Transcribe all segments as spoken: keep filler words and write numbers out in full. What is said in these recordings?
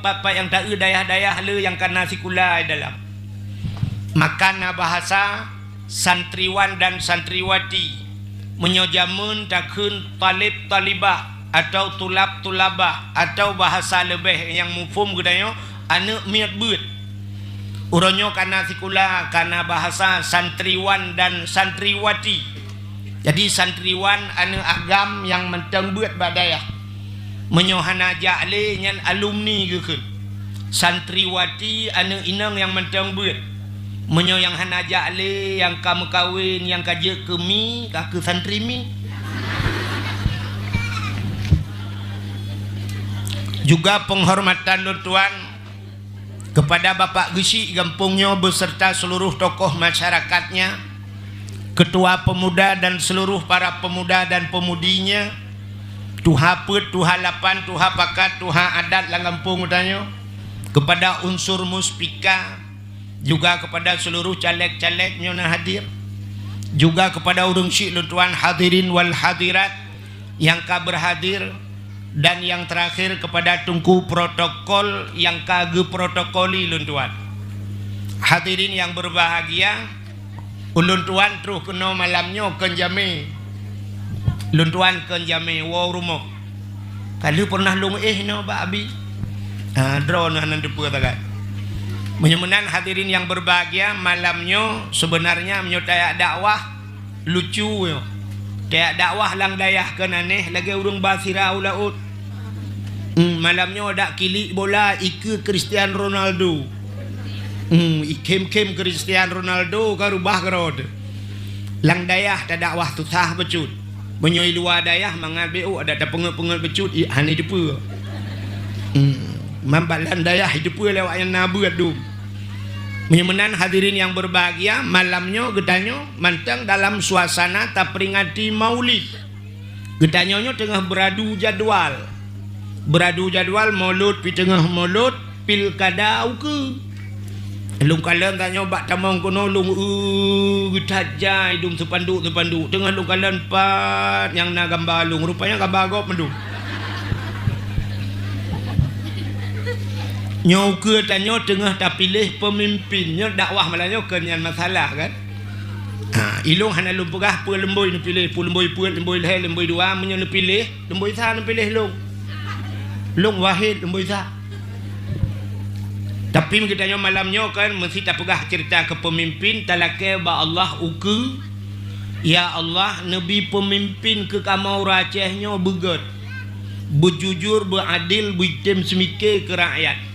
Pat-pat nyang taeu dayah-dayah le nyang kana sikula di dalam. Maka na bahasa santriwan dan santriwati. Meunyoe jameun takheun talib talibah atau tulab tulabah atau bahasa leubeh nyang muphom geutanyoe, aneuëk miet beuet. Uroe nyoe kana sikula, kana bahasa santriwan dan santriwati. Jadi santriwan aneuëk agam nyang mantong beuet bak dayah. Meunyoe hana jak lé nyan alumni geukheun. Santriwati aneuëk inong nyang mantong beuet. Meunyoe nyang hana jak lé, nyang ka meukawen, nyang ka jeuet keu mi, ka keu santri mi. Juga penghormatan lôn tuan kepada Bapak Geuchik gampông nyoe beserta seluruh tokoh masyarakatnya, ketua pemuda dan seluruh para pemuda dan pemudinya, tuha peuet, tuha lapan, tuha pakat, tuha adat lam gampông geutanyoe, kepada unsur muspika, juga kepada seluruh caleg-caleg nyoe na hadir, juga kepada ureuëng syik lôn tuan hadirin wal hadirat, nyang ka berhadir, dan yang terakhir kepada teungku protokol nyang ka geuprotokoli lôn tuan. Hadirin yang berbahagia, ulôn tuan troh keunoe malam nyoe keu jamé. Lôn tuan keu jamé woe rumoh. Ka lheueh pernah lôn éh inoe bak Abi. Ha, droeneuh hana teupeue sagai. Meunyoe meunan hadirin yang berbahagia, malam nyoe sebenarnya meunyoe tajak dakwah, lucu nyoe. Tajak dakwah lam dayah keu aneh lagée ureuëng ba sira u laôt. Hmm, malam nyoe dak kilik bola ikeue Cristiano Ronaldo. Hmm, ikhém-khém Cristiano Ronaldo ka rubah keudroe teuh. Lam dayah tadakwah susah bacut. Meunyoe i luwa dayah mangat bék ada tapeungét-peungét bacut, i hana teupeue. Hmm, man bak lam dayah iteupeue lewat nyang na beuet dum. Meunyoe meunan hadirin yang berbahagia, malam nyoe geutanyoe mantong dalam suasana taperingati Maulid. Geutanyoe nyoe teungoh beuradu jadwal. Beuradu jadwal Maulud, pi teungoh Maulud, pilkada ukeue. Lôn kalon tanyoe bak tamong keunoe lôn eu geutajai dum seupanduk-seupanduk. Teungoh lôn kalon pat nyang na gamba lôn, rupanya gamba gob mandum. Nyoe ukeue tanyoe teungoh tapiléh peumimpin. Nyoe dakwah malam nyoe kon nyan masalah kan? Ha, ilôn hana lôn peugah peue leumbôi neupiléh, peue leumbôi peuet, leumbôi lhée, leumbôi dua, meunyoe neupiléh, leumbôi sa neupiléh lôn. Lôn Wahid leumbôi sa. Tapi geutanyoe malam nyoe kan meusti tapeugah ceurita keu peumimpin, talakée bak Allah ukeue, "Ya Allah, neubi peumimpin keu kamoe ureuëng Aceh nyoe beugét, beujujur, beuadil, beuitem seumike keu rakyat."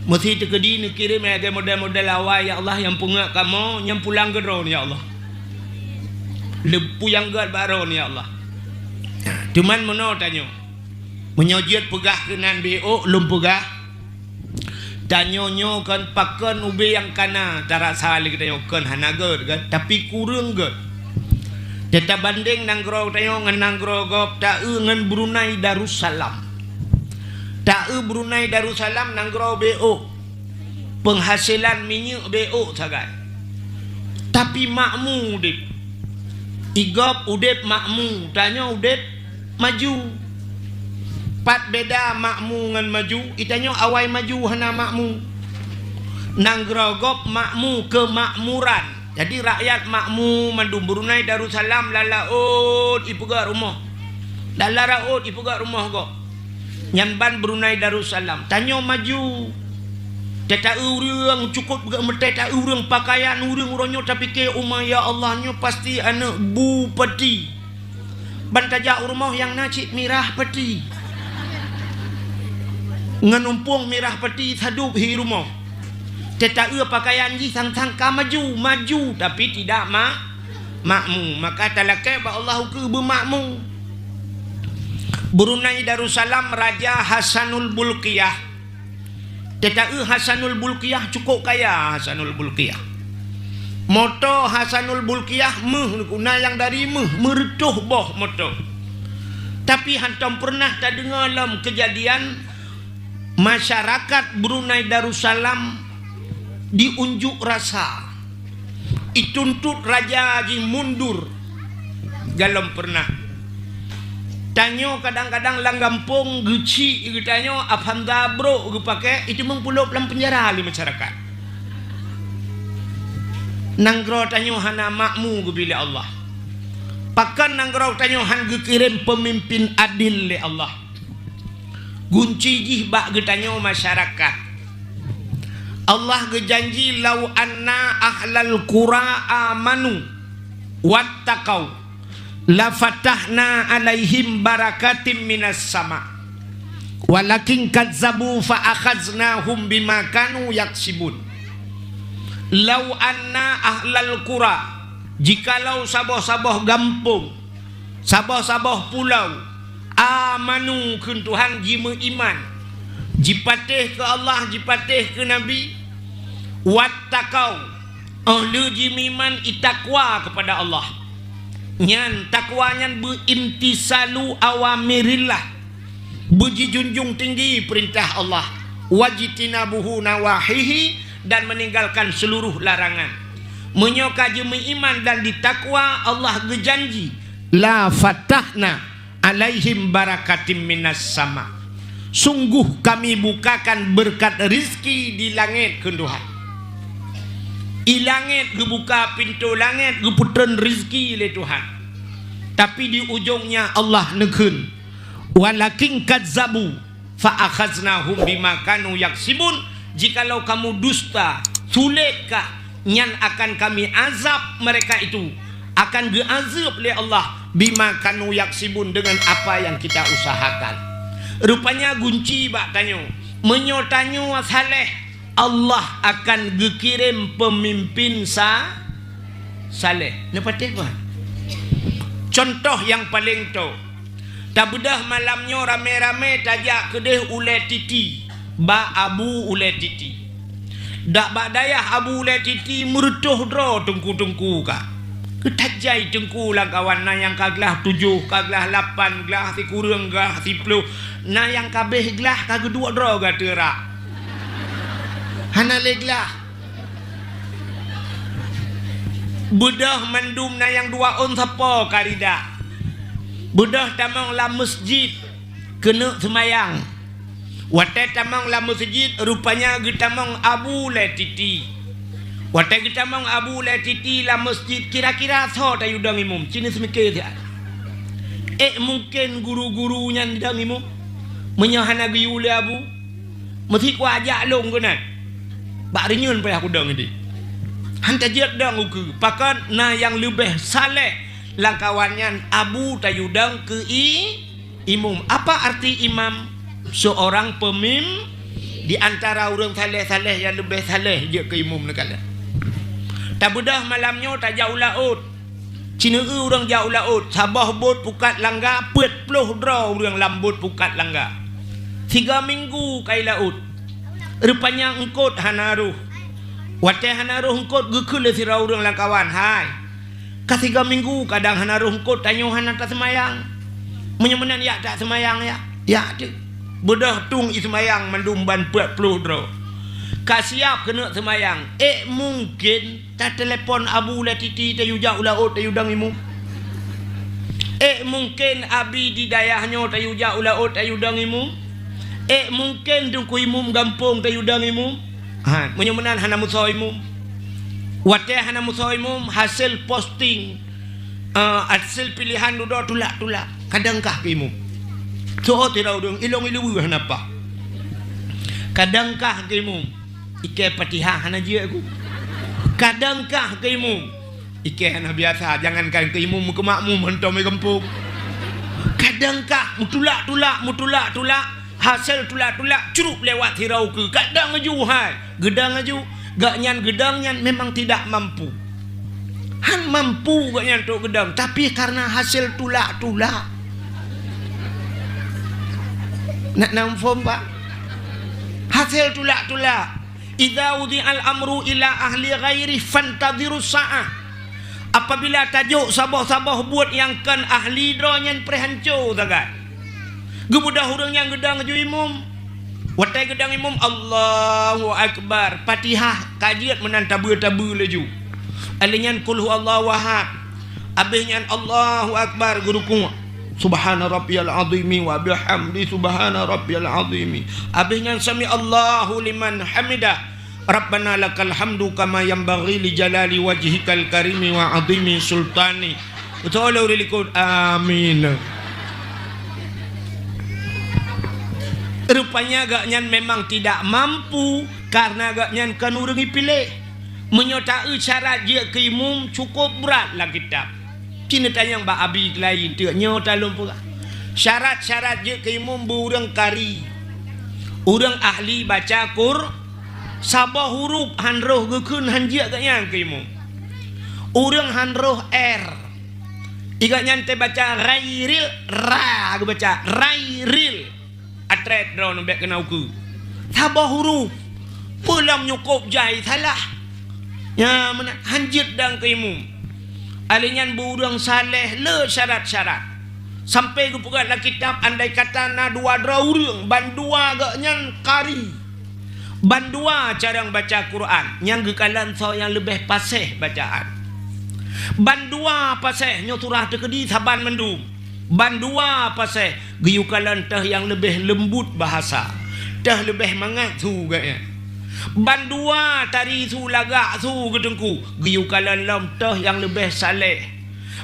Meusti teukeudi neukirém lagée model-model awai, ya Allah, nyang peungét kamoe, nyang pulang keu droeneuh, ya Allah. Leupuyang gét bak droeneuh, ya Allah. Teuma meunoe tanyoe. Meunyoe jeuet peugah keunan bék, lôn peugah, tanyoe nyoe kon pakon ubé nyang kana tarasa lé geutanyoe kon hana gét kan, tapi kureueng gét. Teutabandeng nanggroe tanyoe ngon nanggroe gob, taeu ngon Brunei Darussalam. Taeu Brunei Darussalam nanggroe bék, peunghasilan minyeuk bék sagai. Tapi makmu udeb. Igob udeb makmu, tanyoe udeb maju. Pat beda makmu ngon maju, itanyoe awai maju hana makmu. Nanggroe gob makmu keumakmuran. Jadi rakyat makmu mandum. Brunei Darussalam lam laôt ipeugét rumoh. Lam laôt ipeugét rumoh gob. Nyan ban Brunei Darussalam. Tanyoe maju. Teuta ureuëng cukôp geumeuteuta ureuëng pakaian ureuëng uroe nyoe tapike uma, ya Allah, nyoe pasti aneuëk bupati. Ban tajak u rumoh nyang na cit mirah pati. Ngon umpung mirah pati sadub hi rumoh. Teuta pakaian jih sang-sang ka maju, maju tapi tidak ma-, makmu. Maka talakée bak Allah ukeue beumakmu. Brunei Darussalam Raja Hasanul Bulkiah. Teuta Hasanul Bulkiah cukôp kaya Hasanul Bulkiah. Moto Hasanul Bulkiah méuh, na nyang dari méuh, meureutôh boh moto. Tapi hantom pernah tadeungoe lom keujadian masyarakat Brunei Darussalam diunjuk rasa, ituntot raja jih mundur. Galom pernah. Tanyoe kadang-kadang lam gampông geuchik geutanyoe, Avanza brok geupakée, itu meupulop lam penjara lé masyarakat. Nanggroe tanyoe hana makmu geubri lé Allah. Pakon nanggroe tanyoe han geukirém peumimpin adil lé Allah? Gunci jih bak geutanyoe masyarakat. Allah geujanji, "Lau anna ahlal qura amanu wattaqau, lafatahna alaihim barakatim minas sama. Walakin kazzabu fa akhaznahum bima kanu yaksibun." Lau anna ahlal qura, jikalau saboh-saboh gampông, saboh-saboh pulau, amanu kheun Tuhan, jimeuiman, jipatéh keu Allah, jipatéh keu Nabi, wattaqau, óh lheueh jimeuiman, itakwa keupada Allah. Nyan takwa nyan beuimtisalu awamirillah, beujijunjung tinggi peurintah Allah, wajtinabuhu nawahihi, dan meninggalkan seluruh larangan. Meunyoe ka jimeuiman dan jitakwa, Allah geujanji, "La fatahna alaihim barakatim minas sama." Sungguh Kami bukakan beureukat rizki di langét kheun Tuhan. I langét geubuka, pintoe langét geupeutreun rizki lé Tuhan. Tapi di ujongnya Allah neukheun, "Walakin kazzabu fa akhaznahum bima kanu yaksibun." Jikalau kamu dusta, sulet kah, nyan akan Kami azab mereka itu, akan geuazab lé Allah, bima kanu yaksibun, dengan apa yang kita usahakan. Rupanya gunci bak tanyoe, meunyoe tanyoe saléh, Allah akan geukirém peumimpin sa-, saléh. Neupatéh bah. Contoh nyang paleng toe, tabeudôh malam nyoe ramé-ramé tajak keudeh Ulée Titi, bak Abu Ulée Titi. Dak bak dayah Abu Ulée Titi meureutôh droe teungku-teungku ka. Keutajai teungku lam kawan, na nyang ka glah tujoh, ka glah lapan, glah sikureueng, glah siploh, na nyang ka abéh glah ka geuduek droe gata rak. Hana lé glah. Beudôh mandum na nyang dua ôn sapo ka rida. Beudôh tamong lam meuseujid keuneuk seumayang. Watée tamong lam meuseujid, rupanya geutamong Abu Ulée Titi. Watée geutamong Abu Ulée Titi lam meuseujid, kira-kira soe tayue dong imum? Ci neuseumiké siat. Ék mungken guru-guru nyan dong imum? Meunyoe hana geuyue lé Abu, meusi kuajak lôn keunan. Bak reunyeun payah kudong idéh. Han tajeuet dong ukeue, pakon na nyang leubeh saléh lam kawan nyan Abu tayue dong keu i-, imum. Apa arti imam? Seorang pemim-, di antara ureuëng saléh-saléh nyang leubeh saléh jeuet keu imum neukalon. Tabeudôh malam nyoe tajak u laôt. Ci neueu ureuëng jak u laôt, saboh bot pukat langga, peuet ploh droe ureuëng lam bot pukat langga. Siga minggu ka i laôt. Rupanya eungkot hana rhoh. Watée hana rhoh eungkot, geukheun lé sidroe ureuëng lam kawan, "Hai, ka siga minggu kadang hana rhoh eungkot, tanyoe hana taseumayang. Meunyoe meunan, jak taseumayang, ya." "Jak teuk." Beudôh tueng i seumayang mandum ban peuet ploh droe. Ka siab keuneuk seumayang. Ék mungken Tatelepon Abu Ulée Titi tayue jak u laôt tayue dong imum. Ék mungken abi di dayah nyoe tayue jak u laôt tayue dong imum. Ék mungken teungku imum gampông tayue dong imum. Ha, meunyoe meunan hana meusoe imum. Watée hana meusoe imum, hasé posting, eh, hasé pilihan dudoe tulak-tulak. Kadang kah keu imum. Soe tira udeueng ilong iluweue hana paih. Kadang kah keu imum. Ikée Fatihah hana jeuet ku. Kadang kah keu imum. Ikée hana biasa, jangankan keu imum, keu makmum hantom i gampông. Kadang kah meutulak-tulak, meutulak-tulak, hasé tulak-tulak, crup lewat sidroe ukeue. Kadang laju hai, geudong laju. Gobnyan geudong nyan memang tidak mampu. Han mampu gobnyan trok geudong, tapi karena hasé tulak-tulak. Nak na muphom, Pak? Hasé tulak-tulak. "Idza wudi'al amru ila ahli ghairi fantadhirus sa'ah." Apabila tajok saboh-saboh buet nyang kon ahli droe nyan, preh hanco sagai. Geubeudôh ureuëng nyang geudong laju imum. Watée geudong imum, Allahu Akbar, Fatihah ka jeuet meunan tabeue-tabeue laju. Alheuh nyan Qul huwallahu ahad. Abéh nyan Allahu Akbar, geurukuk. Subhana rabbiyal azimi wa bihamdi, subhana rabbiyal azimi. Abéh nyan sami Allahu liman hamidah. Rabbana lakal hamdu kama yanbaghi li jalali wajhikal karimi wa azimi sultani. Beutôi lé ureuëng likot. Amin. Rupanya gobnyan memang tidak mampu karena gobnyan kon ureuëng ipiléh. Meunyoe taeu syarat jeuet keu imum cukôp brat lam kitab. Ci neutanyong bak abi keulayi teuk nyoe talôn peugah. Syarat-syarat jeuet keu imum beu ureuëng kari. Ureuëng ahli baca Qur, saboh huruf han roh geukheun han jeuet gobnyan keu imum. Ureuëng han roh R. Gobnyan teubaca ghairil, ra geubaca ghairil. Atrét droeneuh bék keunoe ukeue. Saboh huruf. Peue lom nyukôp jai salah. Nyan meunan han jeuet dan keu imum. Alèh nyan beu ureuëng saleh le syarat-syarat. Sampai geupeugah lam kitab andai kata na dua droe ureuëng bandua gobnyan kari. Bandua carông baca Quran nyang geukalon soe nyang leubeh paséh bacaan. Bandua paséh nyoe surah teukeudi saban mandum. Bandua paséh geuyue kalon teuh nyang leubeh leumbut bahasa, teuh leubeh mangat su geuh nyan. Bandua tari su lagak su geuteungku geuyue kalon lom teuh nyang leubeh saleh.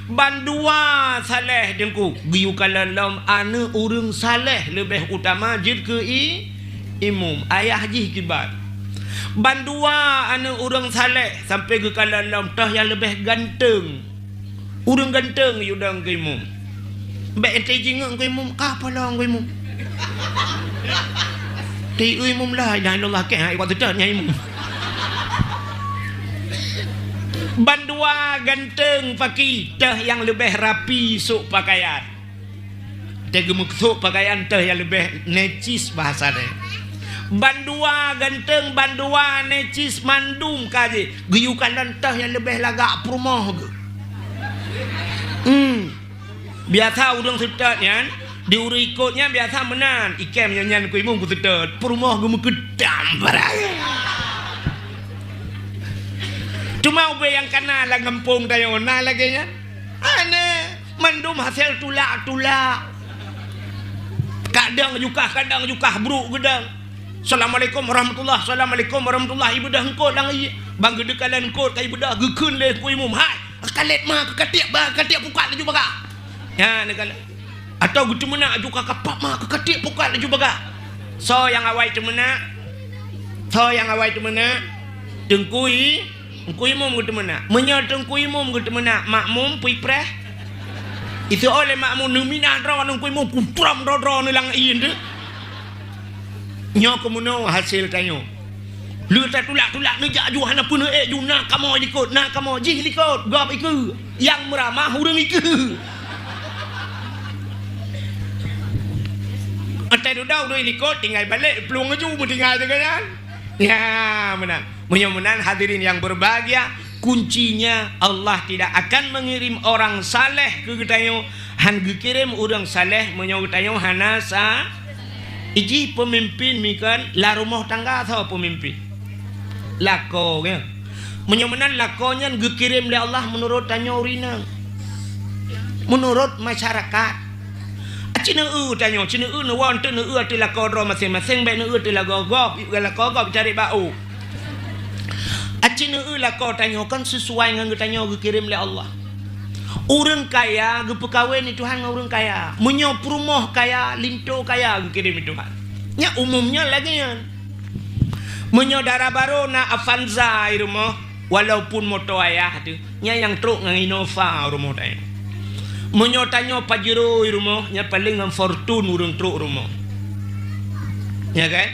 Bandua saleh teungku geuyue kalon lom aneuëk ureuëng saleh leubeh utama jeuet keu i, imum, ayah jih kiban. Bandua aneuëk ureuëng saleh sampai geukalon lom teuh nyang leubeh ganteng. Ureuëng ganteng yudang keu imum. Bék ente jingeueng keu imum, ka polong keu imum. Ti imum la ilaha illallah keh, hai waktu dah nyai imum. Bandua ganteng paki teuh nyang leubeh rapi sôk pakaian. Teuh geumeusôk pakaian teuh nyang leubeh necis bahasa deh. Bandua ganteng, bandua necis mandum ka jih. Geuyue kalon teuh nyang leubeh lagak peurumoh geuh. Hmm. Biasa ureuëng seutôt nyan, di ureuëng ikot nyan biasa meunan. Ikem nyan nyan keu imum keu seutôt. Peurumoh geuh meukeudam barang. Cuma ubé nyang kana lam gampông tanyoe na lagée nyan. Aneh. Mandum hasé tulak-tulak. Kadang jukah, kadang jukah brôk geudang. Assalamualaikum warahmatullah, assalamualaikum warahmatullah. Ibeudôh eungkôt lam ié. Ban geudeuk kalon eungkôt ka ibeudôh geukheun lé Teungku Imum. Hai, kalét ma keu katiek ba, katiek pukat laju bagah. Nyan neukalon. Atawa geuteumeunak jukah kapap ma keu katiek pukat laju bagah. Soe nyang awai teumeunak? Soe nyang awai teumeunak? Teungku I Teungku Imum geuteumeunak. Meunyoe Teungku Imum geuteumeunak, makmum pui preh. Itu oleh makmum neuminah droe Teungku Imum kutrom droe-droe neulang ié teuh. Nyoe keumeunoe hasé tanyoe. Lheueh tatulak-tulak neujak ju hana peuneuk ék ju na kamoe likot, na kamoe jih likot, gob ikeue. Nyang meuramah ureuëng ikeue. Atai dudoe ureuëng likot tinggai balek plueng ju meutinggai deungon nyan. Ya, meunan. Meunyoe meunan hadirin yang berbahagia, kuncinya Allah tidak akan mengirim orang saleh keu geutanyoe, han geukirém ureuëng saleh meunyoe geutanyoe hana sa-, ijih peumimpin mikan la rumoh tangga soe peumimpin. Lakoe nyan. Meunyoe meunan lakoe nyan geukirém lé Allah meunurot tanyoe ureuëng inong. Meunurot masyarakat. Aci neueu tanyoe, ci neueu neuwoe teuh neueu ateueh lakoe droe maséng-maséng, bék neueu ateueh lakoe gob, lakoe gob itarek bak u. Aci neueu lakoe tanyoe kan sesuai ngon geutanyoe geukirém lé Allah. Ureuëng kaya geupeukawen di Tuhan ngon ureuëng kaya. Meunyoe peurumoh kaya, linto kaya geukirém di Tuhan. Nyan umumnya lagée nyan. Meunyoe dara barô na Avanza i rumoh, walaupun moto ayah teuh, nyan nyang trok ngon Innova rumoh tanyoe. Meunyoe tanyoe Pajero i rumoh, nyan paleng ngon Fortuner ureuëng trok rumoh. Ya kan?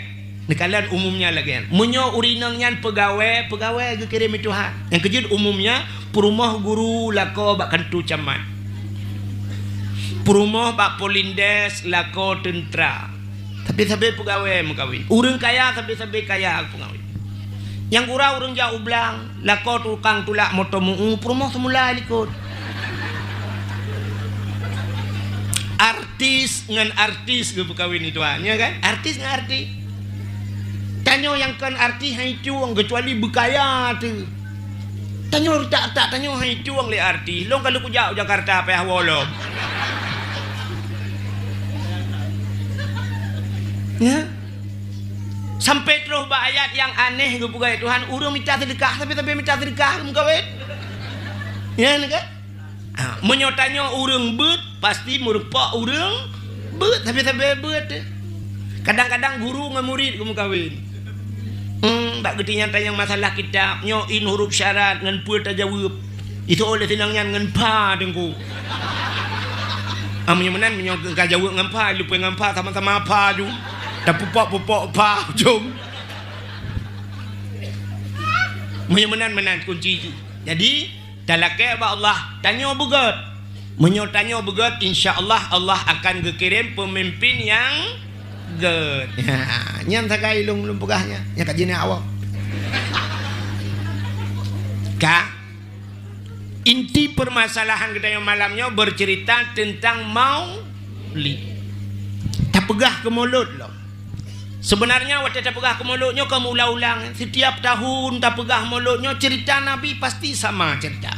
Neukalon umumnya lagée nyan. Meunyoe ureuëng inong nyan peugawée, peugawée geukirém lé Tuhan. Nyang keujeuet umumnya, peurumoh guru lakoe bak kantô camat. Peurumoh bak Polindes lakoe teuntra. Sabe-sabe peugawée meukawen. Ureuëng kaya sabe-sabe kaya peugawée. Nyang gura ureuëng jak u blang, lakoe tukang tulak moto meu-eu, peurumoh seumula likot. Artis ngon artis geupeukawen itu, ya kan? Artis ngon artis. Tanyoe nyang kon artis han itueng, keucuali beukaya teuh. Tanyoe retak-retak, tanyoe han itueng lé artis. Lôn ka lheueh kujak u Jakarta payah woe lom. Ya. Sampai troh bak ayat nyang aneh geupeugah Tuhan, ureuëng mita seudeukah, sabe-sabe mita seudeukah geumeukawen. Ya, nyan kan? Ha, meunyoe tanyoe ureuëng beuet, pasti meurumpok ureuëng beuet, sabe-sabe beuet. Kadang-kadang guru ngon murit geumeukawen. Hmm, bak geutanyoe tanyong masalah kitab, nyoe in huruf syarat ngon peue tajaweueb. Itu oleh sinang nyan ngon pha, Teungku. Ah, meunyoe meunan, meunyoe ka jaweueb ngon pha, lupée ngon pha, sama-sama pha ju. Tapupok-pupok pha jom. Meunyoe meunan, meunan kunci jih. Jadi, talakée bak Allah, tanyoe beugét. Meunyoe tanyoe beugét, insya Allah, Allah akan geukirém peumimpin nyang gét. Ya, nyan sagai lôn, lôn peugah nyan. Nyang ka jinak awak. Ka? Inti permasalahan geutanyoe malam nyoe bercerita tentang maulid. Tapeugah keu mulod lom. Sebenarnya watée tapeugah keu mulod nyoe ka meuulang-ulang. Setiap tahun tapeugah mulod nyoe cerita Nabi pasti sama cerita.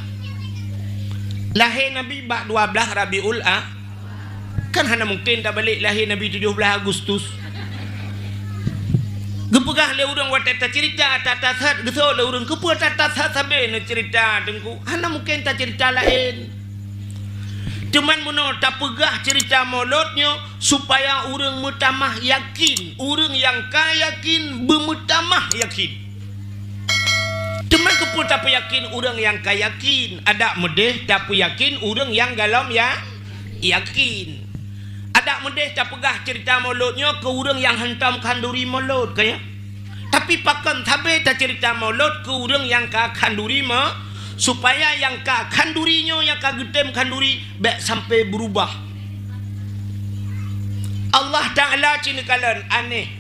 Lahé Nabi bak dua blaih Rabiul A-, Kan hana mungken tabalek lahé Nabi tujoh blaih Agustus. Geupeugah lé ureuëng watée tacerita, that-that that geusok lé ureuëng, keupeue that-that that sabe neucerita Teungku? Hana mungken tacerita laén. Teuma meunoe tapeugah cerita mulod nyoe supaya ureuëng meutamah yakin, ureuëng nyang ka yakin beumeutamah yakin. Teuma keupeue tapeuyakin ureuëng nyang ka yakin? Adak meudeh tapeuyakin ureuëng nyang galom ya-, yakin. Adak meudeh tapeugah cerita mulod nyoe keu ureuëng nyang hantom khanduri mulod, ka ya? Tapi pakon sabe tacerita mulod keu ureuëng nyang ka khanduri me-, supaya nyang ka khanduri nyoe, nyang ka geutem khanduri, bék sampai beurubah. Allah Ta'ala cineukalen aneh.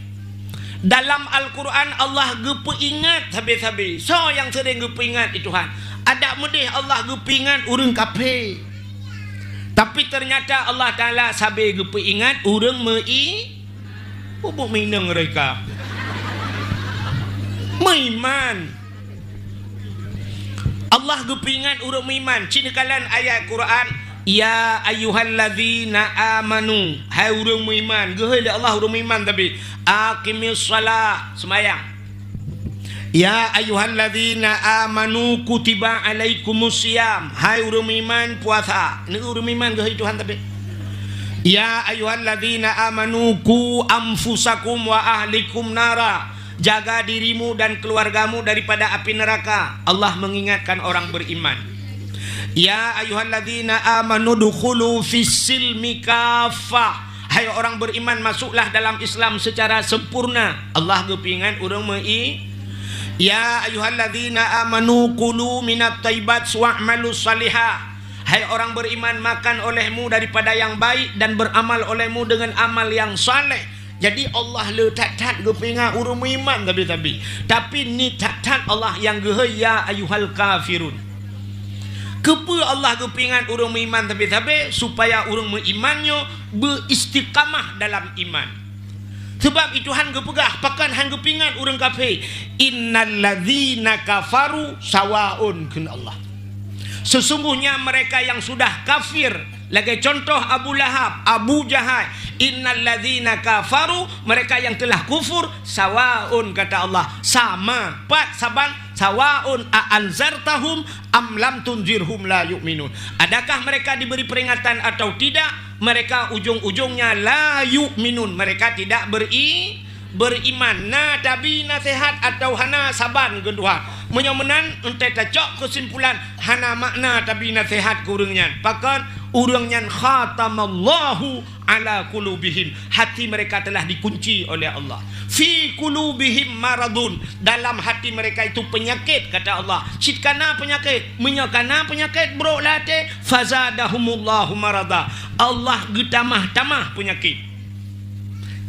Dalam Al-Quran Allah geupeuingat sabe-sabe. Soe nyang seuring geupeuingat di Tuhan? Adak meudeh Allah geupeuingat ureuëng kafé. Tapi ternyata Allah Ta'ala sabe geupeuingat ureuëng meu-i-, bubuk minong reka. Meuiman. Allah geupeuingat ureuëng meuiman. Cineukalen ayat Quran, "Ya ayyuhallazina amanu," hai ureuëng meuiman. Geuhôi lé Allah ureuëng meuiman tapi, "Aqimis shalah," seumayang. "Ya ayyuhallazina amanu kutiba alaikumus siyam," hai ureuëng meuiman puasa. Neu ureuëng meuiman geuhôi Tuhan tapi. "Ya ayyuhallazina amanu qu anfusakum wa ahlikum nara." Jaga dirimu dan keluargamu daripada api neraka. Allah mengingatkan orang beriman. "Ya ayyuhalladzina amanu dukhulu fis silmi kaffah." Hai orang beriman, masuklah dalam Islam secara sempurna. Allah geupeuingat ureuëng meu-i-, "Ya ayyuhalladzina amanu kulu minat thayyibat wa'malus salihah." Hai orang beriman, makan olehmu daripada yang baik dan beramal olehmu dengan amal yang saleh. Jadi Allah le that-that geupeuingat ureuëng meuiman sabe-sabe. Tapi ni that-that Allah nyang geuhôi, "Ya ayyuhal kafirun." Keupeue Allah geupeuingat ureuëng meuiman sabe-sabe? Supaya ureuëng meuiman nyoe beuistiqamah dalam iman. Sebab i Tuhan geupeugah, pakon han geupeuingat ureuëng kafé? "Innal ladzina kafaru sawaun," kheun Allah. Sesungguhnya mereka yang sudah kafir, lagée contoh Abu Lahab, Abu Jahal, "Innal ladzina kafaru," mereka yang telah kufur, "sawaun," kata Allah, sama, pat saban, "sawaun a anzartahum am lam tunzirhum la yu'minun." Adakah mereka diberi peringatan atau tidak, mereka ujung-ujungnya la yu'minun, mereka tidak beri-, beriman. Na tabi naseuhat atawa hana, saban keu Tuhan. Meunyoe meunan, enteuk tacok keusimpulan, hana makna tabi naseuhat keu ureuëng nyan. Pakon? Ureuëng nyan khatamallahu ala qulubihim. Hati mereka telah dikunci oleh Allah. "Fi qulubihim maradun." Dalam hati mereka itu penyakit, kata Allah. Cit kana penyakit. Meunyoe kana penyakit brok lam até, "Fazadahumullahu marada." Allah geutamah-tamah penyakit.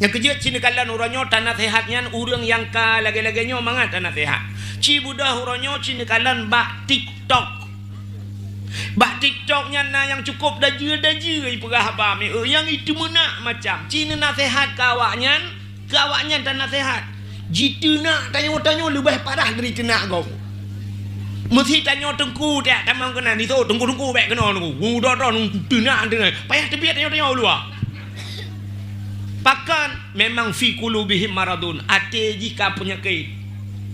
Nyang keujeuet, ci neukalon uroe nyoe tanaseuhat nyan ureuëng nyang ka lagée-lagée nyoe mangat tanaseuhat. Ci beudôh uroe nyoe ci neukalon bak TikTok. Bak TikTok nyan na nyang cukôp dajeu-dajeu ipeugah haba mié, nyang iteumeunak macam. Ci neunaseuhat keu awaknyan, keu awaknyan tanaseuhat. Jiteunak tanyoe-tanyoe leubeh parah dari teunak gob. Meusi tanyoe teungku, tiak tamong keunan, iso teungku-teungku bék keunoe teungku. Wu, droe-droe teunak, teunak. Payah teubiet tanyoe-tanyoe u luwa. Pakon? Memang fi qulubihim maradun, até jih ka peunyakét.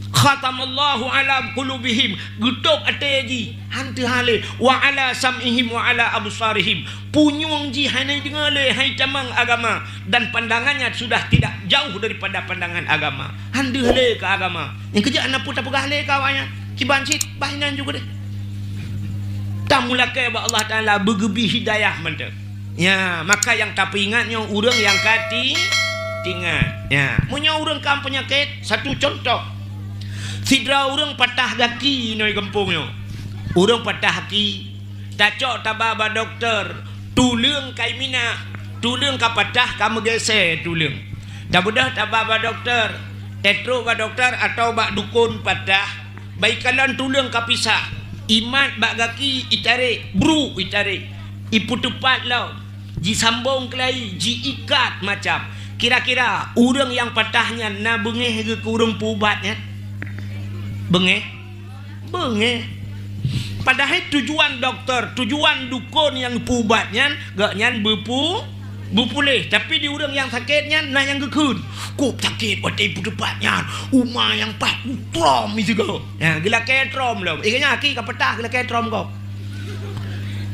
Khatamallahu ala qulubihim, geutôb até jih, han teuhah lé. Wa ala sam'ihim wa ala absarihim, punyueng jih hana deungoe lé, hai tamong agama, dan pandangannya sudah tidak jauh daripada pandangan agama. Han deuh lé keu agama. Nyang keujeuet hana peue tapeugah lé keu awaknyan. Kiban cit, bah inan juga deh. Tamulakée bak Allah Taala beugeubri hidayah mantong. Ya, maka nyang tapeuingat nyoe ureuëng nyang ka ti-, tingat. Ya, meunyoe ureuëng ka peunyakét, satu contoh. Sidroe ureuëng patah gaki nyoe gampông nyoe. Ureuëng patah gaki, tacok taba bak dokto, tuleueng ka imina, tuleueng ka patah, ka meugeusé tuleueng. Tabeudôh taba bak dokto, tatrok bak dokto atawa bak dukon patah, bak ikalon tuleueng ka pisah, imat bak gaki itarek, bruk itarek, ipeuteupat lom, jisambong keulai, jiikat macam. Kira-kira ureuëng nyang patah nyan na beungéh geuh keu ureuëng peuubat nyan? Beungéh? Beungéh. Padahai tujuan dokto, tujuan dukon nyang peuubat nyan, gobnyan beupu-, beupuléh. Tapi di ureuëng nyang sakét nyan na nyang geukheun. Kok sakét watée ipeuteupat nyan, uma nyang paih kutrom sigoe. Ha, geulakée trom lom. Eh, nyan aki ka patah geulakée trom gob.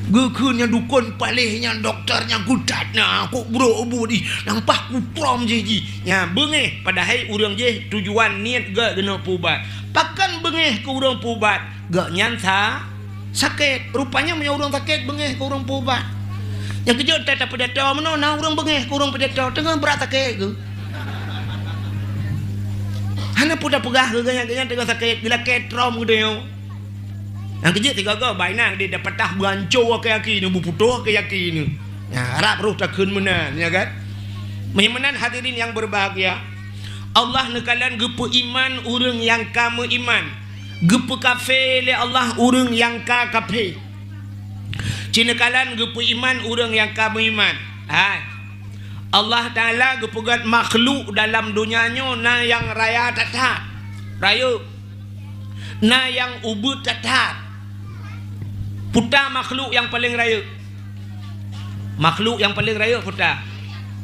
Geukheun nyan dukon paléh nyan dokto nyan geudat na, kok brok ubit ih, nyang paih kutrom jih jih. Nyan beungéh, padahai ureuëng jih tujuan niet geuh keuneuk peuubat. Pakon beungéh keu ureuëng peuubat? Gobnyan sa-, sakét. Rupanya meunyoe ureuëng sakét beungéh keu ureuëng peuubat. Nyang keujeuet that tapeudatoe meunoe na ureuëng beungéh keu ureuëng peudathoe, teungoh brat sakét geuh. Hana peue tapeugah keu gobnyan, gobnyan teungoh sakét, geulakée trom geutanyoe. Nyang keujeuet sigoe-goe bak inan deh, dapatah beuanco keuyakinan, beuputôh keuyakinan. Nyan, harab roh takheun meunan, ya kan? Meunan hadirin yang berbahagia, Allah neukalon geupeuiman ureuëng nyang ka meuiman, geupeukafé lé Allah ureuëng nyang ka kafé. Ci neukalon geupeuiman ureuëng nyang ka meuiman. Hai. Allah Taala geupeugét makhluk dalam donya nyoe na nyang raya that-that, rayeuk. Na nyang ubit that-that. Peue ta makhluk nyang paleng rayeuk? Makhluk nyang paleng rayeuk peue ta?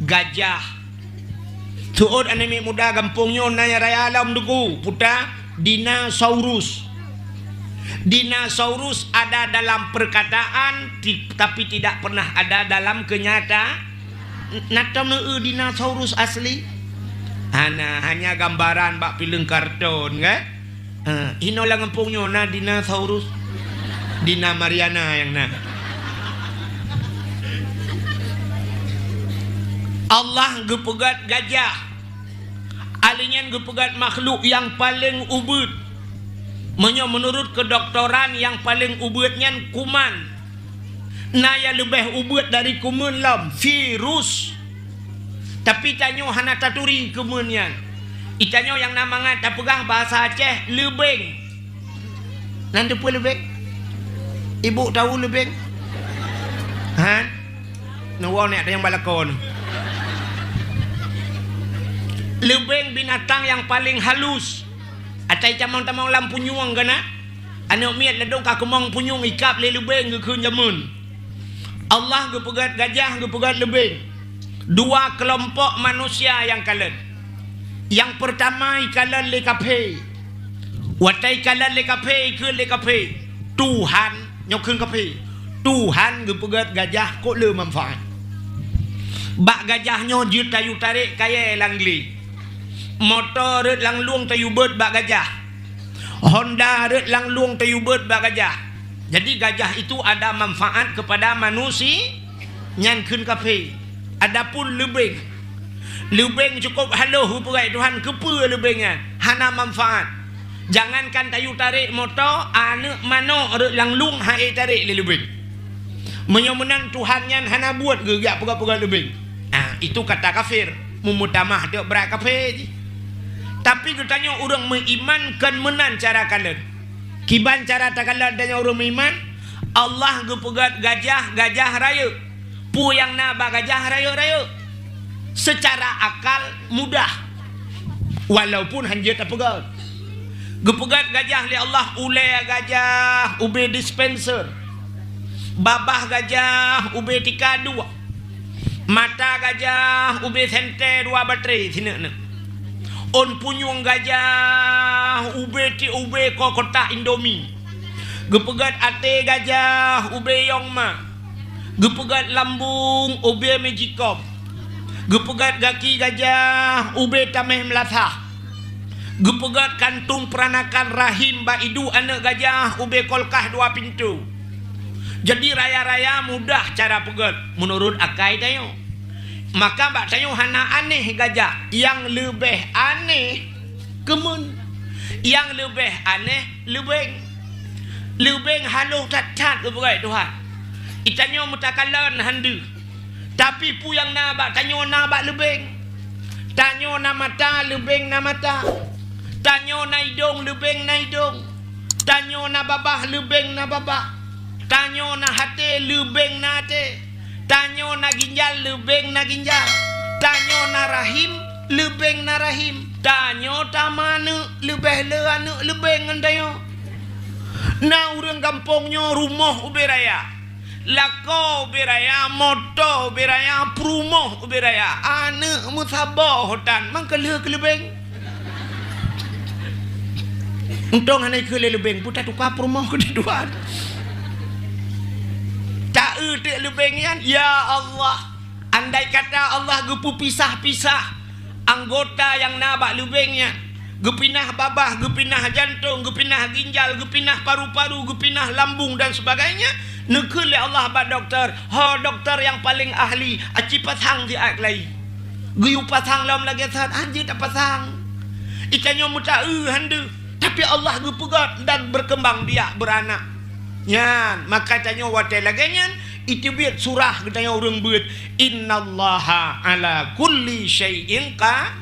Gajah. Seuôt aneuk miet muda gampông nyoe na nyang raya lom, Teungku, peue ta? Dinosaurus. Dinosaurus ada dalam perkataan, ti-, tapi tidak pernah ada dalam kenyata-, na tom neueu dinosaurus asli? Hana, hanya gambaran bak filem karton, kan? Ha, inoe lam gampông nyoe na dinosaurus. Dina Mariana nyang na. Allah geupeugét gajah. Ahli nyan geupeugét makhluk nyang paleng ubit. Meunyoe meunurot keudoktoran, nyang paleng ubit nyan kuman. Na nyang leubeh ubit dari kuman lom, virus. Tapi tanyoe hana taturi kuman nyan. Itanyoe nyang na mangat tapeugah bahasa Aceh leubeng. Nan teupeue leubeng? Ibu tahu leubeng? Ha? Neuwoe nyak tanyong balakon. Leubeng binatang nyang paleng halus. Atai tamong-tamong lam punyueng ka na. Aneuk miet ladôm ka keumong punyueng ikab lé leubeng geukheun jameun. Allah geupeugét gajah, geupeugét leubeng. Dua keulompok manusia nyang kalon. Nyang peurtama ikalon lé kafé. Watée ikalon lé kafé, ikheun lé kafé, "Tuhan," nyoe kheun kafé, "Tuhan geupeugét gajah kok le manfaat. Bak gajah nyoe jeuet tayue tarek kayée lam glé. Moto rot lam lueng tayue beuet bak gajah. Honda rot lam lueng tayue beuet bak gajah." Jadi gajah itu ada manfaat kepada manusia, nyan kheun kafé. Adapun leubeng, leubeng cukup halôh geupeugét Tuhan, keupeue leubeng nyan? Hana manfaat. Jangankan tayue tarek moto, aneuk manok rot lam lueng han ék tarek lé leubeng. Meunyoe meunan Tuhan nyan hana buet geujak peugah-peugah leubeng. Ah, itu kata kafir, meumeutamah teuk brat kafé jih. Tapi geutanyoe ureuëng meuiman kon meunan cara kalon. Kiban cara takalon tanyoe ureuëng meuiman, Allah geupeugét gajah, gajah rayeuk. Peue nyang na bak gajah rayeuk-rayeuk? Seucara akal mudah. Walaupun hanjeuet tapeugét. Geupeugét gajah lé Allah, ulée gajah ubé dispenser. Babah gajah ubé tika dua. Mata gajah ubé sentée dua batré sineuk-neuk. Ôn punyueng gajah ubé tiek ubé ko kotak Indomie. Geupeugét até gajah ubé yong ma. Geupeugét lambung ubé magicom. Geupeugét gaki gajah ubé tameh meulasah. Geupeugét kantong peuranakan rahim bak iduek aneuëk gajah ubé kulkas dua pintoe. Jadi raya-raya mudah cara peugét meunurot akai tanyoe. Maka bak tanyoe hana aneh gajah, nyang leubeh aneh keumeun, nyang leubeh aneh leubeng. Leubeng halôh that-that geupeugét Tuhan. Itanyoe meutakalon han deuh. Tapi peue nyang na bak tanyoe na bak leubeng. Tanyoe na mata, leubeng na mata. Tanyoe na idong, leubeng na idong. Tanyoe na babah, leubeng na babah. Tanyoe na até, leubeng na até. Tanyoe na ginjal, leubeng na ginjal. Tanyoe na rahim, leubeng na rahim. Tanyoe tameuaneuk, leubeh le aneuëk leubeng ngon tanyoe. Na ureuëng gampông nyoe rumoh ubé raya. Lakoe ubé raya, moto ubé raya, peurumoh ubé raya. Aneuëk meusaboh tan, mangkeuleue keuleubeng. Untông hana ikeu lé leubeng, peue tatuka peurumoh keu dua. Ta-eu teuk leubeng nyan, ya Allah. Andai kata Allah geupeupisah-pisah anggota nyang na bak leubeng nyan, geupinah babah, geupinah jantong, geupinah ginjal, geupinah paru-paru, geupinah lambung dan sebagainya, neukheun lé Allah bak dokto, "Ho dokto nyang paleng ahli, aci pasang siat lai." Geuyue pasang lom lagée that, hana jeuet tapasang. Itanyoe meuta-eu han deuh, tapi Allah geupeugét dan berkembang biak beuranak. Nyan, maka tanyoe watée lagée nyan, iteubiet surah geutanyoe ureuëng beuet, "Innallaha ala kulli syai'in qa-,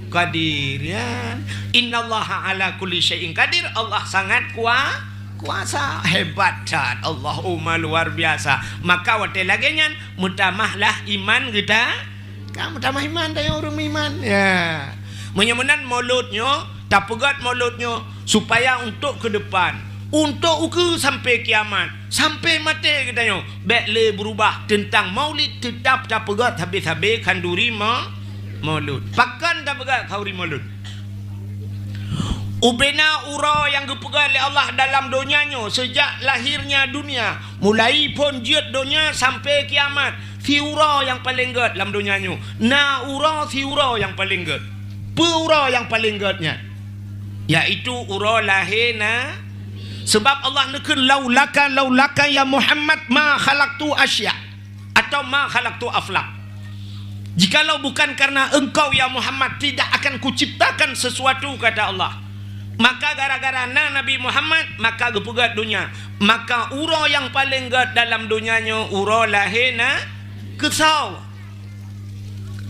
qadir." Nyan, "Innallaha ala kulli syai'in qadir." Allah sangat kua-, kuasa. Hebat that. Allahumma luar biasa. Maka watée lagée nyan, meutamahlah iman geuta-, Ka meutamah iman tanyoe ureuëng meuiman. Ya. Meunyoe meunan Maulud nyoe, tapeugét Maulud nyoe supaya untuk keu depan, untuk ukeue sampai kiamat, sampai maté geutanyoe, bék lé beurubah teuntang Maulid, teutab tapeugét sabe-sabe khanduri ma-, Maulud. Pakon tapeugét khanduri Maulud? Ubena uroe nyang geupeugét lé Allah dalam donya nyoe, seujak lahirnya dunia, mulai phon jeuet donya sampai kiamat, siuroe nyang paleng gét lam donya nyoe. Na uroe siuroe nyang paleng gét. Peue uroe nyang paleng gét nyan? Yaitu uroe lahé na-, seubab Allah neukheun, "Laulaka, laulaka ya Muhammad ma khalaqtu asya." Atau ma khalaqtu aflak. Jikalau bukan karena engkau, ya Muhammad, tidak akan kuciptakan sesuatu, kata Allah. Maka gara-gara na Nabi Muhammad, maka geupeugét donya. Maka uroe nyang paleng gét dalam donya nyoe uroe lahé na-, keusoe.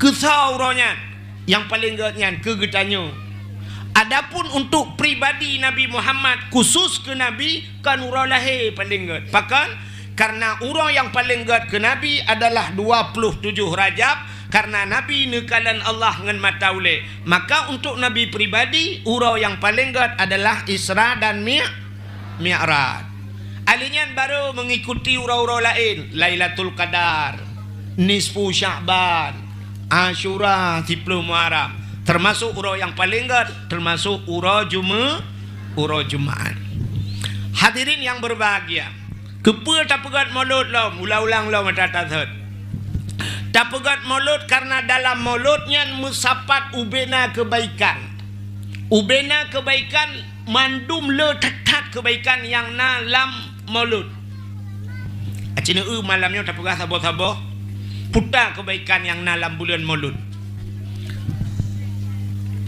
Keusoe uroe nyan. Nyang paleng gét nyan keu geutanyoe. Adapun untuk pribadi Nabi Muhammad, khusus keu Nabi, kon uroe lahé paleng gét. Pakon? Karena uroe nyang paleng gét keu Nabi adalah dua puluh tujoh Rajab, karena Nabi neukalon Allah ngon mata ulée. Maka untuk Nabi pribadi, uroe nyang paleng gét adalah Isra dan Mi-, Mi'raj. Ahli nyan baru mengikuti uroe-uroe laén, Lailatul Qadar, Nisfu Sya'ban, Asyura, siplôh Muharram, termasuk uroe nyang paleng gét, termasuk uroe Jume-, uroe Jumaat. Hadirin yang berbahagia, keupeue tapeugét Maulud lom, ulang-ulang lom ata tasot. Tapeugét Maulud karena dalam Maulud nyan meusapat ubena keubaikan. Ubena keubaikan mandum le that-that keubaikan nyang na lam Maulud. Aci neu malam nyoe tapeugah saboh-saboh puta keubaikan nyang na lam buleuen Maulud.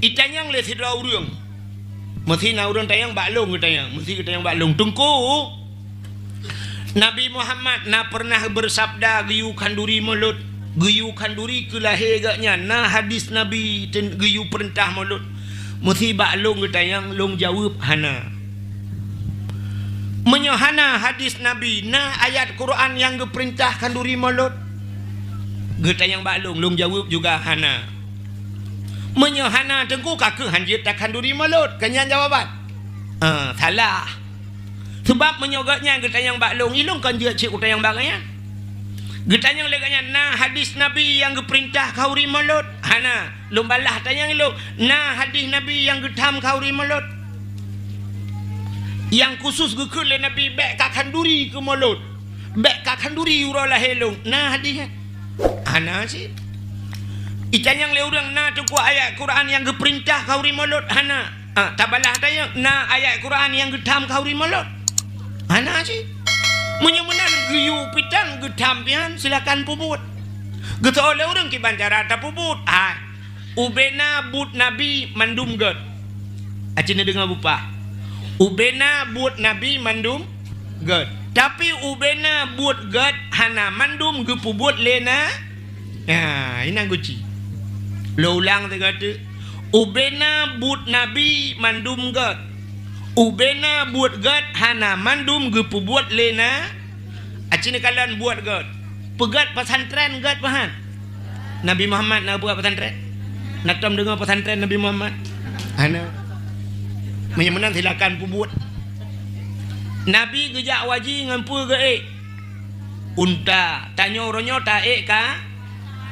Itanyong lé sidroe ureuëng, meusi na ureuëng tanyong bak lôn geutanyong, meusi geutanyong bak lôn, "Teungku, Nabi Muhammad na pernah bersabda geuyue khanduri Maulud, geuyue khanduri keu lahé geuhnyan, na hadis Nabi ten-, geuyue peurintah Maulud?" Meusi bak lôn geutanyong, lôn jaweueb, "Hana." "Meunyoe hana hadis Nabi, na ayat Quran nyang geupeurintah khanduri Maulud?" Geutanyong bak lôn, lôn jaweueb juga, "Hana." "Meunyoe hana, Teungku, ka kheueh han jeuet takhanduri Maulud." Kan nyan jawaban. Ah, salah. Seubab meunyoe geuhnyan geutanyong bak lôn, ilôn kon jeuet cit kutanyong bak geuhnyan. Geutanyong lé gobnyan, "Na hadis Nabi nyang geupeurintah khauri mulod?" "Hana." "Lôn balaih tanyong lôn, na hadis Nabi nyang geutham khauri mulod?" Nyang khusus geukheun lé Nabi, "Bék kakhanduri keu mulod. Bék kakhanduri uroe lahé lôn." "Na hadis nyan?" "Hana cit." Itanyong lé ureuëng, "Na teungku ayat Quran nyang geupeurintah khauri mulod?" "Hana." "Ah, tabalaih tanyong, na ayat Quran nyang geutham khauri mulod?" "Hana cit." Meunyoe meunan geuyue pitan geutham pian, silakan peubuet. Geuseuôt lé ureuëng kiban cara tapeubuet. Hai, ubena buet Nabi mandum gét. Aci neudeungoe bupah. Ubena buet Nabi mandum gét. Tapi ubena buet gét hana mandum geupeubuet lé na. Ya, inan guci. Lôn ulang sigoe teuk. Ubena buet Nabi mandum gét. Ubena buet gét hana mandum geupeubuet lé na. Aci neukalon buet gét. Peugét pesantren gét pahan. Nabi Muhammad na buet pesantren? Na tom deungoe pesantren Nabi Muhammad? Hana. Meunyoe meunan silakan peubuet. Nabi geujak haji ngon peue geuék? Unta. Tanyoe uroe nyoe taék ka,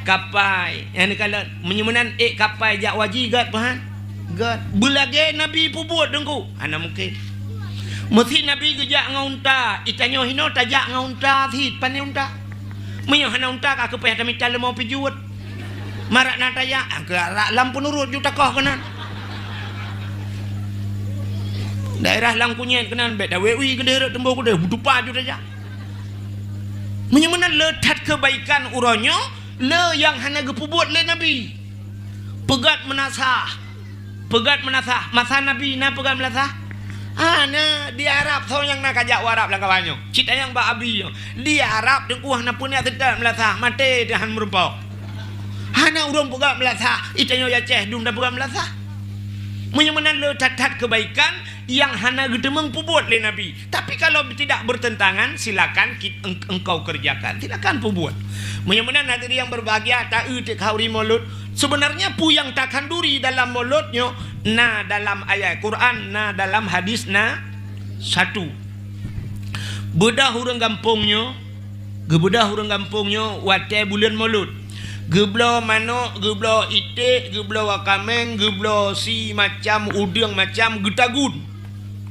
kapai. Nyang neukalon, meunyoe meunan ék kapai jak haji gét pahan? Gét. Beulagée Nabi peubuet teungku? Hana mungken. Meusi Nabi geujak ngon unta, itanyoe hinoe tajak ngon unta sit, pane unta. Meunyoe hana unta ka keupeue tamita leumô pijuet. Marak na tajak, ah, keu arak lam peunurot ju takoh keunan. Daerah lam kunyet keunan, bék dawé ui keudeh rot teumbôh keudeh, beutupa ju tajak. Meunyoe meunan le that keubaikan uroe nyoe, le nyang hana geupeubuet lé Nabi. Peugét meunasah. Peugét meunasah. Masa Nabi na peugét meunasah? Hana, di Arab soe nyang na kajak u Arab lam kawan nyoe. Cit ayang bak Abi nyoe. Di Arab teungku hana peue niat teutab meunasah, maté teuhan meurumpok. Hana ureuëng peugét meunasah, itanyoe Aceh dum tapeugét meunasah. Meunyoe meunan le that-that keubaikan, nyang hana geuteumeung peubuet lé Nabi. Tapi kalau tidak bertentangan, silakan kit-, eng-, engkau kerjakan. Silakan peubuet. Meunyoe meunan hadirin yang berbahagia, taeu teuk khauri mulod. Sebenarnya peue nyang takhanduri dalam mulod nyoe na dalam ayat Quran, na dalam hadis, na satu. Beudôh ureuëng gampông nyoe, Geubeudoh ureuëng gampông nyoe watée buleuen Molot. Geubloe manök, geubloe iték, geubloe kaméng, geubloe si macam udeueng macam geutagun.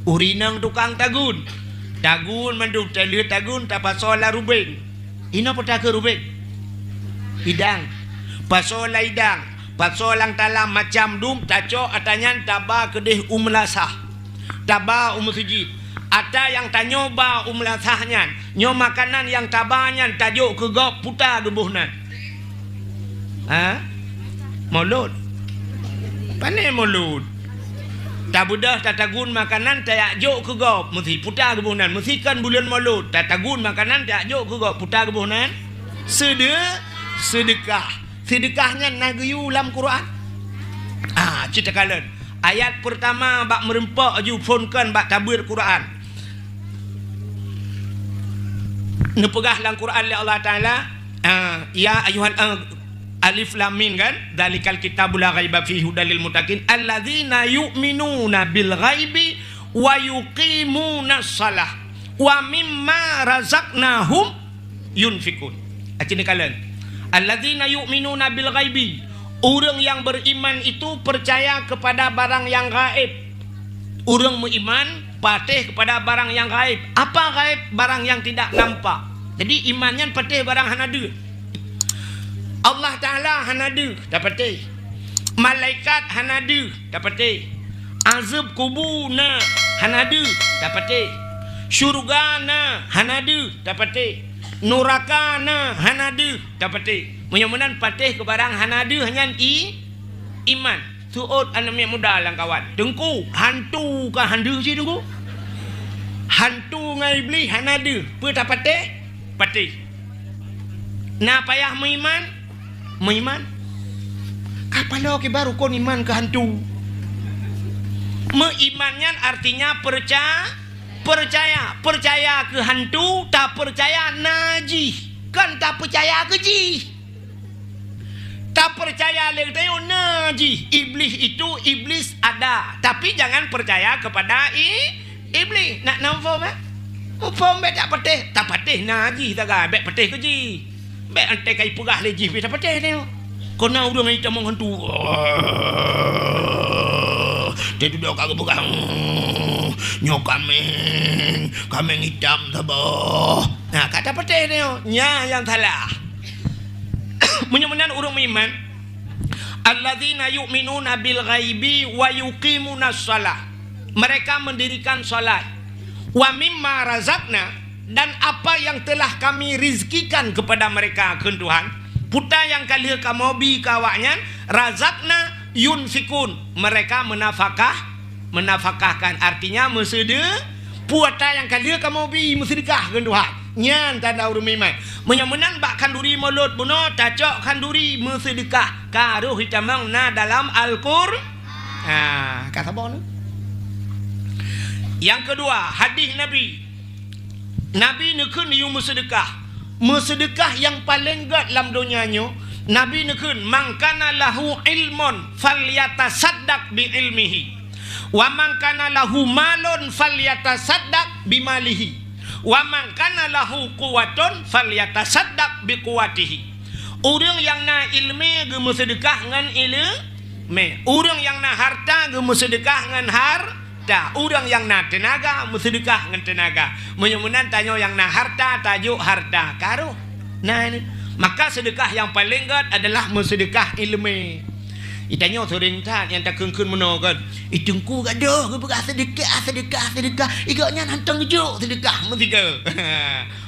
Ureuëng inong tukang tagun. Tagun mandum, teuh lheueh tagun tapasoe lam rubeng. Inoe peue takheun rubeng? Idang. Pasoe lam idang, pasoe lam talam macam dum, tacok atra nyan taba keudeh u meulasah. Taba u meuseujid. Atra nyang tanyoe ba u meulasah nyan, nyoe makanan nyang taba nyan tajok keu gob, peue ta geuboh nan? Ha? Molot. Pane molot? Tabeudôh tatagun makanan tajak jok keu gob, meusi peue ta geuboh nan? Meusi kon buleuen Molot, tatagun makanan tajak jok keu gob, peue ta geuboh nan? Seude-, seudeukah. Seudeukah nyan na geuyue lam Quran? Ah, cit takalon. Ayat peurtama bak meurumpok aju phon kon bak tabeuet Quran. Neupeugah lam Quran lé Allah Taala, ah, ya ayuhal, ah, alif lam mim kan? Dzalikal kitabu la raiba fihi hudal lil muttaqin alladzina yu'minuna bil ghaibi wa yuqimunas shalah wa mimma razaqnahum yunfikun. Aci neukalon. Alladzina yu'minuna bil ghaibi. Ureuëng nyang beriman itu percaya kepada barang yang gaib. Ureuëng meuiman patéh kepada barang yang gaib. Apa gaib? Barang yang tidak nampak. Jadi iman nyan patéh barang hana deuh. Allah Taala hana deuh, tapatéh. Malaikat hana deuh, tapatéh. Azeueb kubu na, hana deuh, tapatéh. Syeuruga na, hana deuh, tapatéh. Nuraka na, hana deuh, tapatéh. Meunyoe meunan patéh keu barang hana deuh nyan i-, iman. Seuôt aneuk miet muda lam kawan. Teungku, hantu ka han deuh cit Teungku? Hantu ngon Iblih hana deuh. Peue tapatéh? Patéh. Na payah meuiman? Meuiman. Ka paloe kiban rukon iman keu hantu. Meuiman nyan artinya perca-, percaya. Percaya keu hantu, tapeucaya na jih. Kon tapeucaya keu jih. Tapeucaya lé geutanyoe na jih. Iblih itu, iblis ada. Tapi jangan percaya kepada i-, iblih. Nak na muphom, eh? Muphom bék tapatéh. Tapatéh na jih sagai, bék patéh keu jih. Bèk antée ka ipeugah lé jih, bèk tapatéh nyoe. Kona ureuëng itamong hantu. Teududoe ka geupeugah, "Nyoe kaméng, kaméng itam saboh." Nah, ka tapatéh nyoe, nyan nyang salah. Meunyoe meunan ureuëng meuiman, "Alladzina yu'minuna bil ghaibi wa yuqimunas shalah." Mereka mendirikan salat. "Wa mimma razaqna," dan apa yang telah Kami rizkikan kepada mereka, kheun Tuhan. Peue nyang ka lheueh Kamoe bi keu awaknyan, "razaqna yunfikun," mereka menafakah, menafakahkan, artinya meuseude-, peue nyang ka lheueh Kamoe bi meuseudeukah, kheun Tuhan. Nyan tanda ureuëng meuiman. Meunyoe meunan bak khanduri mulod bunoe, tacok khanduri meuseudeukah, ka rhoh itamong na dalam Al-Qur-, ha, ka saboh nyoe. Nyang keudua, hadis Nabi. Nabi neukheun yue meuseudeukah. Meuseudeukah nyang paleng gét lam donya nyoe, Nabi neukheun, "Man kana lahu ilmun falyatasaddaq bi ilmihi, wa man kana lahu malun falyatasaddaq bi malihi, wa man kana lahu quwwatun falyatasaddaq bi quwwatihi." Ureuëng nyang na iéleumé geumeuseudeukah ngon iéleumé. Ureuëng nyang na hareuta geumeuseudeukah ngon har-, ta, ureuëng nyang na teunaga meuseudeukah ngon teunaga. Meunyoe meunan tanyoe nyang na hareuta tajok hareuta, ka rhoh. Nah, ini. Maka seudeukah nyang paleng gét adalah meuseudeukah iéleumé. Itanyoe seuring that nyang takheun-kheun meunoe kan. "Ih, Teungku gadôh geupeugah seudeukah, seudeukah, seudeukah. Ih, gobnyan hantom geujok seudeukah meusigoe."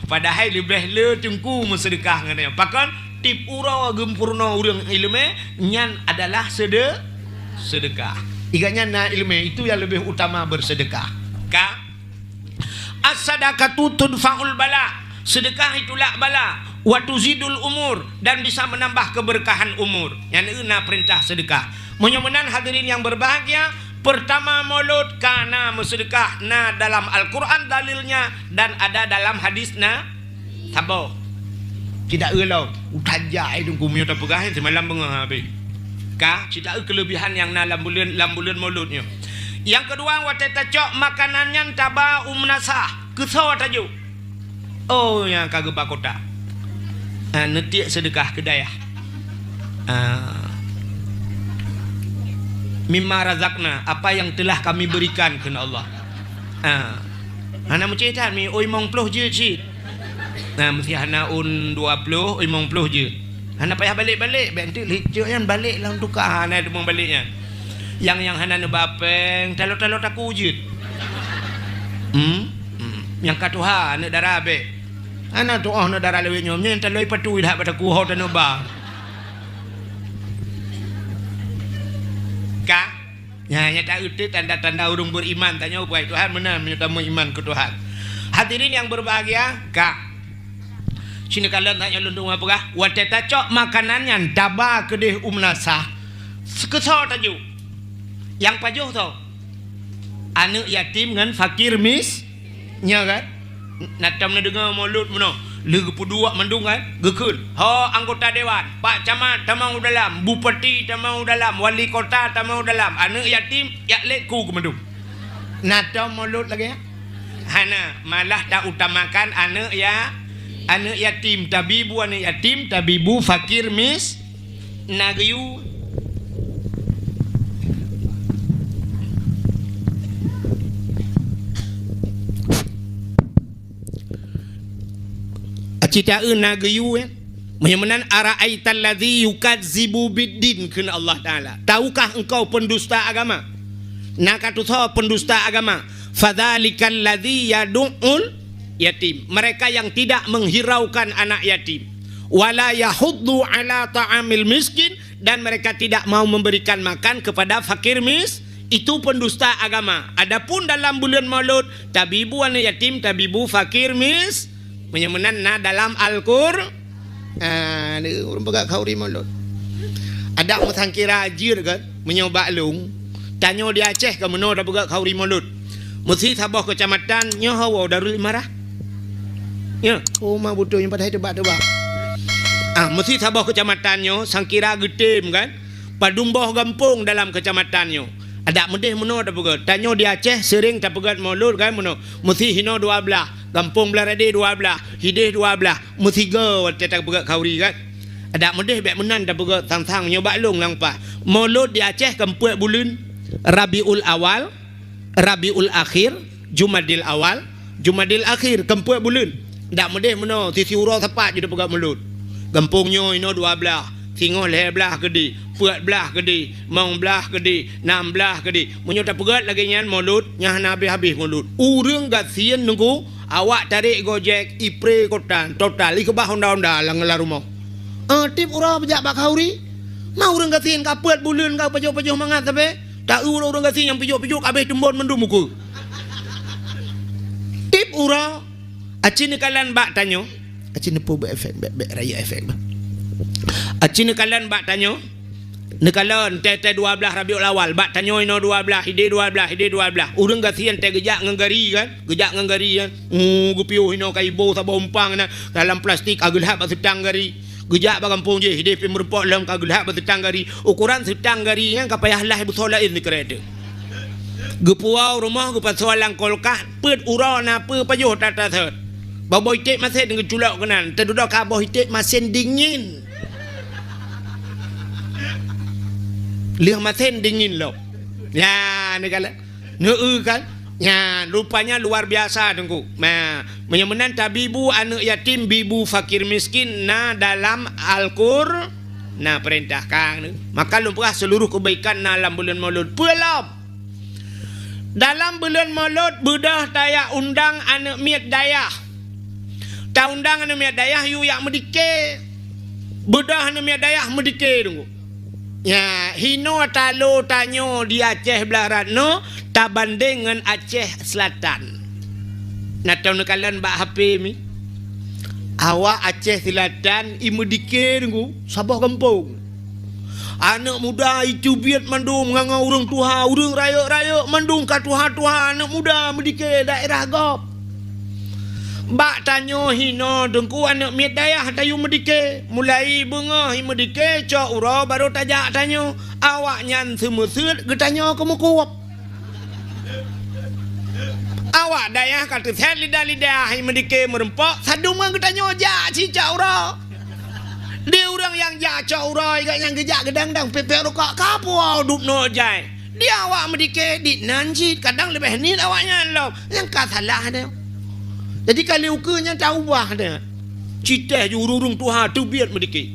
Padahai leubeh le Teungku meuseudeukah ngon nyan. Pakon? Tiep uroe geumeupeurunoe ureuëng iéleumé, nyan adalah seude-, seudeukah. Iga nyan na iéleumé, itu yang lebih utama berseudeukah. Ka? "As-sadaqatu tudfa'ul bala." Seudeukah itulak bala. "Wa tuzidul umur," dan bisa menambah keberkahan umur. Nyan na peurintah seudeukah. Meunyoe meunan hadirin yang berbahagia, pertama mulod ka na meuseudeukah, na dalam Al-Quran dalilnya dan ada dalam hadis na-, Saboh. Cit taeu lom. Utajak ai Teungku meunyoe tapeugah nyan seumalam beungoh habéh. Ka, cit taeu keuleubihan nyang na lam buleuen, lam buleuen mulod nyoe. Nyang keudua, watée tacok makanan nyan taba u meunasah, keusoe tajok. Oh, nyang ka geuba kota. Ah, neutiek seudeukah keu dayah. Ah. "Mimma razaqna," apa yang telah Kami berikan, kheun Allah. Ah. Hana meucit that, mi oi mong ploh jeuet cit. Nah, meusé hana ôn dua ploh, oi mong ploh jeuet. Hana payah balek-balek, bèk enteuk lheueh cok nyan balek lam tuka, hana teumong balek nyan. Nyang, nyang hana neuba péng, talo-talo taku jeuet. Hmm? Hmm. Nyang ka tuha, aneuk dara bèk. Hana tuoh aneuk dara lawét nyoe, nyan taloi patui that bak taku ho taneuba. Ka? Nyan, nyan taeu teuk tanda-tanda ureuëng beriman. Tanyoe buai Tuhan meunan meunyoe tameuiman keu Tuhan. Hadirin yang berbahagia, ka. Sinoe kalon tanyoe lôn tueng peugah, watée tacok makanan nyan taba keudeh u meunasah, keusoe tajok. Nyang pajoh soe? Aneuk yatim ngon fakir mis-, Nyoe kan? Na tom neudeungoe mulod meunoe, lheueh geupeuduek mandum kan? Geukheun, "Ho anggota dewan, pak camat tamong u dalam, bupati tamong u dalam, wali kota tamong u dalam, aneuk yatim jak lé ku keu mandum." Na tom mulod lagée nyan? Hana, malah tautamakan aneuk ya-, aneuk yatim, tabibu aneuk yatim, tabibu fakir mis-, Na geuyue. Aci taeu na geuyue, eh? Meunyoe meunan, "Ara'aital ladzi yukazzibu biddin," kheun Allah Taala. "Tahukah engkau pendusta agama?" Na ka tusoe pendusta agama. "Fadzalikal ladzi yadu'ul yatim." Mereka yang tidak menghiraukan anak yatim. "Wala yahuddu ala ta'amil miskin," dan mereka tidak mau memberikan makan kepada fakir mis-, itu pendusta agama. Adapun dalam buleuen Maulud, tabibu aneuk yatim, tabibu fakir mis-, meunyoe meunan na dalam Al-Qur-, ah, ureuëng peugah khauri Maulud. Adak meusangkira jeuet kan, meunyoe bak lôn, tanyoe di Aceh ka meunoe tapeugah khauri Maulud. Meusi saboh keucamatan nyoe hawa Darul Imarah. Ya, oh, ma beutôi nyoe padahai teuba-teuba. Ah, meusi saboh keucamatan nyoe sangkira geutem kan, padum boh gampông dalam keucamatan nyoe. Adak meudeh meunoe tapeugét. Tanyoe di Aceh seuréng tapeugét Maulud kan meunoe. Meusi hinoe dua blaih, gampông Blaradé dua blaih, hideh dua blaih, meusigoe watée tapeugét khauri kan. Adak meudeh bék meunan tapeugét sang-sang nyoe bak lôn lam paih. Maulud di Aceh keumpeuet buleuen, Rabiul Awal, Rabiul Akhir, Jumadil Awal, Jumadil Akhir, keumpeuet buleuen. Dak meudeh meunoe, sisi uroe sapat jeuet tapeugét Maulud. Gampông nyoe inoe dua blaih, singoh lhée blaih keudeh, peuet blaih keudeh, limong blaih keudeh, nam blaih keudeh. Meunyoe tapeugét lagée nyan Maulud, nyan hana habéh-habéh Maulud. Ureuëng gasien nunggu, awak tarek Gojek, ipré kota, total, ikeubah honda-honda lam, lam rumoh. Eh, tiep uroe beujak bak khauri. Ma ureuëng gasien ka peuet buleuen ka pajoh-pajoh mangat sabe. Ta ureuëng gasien nyang pijoh-pijoh ka habéh teumbon mandum ukeue. Tiep uroe, aci neukalon bak tanyoe. Aci neupeu beu efek, bék, bék rayeuk efek bah. Aci neukalon bak tanyoe. Neukalon tée-tée dua blaih Rabiul Awal, bak tanyoe inoe dua blaih, hideh dua blaih, hideh dua blaih. Ureuëng gasien tée geujak ngon gari kan, geujak ngon gari kan. Uh, geupiôh inoe ka iboh saboh umpang na dalam plastik, ka geulhab bak seutang gari. Geujak bak gampông jih, hideh pih meurumpok lom ka geulhab bak seutang gari. Ukoran seutang gari nyan ka payah lah beusoe laén sikrek teuh. Geupuwoe rumoh geupasoe lam kulkas, peuet uroe na peue pajoh that-that sot. Bak boh iték masén geuculok keunan, teududoe ka boh iték masén dingin. Lheueh masén dingin lom. Ya, neukalon. Neu kan? Nyan, rupanya luar biasa, Teungku. Nah, meunyoe meunan tabibu aneuëk yatim, bibu fakir miskin na dalam Al-Qur-, na peurintah kang. Maka lôn peugah seuluruh keubaikan na lam buleuen Maulud. Peue lom? Dalam buleuen Maulud, beudôh tayak undang aneuëk miet dayah. Taundang aneuëk miet dayah yue jak meudike. Beudôh aneuëk miet dayah meudike, Teungku. Nya, hinoe talo tanyoe di Aceh Blarat nyoe tabandeng ngon Aceh Selatan. Na tau neukalon bak H P mi. Awak Aceh Selatan i meudike, Teungku, saboh gampông. Aneuëk muda iteubiet mandum ngon, ngon ureuëng tuha, ureuëng rayeuk-rayeuk mandum ka tuha-tuha, aneuëk muda meudike daerah gob. Bak tanyoe hinoe Teungku aneuëk miet dayah tayue meudike. Mulai beungoh i meudike cok uroe barô tajak tanyoe. Awaknyan seumeuseuet geutanyoe keumeukueb. Awak dayah ka teusét lidah-lidah i meudike meurumpok, sadum ngon geutanyoe jak cicak uroe. Di ureuëng nyang jak cok uroe, gobnyan geujak geudang-dang pipék rukok, ka puwoe dub noe jai. Di awak meudike dit nan cit, kadang leubeh niet awaknyan lom. Nyang ka salah nyoe. Jadi kali ukeue nyan taubah nyoe. Citeh ju ureuëng tuha teubiet meudike.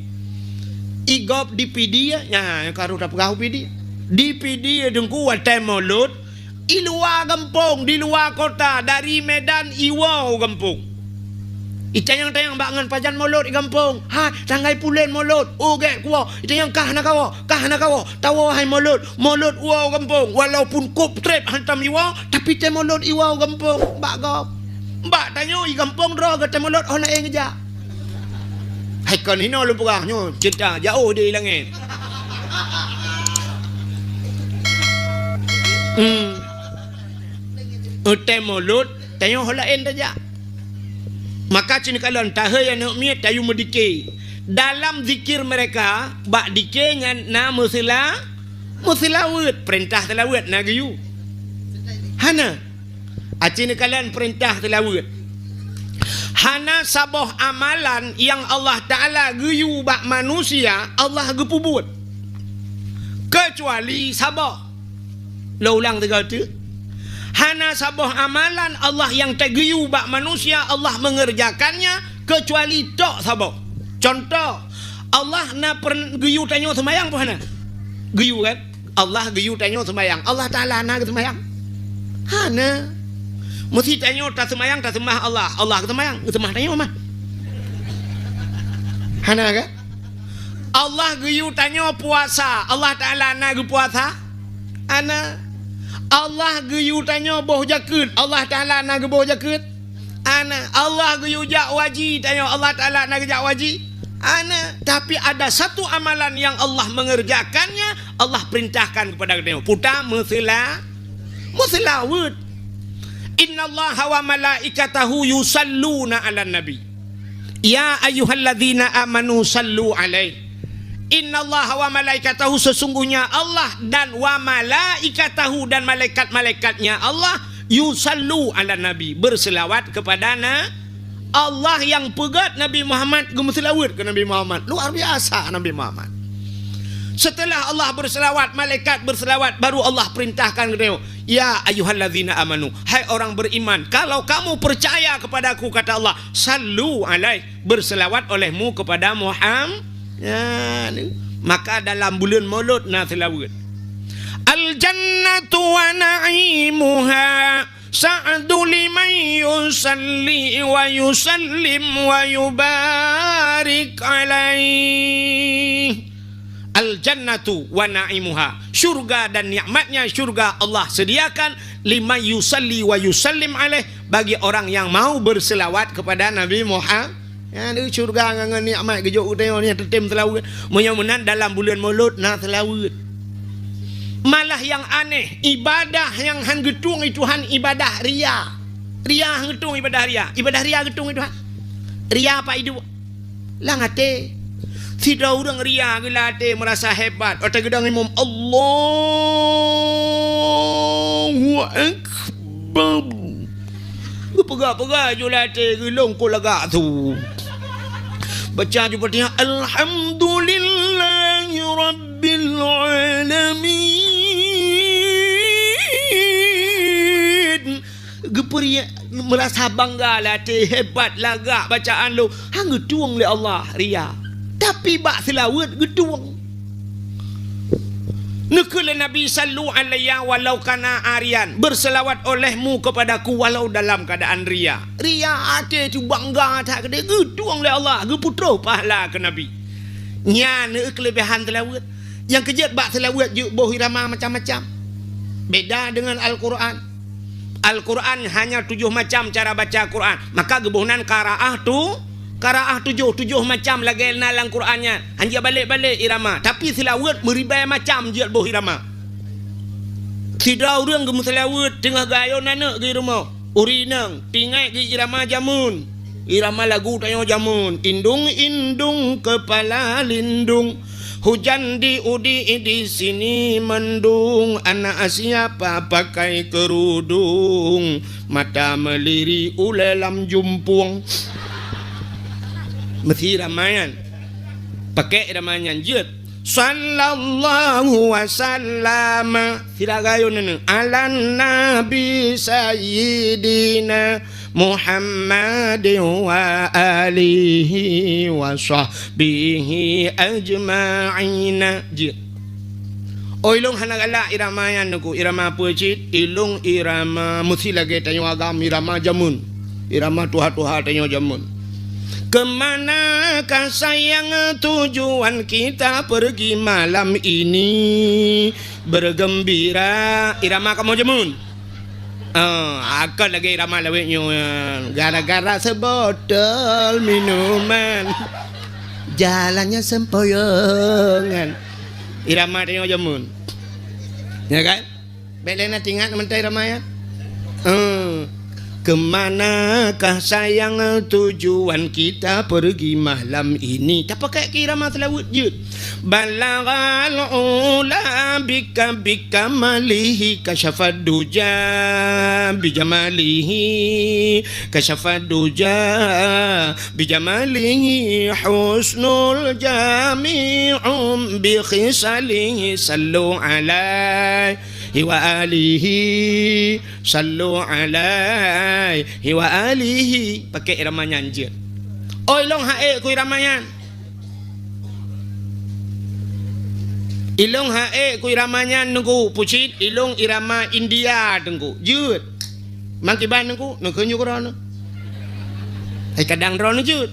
I gob di Pidie, nya, nyang ka rôh tapeugah u Pidie. Di Pidie Teungku watée Maulud, i luwa gampông, di luwa kota, dari Medan iwoe u gampông. Itanyong-tanyong bak ngon pajan Maulud i gampông. Ha, tanggai pulen Maulud. Oh, gét kuwoe. Itanyong kah na kawoe, kah na kawoe. Tawoe hai Maulud. Maulud woe u gampông. Walaupun kop treb hantom iwoe, tapi tée Maulud iwoe u gampông. Bak gob. Bak tanyoe i gampông droe gata Maulud oh laén geujak. Hai kon hinoe lôn peugah nyoe, cerita jauh di langét. Hmm. Utée Maulud, tanyoe ho laén tajak. Maka cit neukalon tahei aneuëk miet tayue meudike. Dalam zikir mereka, bak dike nyan na meuseula-, meuseulaweuet, peurintah seulaweuet na geuyue. Hana. Aci neukalon peurintah seulaweuet. Hana saboh amalan nyang Allah Taala geuyue bak manusia, Allah geupeubuet. Keucuali saboh. Lôn ulang sigoe teuk. Hana saboh amalan Allah nyang tageuyue bak manusia, Allah mengerjakannya, keucuali tok saboh. Contoh, Allah na pern-, geuyue tanyoe seumayang peu hana? Geuyue kan? Allah geuyue tanyoe seumayang. Allah Taala na geuseumayang? Hana. Meusti tanyoe taseumayang, taseumah Allah. Allah geuseumayang, geuseumah tanyoe mah. Hana kan? Allah geuyue tanyoe puasa. Allah Taala na geupuasa? Hana. Allah geuyue tanyoe boh jakeuet. Allah Taala na geuboh jakeuet? Hana. Allah geuyue jak waji tanyoe. Allah Taala na geujak waji? Hana. Tapi ada satu amalan yang Allah mengerjakannya, Allah perintahkan kepada geutanyoe. Puta meuseula-, meuseulaweuet. Innallaha wa malaikatahu yusalluna 'alan nabi. Ya ayyuhalladzina amanu sallu 'alaihi. Innallaha wa malaikatahu, sesungguhnya Allah dan wa malaikatahu, dan malaikat-malaikatnya Allah, yusallu ala nabi, berselawat kepada na-, Allah nyang peugét Nabi Muhammad, geumeuseulaweuet keu Nabi Muhammad. Luar biasa Nabi Muhammad. Setelah Allah berselawat, malaikat berselawat, baru Allah perintahkan keu tanyoe, "Ya ayyuhallazina amanu, hai orang beriman, kalau kamu percaya kepadaku," kata Allah, "sallu alaih, berselawat olehmu kepada Muhammad." Ya, ni. Maka dalam buleuen Maulud na seulaweuet. "Al jannatu wa na'imuha sa'du liman yusalli wa yusallim wa yubarik alaih." "Al jannatu wa na'imuha." Syurga dan nikmatnya syurga Allah sediakan, "liman yusalli wa yusallim alaih," bagi orang yang mau berselawat kepada Nabi Muhammad. Ya, di syurga ngon, ngon nikmat geujok u tanyoe ni teutem seulaweuet. Meunyoe meunan dalam buleuen Maulud na seulaweuet. Malah nyang aneh, ibadah nyang han geutueng lé Tuhan ibadah ria. Ria han geutueng ibadah ria. Ibadah ria geutueng lé Tuhan. Ria apa idup? Lam até. Sidroe ureuëng ria geuh lam até, meurasa hebat. Watée geudong imum, "Allahu Akbar." Geupeugah-peugah ju lam até, geulong kok lagak su. Baca ju Fatihah, "Alhamdulillahi Rabbil Alamin." Geupeuriek, meurasa bangga lam até, hebat lagak bacaan lôn. Han geutueng lé Allah, ria. Tapi bak seulaweuet geutueng. Neukheun lé Nabi, "Sallu alayya walau kana ariyan," berselawat olehmu kepadaku walau dalam keadaan ria. Ria até teuh bangga that keudéh, geutueng lé Allah, geupeutroh pahala keu Nabi. Nyan keuh keuleubehan seulaweuet. Nyang keujeuet bak seulaweuet jeuet boh irama macam-macam. Beda deungon Al-Qur'an. Al-Qur'an hanya tujoh macam cara baca Qur'an. Maka geuboh nan qiraah tu, qiraah tujoh, tujoh macam lagée na lam Qur'an nyan. Han jeuet balek-balek irama, tapi seulaweuet meuribée macam jeuet boh irama. Sidroe ureuëng geumeuseulaweuet teungoh geuayon aneuëk geuh rumoh. Ureuëng inong, tingat geuh irama jameun. Irama lagu tanyoe jameun. Indung-indung kepala lindung. Hujan di udi di sini mendung, anak siapa pakai kerudung, mata melirik ulée lam jumpuang. Meusi ramaian. Pakai ramaian jeuet. Sallallahu wasallam. Sira gayun neuneu. Ala Nabi Sayyidina Muhammad wa alihi wa sahbihi ajma'in. Jeuet. Oh, ilong hana galak irama nyan Teungku, irama peue cit? Ilong irama meusi lagée tanyoe agam, irama jameun. Irama tuha-tuha tanyoe jameun. Kemanakah sayang tujuan kita pergi malam ini? Bergembira. Irama kamoe jameun. Ah, akon lagée irama lawét nyoe. Gara-gara sebotol minuman, jalannya sempoyongan. Irama tanyoe jameun. Ya kan? Bék lé na tingat mantong irama nyan. Eh, kemanakah sayang tujuan kita pergi malam ini? Tapakai keu irama seulaweuet jeuet. Balaghal ula bika bika malihi kasyafad duja bijamalihi kasyafad duja bijamalihi husnul jami'um bi khisalihi sallu alaihi wa alihi sallu alaihi wa alihi. Pakai irama nyan jeuet. Oh, ilong ha'e ku irama nyan. Ilong ha'e ku irama nyan Teungku, pucit ilong irama India Teungku. Jeuet. Mangkiban Teungku, neukheun ju keudroe. Hai kadang droe jeuet.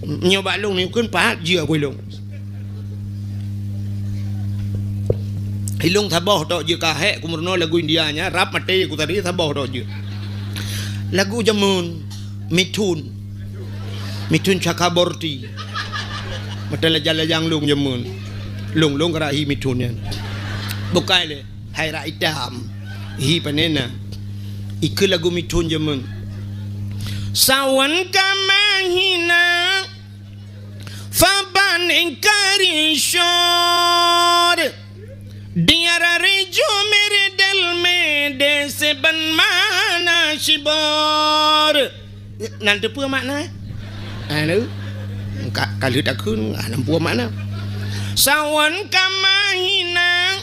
Nyoe bak lôn ni kheun pahat jeuet ku ilong. Ilong saboh tok jeuet ka hek ku meurunoe lagu India nyan, rab maté ku tadi saboh tok jeuet. Lagu jameun, Mithun. Mithun Chakraborty. Mata lajang-lajang lôn jameun. Lôn, lôn keurak hi Mithun nyan. Bukai lé, hai rak itam. Hi panena. Ikeue lagu Mithun jameun. Sawan ka mahina. Faba Ningkari syur. Diara rejo meredel mede seben mana sibor. Nan teupeue makna? Anu, ka, ka lheueh takheun, ah, nan peue makna. Sawan ka mahina,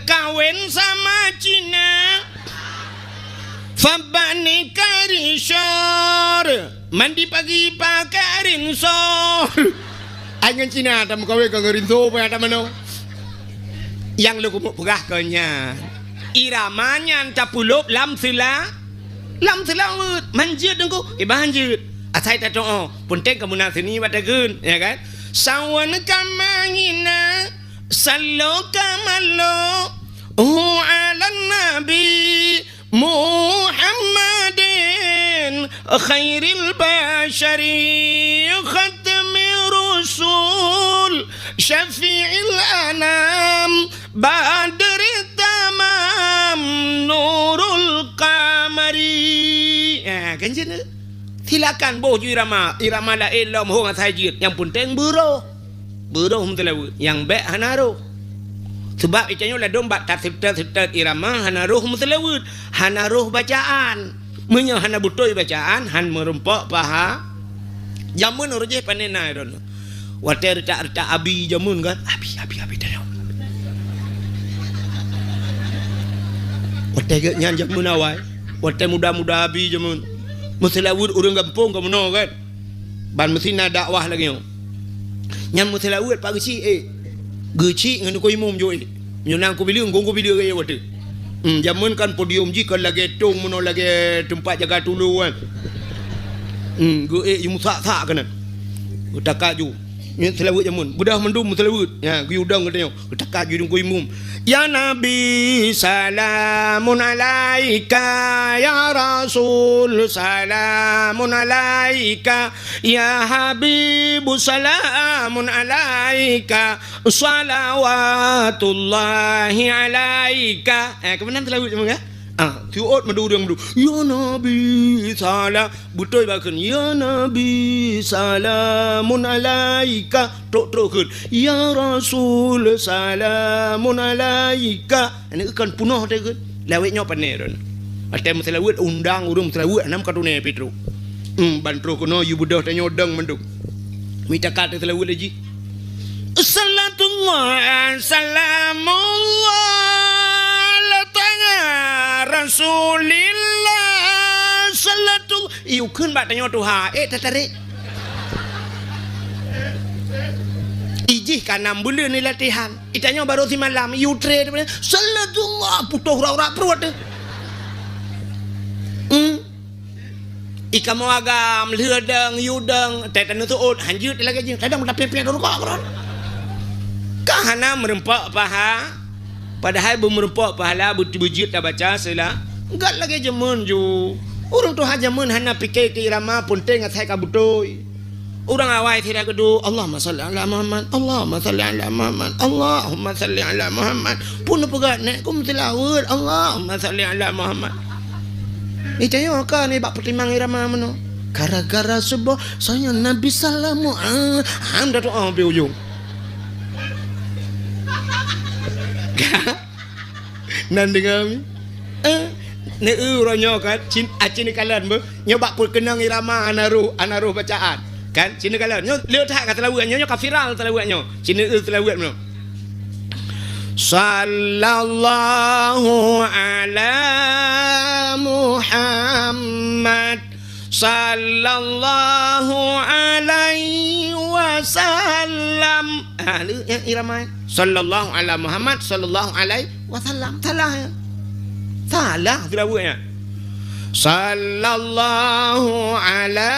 kawen sama Cina. Fabani kari syur. Mandi pagi pakai rinso. Ai ngon Cina tameukawen keu rinso, peue tamanoe. Nyang lôn keumeung peugah keu nyan. Irama nyan tapeulop lam seula-, lam seulaweuet. Manjeuet teungku, kiban jeuet. Asai tatoe, peunteng kamoe na seuni bak takheun, ya kan? Sawan ka mahina, salo ka malo, hu alan nabi, Muhammadin khairil basyari khatmi rusul syafi'il anam badri tamam nurul qamari. Ha, kan jeuet. Silakan boh ju irama, irama laén lom hong asai jeuet. Nyang peunteng beuroh. Beuroh meuseulaweuet, nyang bék hana roh. Sabab itanyoe ladôm bak taseutôt-seutôt irama hana roh meuseulaweuet, hana roh bacaan. Meunyoe hana beutôi bacaan, han meurumpok paha. Jameun ureueng jih pane na droeneuh. Watée reutak-reutak abi jameun kan, abi, abi, abi tanyoe. Watée geuh nyan jameun awai, watée muda-muda abi jameun. Meuseulaweuet ureueng gampông ka meunoe kan. Ban meusi na dakwah lagée nyoe. Nyan meuseulaweuet pak geuchik, eh. Geuchik ngon keu imum jok, eh. Nyoe nang kubileue, ngon kubileue gaya watée. Hmm, jameun kan podium jih kan lagée tong meunoe lagée teumpat jaga tulu kan. Hmm, geu, eh, yu musak-sak keunan. Geutaka ju. Nyoe seulaweuet jameun. Beudah mandum meuseulaweuet. Ya, geuyue dong geutanyoe. Geutaka ju dong keu imum. Ya Nabi, salamun alaika. Ya Rasul, salamun alaika. Ya Habibu, salamun alaika. Salawatullahi alaika. Eh, keumanaan seulaweuet jameun, ya? Ah, siuôt madu ureueng madu. Ya Nabi, salam. Beutôi bak kheun, "Ya Nabi, salamun alaika." Trok-trok kheun, "Ya Rasul, salamun alaika." Aneuk kan punoh teuh kheun. Lawét nyoe pane ron. Watée meuseulaweuet, undang ureueng meuseulaweuet, hana meukatrune pih trok. Hmm, ban trok keunoe, yue beudôh tanyoe dong mandum. Mita ka teuseulaweuet lé jih. Salatullah, salamullah, ala taha Rasulillah, salatullah. Ih, ukheun bak tanyoe tuha, eh, tatarék. Ijih ka nam buleuen latihan. Itanyoe barô simalam, ih, utre, salatullah, putôh urat-urat pruet. Hmm. I kamoe agam, lheueh dong, yue dong, teuh taneuseuôt, hanjeuet lagée jih, kadang tapéh-péh rukok keudroe. Ka hana meurumpok paha, padahai beumeurumpok pahala beu-, beujeuet tabaca seula. Gat lagée jameun ju. Ureueng tuha jameun hana pike keu irama, peunteng asai ka beutôi. Ureueng awai sira geuduek, "Allahumma shalli ala Muhammad, Allahumma shalli ala Muhammad, Allahumma shalli ala Muhammad." Pun neupeugah, "Nek kum tilaweuet, Allahumma shalli ala Muhammad." Itanyoe ka nibak peutimang irama meunoe. Gara-gara seuboh, saya Nabi salamu, ah, ham dah tu, ah, pi ujong. Nan deungoe mi? Eh, neu uroe nyoe kan, cin, acin kalon beuh. Nyoe bak peukeunong irama hana roh, hana roh bacaan. Kan, cin kalon. Nyoe leuet that ka seulaweuet nyoe, nyoe ka viral seulaweuet nyoe. Cin eu seulaweuet nyoe. Sallallahu ala Muhammad. Sallallahu alaihi wasallam. Ah, ni, ya, irama. Sallallahu ala Muhammad, sallallahu alaihi wasallam. Salah, ya. Salah, seulaweuet, ya. Sallallahu ala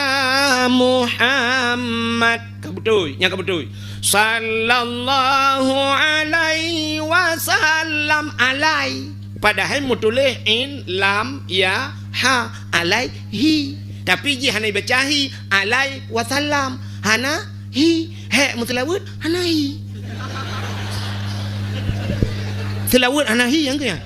Muhammad. Ka beutôi, nyang ka beutôi. Sallallahu alaihi wasallam. Alai. Padahai meutuléh in, lam, ya, ha. Alaihi. Tapi jih hana ibaca hi. Alaihi wasallam. Hana hi. Hék meuseulaweuet, hana hi. Seulaweuet hana hi, nyang keu nyan.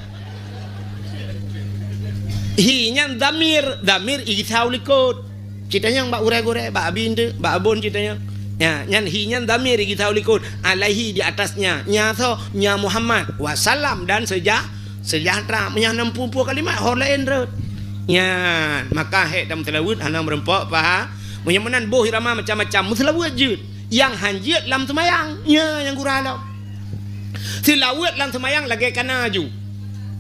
Hi nyan dhamir. Dhamir igisau likot. Cit tanyong bak gurée-gurée, bak abi eunteuk, bak abon cit tanyong. Ya, nyan hi nyan dhamir gisa u likot. Alaihi, di atasnya. Nya soe? Nya Muhammad. Wasallam, dan seja-, sejahtera. Meunyo na muphom kalimat, ho laén rot. Nyan, maka hék tameuseulaweuet hana meurumpok paha. Meunyo meunan boh irama macam-macam, meuseulaweuet jeuet. Nyang han jeuet lam seumayang. Nya nyang gura lom. Seulaweuet lam seumayang lagée kana ju.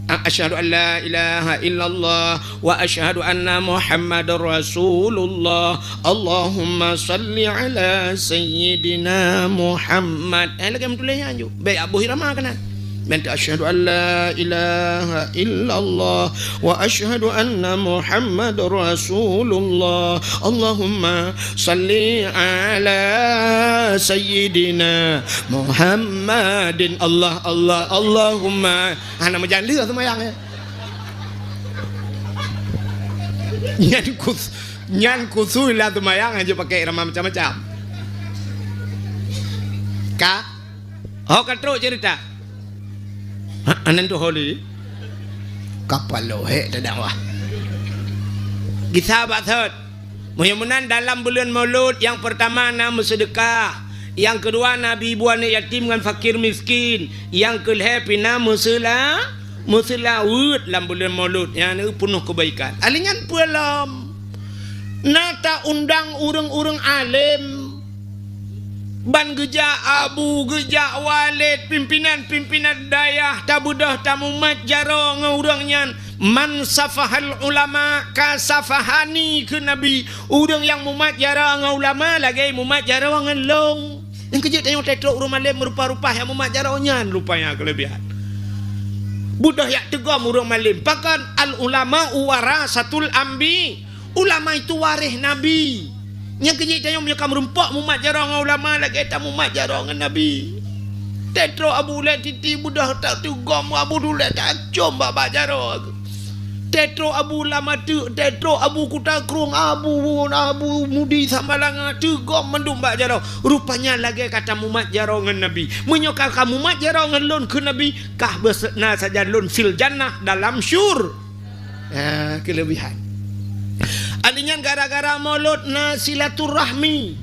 A-, asyhadu an la ilaha illallah wa asyhadu anna Muhammadar Rasulullah. Allahumma salli ala sayyidina Muhammad. Eh, lagée meutuléh nyan ju. Bék boh irama kana. Mantong asyhadu an la ilaha illallah wa asyhadu anna Muhammadar Rasulullah. Allahumma salli ala sayyidina Muhammadin. Allah, Allah, Allahumma. Hana meujan lheueh seumayang, eh. Nyan kus-, nyan kusui lah seumayang hana pakai irama macam-macam. Ka? Ho ka trok cerita. Ha, anan tu holi. Kapal lo hek teudakwah. Gisa bak thot. Meunyo meunan dalam buleuen Maulud, nyang peurtama na meuseudeukah, nyang keudua na bi ibu aneuëk yatim ngon fakir miskin, nyang keulhée pih na meuseula-, meuseulaweuet lam buleuen Maulud, nyang peunoh keubaikan. Alèh nyan peue lom? Na ta-undang ureuëng-ureuëng além. Ban geujak abu, geujak walét, pimpinan-pimpinan dayah, tabeudôh tamumat jaroe ngon ureuëng nyan. Man safahal ulama ka safahani, kheun Nabi. Ureuëng nyang mumat jaroe ngon ulama lagée mumat jaroe ngon lôn. Nyang keujeuet tanyoe teutrok ureuëng malém meurupa-rupa nyang mumat jaroe nyan rupanya keuleubihan. Beudôh jak teugom ureuëng malém. Pakon al ulama warasatul anbi. Ulama itu waréh Nabi. Nyang keujeuet tanyoe meunyoe ka meurumpok mumat jaroe ngon ulama lagée tamumat jaroe ngon Nabi. Teutrok abu ulée titi beudôh tateugom abu dulée tacom bak-bak jaroe. Teutrok abu lam ateuk, teutrok abu kuta krueng, abu, abu mudi sambalanga teugom mandum bak jaroe. Rupanya lagée ka tamumat jaroe ngon Nabi. Meunyoe ka, ka mumat jaroe ngon lôn kheun Nabi, kah beusena sajan lôn fil jannah dalam syur. Ha, keuleubihan. Alèh nyan gara-gara Maulud na silaturahmi.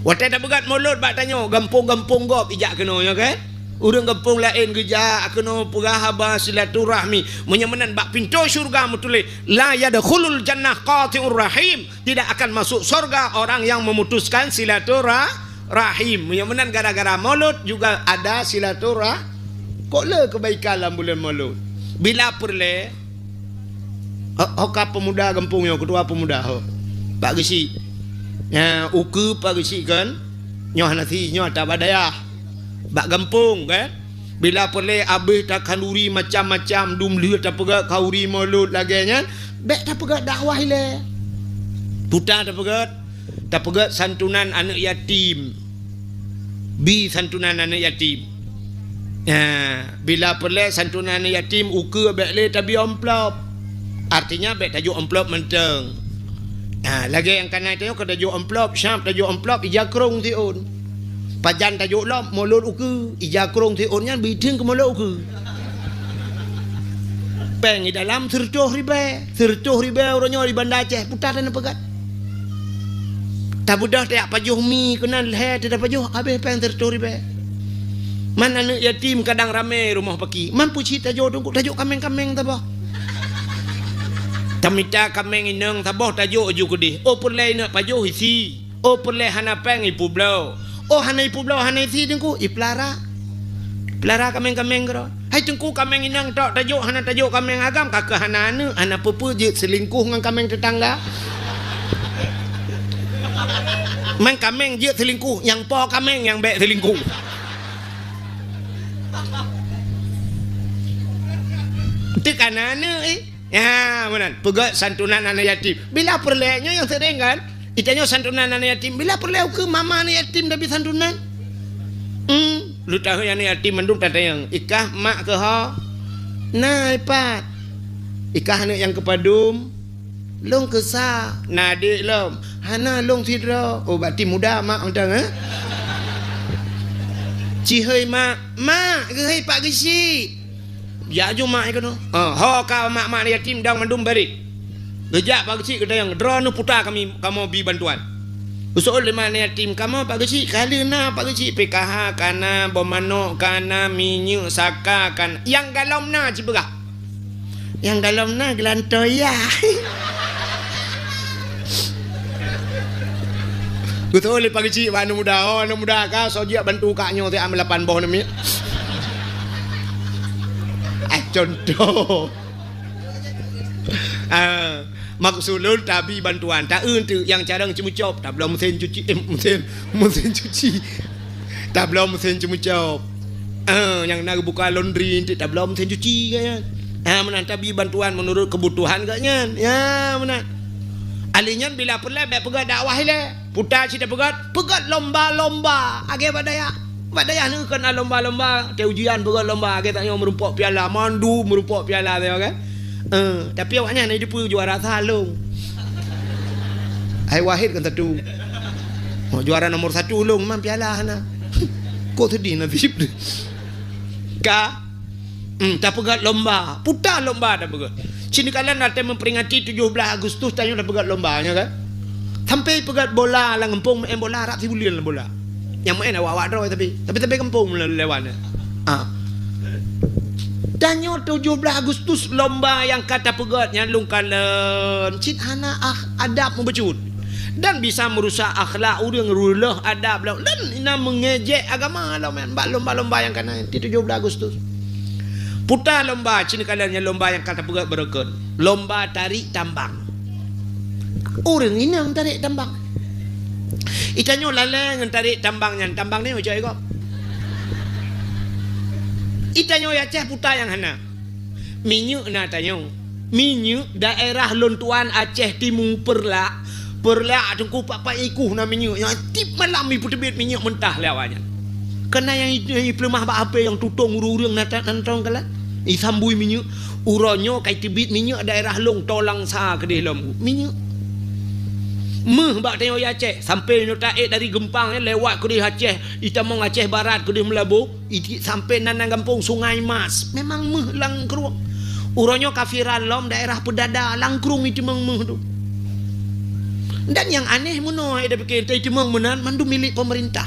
Watée tapeugét Maulud bak tanyoe, gampông-gampông gob ijak keunoe, ya kan? Ureuëng gampông laén geujak keunoe peugah haba silaturahmi. Meunyoe meunan bak pintoe syeuruga meutuléh, "La yadkhulul jannah qati'ur rahim." Tidak akan masuk surga orang yang memutuskan silaturah-, rahim. Meunyoe meunan gara-gara Maulud juga ada silaturah-, kok le kebaikan lam buleuen Maulud. Bila peureulée, ho, ho ka pemuda gampông nyoe, ketua pemuda ho. Pak Geuchik. Ya, ukeue Pak Geuchik kan. Nyoe hana si, nyoe ata bak dayah. Bak gampông kan. Bila peureulée abéh takhanduri macam-macam, dum lheueh tapeugét khanduri Maulud lagée nyan, bék tapeugét dakwah ilée. Puta tapeugét, tapeugét santunan aneuëk yatim. Bi santunan aneuëk yatim. Nah, bila peureulée santunan aneuëk yatim, ukeue bék lé tabi amplop. Artinya bék tajok amplop mantong. Ha, lagée nyang kana tanyoe ka tajok amplop, siap tajok amplop, ija krong siôn. Pajan tajok lom, Maulud ukeue, ija krong siôn nyan beuideung keu Maulud ukeue. Péng di dalam sireutôh ribée, sireutôh ribée uroe nyoe di Banda Aceh, puta taneuk peugét. Tabeudôh tajak pajoh mi keunan lhée teuh tapajoh, habéh péng sireutôh ribée. Man aneuëk yatim kadang ramé rumoh paki, man peue cit tajok teungku, tajok kaméng-kaméng saboh. Tamita kaméng inong saboh tajok ju keudeh. Oh peureulée inong pajoh isi. Oh peureulée hana péng ipeubloe. Oh hana ipeubloe hana isi teungku, ipeulara. Peulara kaméng-kaméng keudroe. Hai teungku kaméng inong tok tajok hana tajok kaméng agam, ka keuh hana aneuëk, hana peue-peue jeuet seulingkoh ngon kaméng teutangga. Man kaméng jeuet seulingkoh, nyang po kaméng nyang bék seulingkoh. Teuka na aneuëk, eh. Ya, meunan. Peugét santunan aneuëk yatim. Bila peureulée nyoe nyang seuréng kan? Itanyoe santunan aneuëk yatim. Bila peureulée ukeue mama aneuëk yatim tabi santunan? Hmm, lheueh tahun aneuëk yatim mandum tatanyong. Ikah mak keuh ho? Na ipat. Ikah aneuëk nyang keupadum? Lôn keusa. Na adék lom? Hana lôn sidroe. Oh, berarti muda mak mantong, eh? Cihôi mak. Mak, geuhôi Pak Geuchik. Jak ju mak keunoe. Ha, ho ka mak-mak yatim dang mandum barit. Geujak Pak Geuchik geutanyong, "Droeneuh puta kami, kamoe bi bantuan." Usoe lé aneuk yatim, "Kamoe Pak Geuchik?" "Ka lheueh na Pak Geuchik, P K H ka na, boh manok ka na, minyeuk saka ka na." "Nyang galom na cit peugah." "Nyang galom na geulantoe ya." Usoe lé Pak Geuchik bak aneuk muda, "Oh aneuk muda, ka soe jeuet bantu kak nyoe siat meulapan boh namiet." Ah, contoh. Ah, maksud lôn tabi bantuan, ta-eu teuk nyang carông ceumeucop, tabloe meusén cuci, eh, meusén, meusén cuci. Tabloe meusén ceumeucop. Ah, nyang na geubuka laundry teuk tabloe meusén cuci kan. Ah, meunan tabi bantuan meunurot keubutuhan geuh nyan. Ya, meunan. Ahli nyan bila peureulèe bèk peugah dakwah ilèe. Puta cit tapeugöt, peugöt lomba-lomba. Agé bak dayah. Bak dayah nyoe keu na lomba-lomba, teu ujian peugöt lomba, agé tanyoe meurumpok piala, mandum meurumpok piala tanyoe kan. Eh, tapi awaknyan hana jiteupeue juara sa lôn. Hai Wahid kan satu. Oh, juara nomor satu lôn, memang piala hana. Kok sedih nasib. Ka Hmm, tapeugöt lomba, puta lomba tapeugöt. Cit neukalon watèe memperingati tujoh belas Agustus tanyoe tapeugöt lomba nyoe kan. Sampai peugöt bola lam gampông, meu'en bola rab sibuleuen lam bola. Nyang meu'en awak-awak droe tapi, tapi sampai gampông le-, lewat nyan. Ah. Tanyoe tujoh belas Agustus lomba nyang ka tapeugöt nyan lôn kalon cit hana ah, adab meubacut. Dan bisa meurusak akhlak ureueng, reuloh adab lom, dan na meungejek agama lom nyan bak lomba-lomba nyang ka na di tujoh belas Agustus. Puta lomba, cit neukalon nyan lomba nyang ka tapeugöt beureukat. Lomba tarék tambang. Ureueng inong tarék tambang. Itanyoe lalée ngon tarék tambang nyan, tambang nyoe cok i gob. Itanyoe i Aceh puta nyang hana. Minyeuk na tanyoe. Minyeuk daerah lôn tuan Aceh Timu Peureulak. Peureulak teungku pat-pat ikoh na minyeuk. Nyang tiep malam ipeuteubiet minyeuk mentah lé awaknyan. Keunan nyang i-, nyang ipeuleumah bak hapé nyang tutong ureueng-ureueng na ta-, nantong kalon. Isambui minyeuk. Uroe nyoe ka iteubiet minyeuk daerah lôn Tolang sa keudeh lom. Minyeuk. Méuh bak tanyoe i Aceh. Sampoe nyoe taék dari Geumpang, eh, lewat keudeh Aceh. Itamong Aceh Barat keudeh Meulaboh. Iti sampoe nan, nan gampông Sungai Mas, memang méuh lam krueng. Uroe nyoe ka viral lom daerah Peudada, lam krueng iteumeung méuh tu. Dan nyang aneh meunoe, eh, dak pikée, entah iteumeung meunan, mandum milék pemerintah.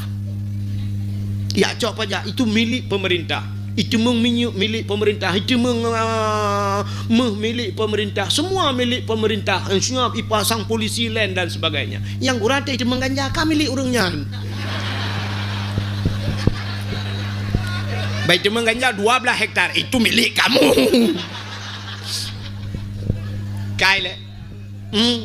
Ya, cok pajak, itu milék pemerintah. Iteumeung minyeuk milék pemerintah, iteumeung, ah, méuh milék pemerintah, semua milék pemerintah. Siap ipasang polisi laén dan sebagainya. Nyang gura teuh iteumeung ganja ka milék ureueng nyan. Baik, iteumeung ganja dua belas hektar, itu milik kamu. Kai lé. Hmm.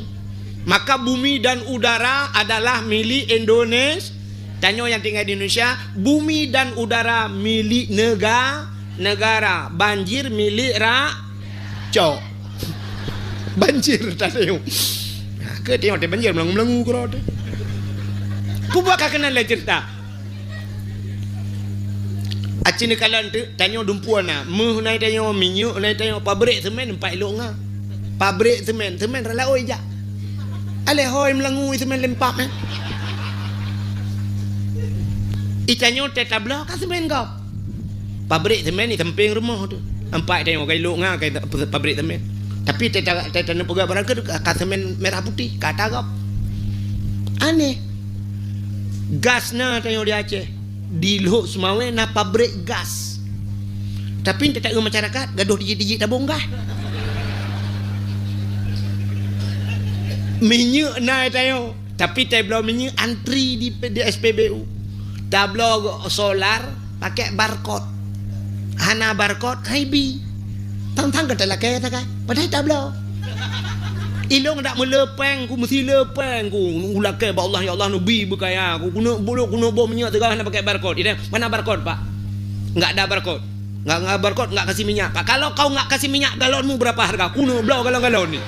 Maka bumi dan udara adalah milik Indonesia. Tanyoe nyang tinggai di Indonesia, bumi dan udara milik nega-, negara, banjir milik ra-, cok. Banjir tadi. Nah, ke tengok teh banjir melangu-melangu keudroe teh. Peue buet ka keunan lé ceurita. Aci neukalon teuk, tanyoe dumpeue na. Méuh na tanyoe, minyeuk na tanyoe, pabrék seumén empat ilok nga. Pabrék seumén, seumén rot laôt ijak. Aléh hôi melangu seumén lempap, eh. Itanyoe teuh tabloe ka seumén gob. Pabrék seumén di sampéng rumoh tu. Empat tanyoe ka ilok nga ka pabrék seumén. Tapi teuh ta-, teuh taneuk peugah barang keu ka seumén merah putih, ka ata gob. Aneh. Gas na tanyoe di Aceh. Di Lhokseumawe na pabrék gas. Tapi teuh taeu masyarakat gadoh dijik-dijik tabong gas. Minyeuk na tanyoe. Tapi teuh bloe minyeuk antri di, di S P B U. Tabloe solar pakai barcode. Hana barcode, hai bi. Tang-tang ka talakée takai. Padahai tabloe. Ilong dak meulé péng ku, meusi lé péng ku. Ulakée bak Allah, "Ya Allah, neubi beukaya ku. Kuneuk bulok, kuneuk boh minyeuk teuga hana pakai barcode." Ida, "Mana barcode, Pak?" "Enggak ada barcode." "Enggak, enggak barcode, enggak kasih minyak." "Pak, kalau kau enggak kasih minyak, galonmu berapa harga?" "Kuneuk bloe galon-galon ni."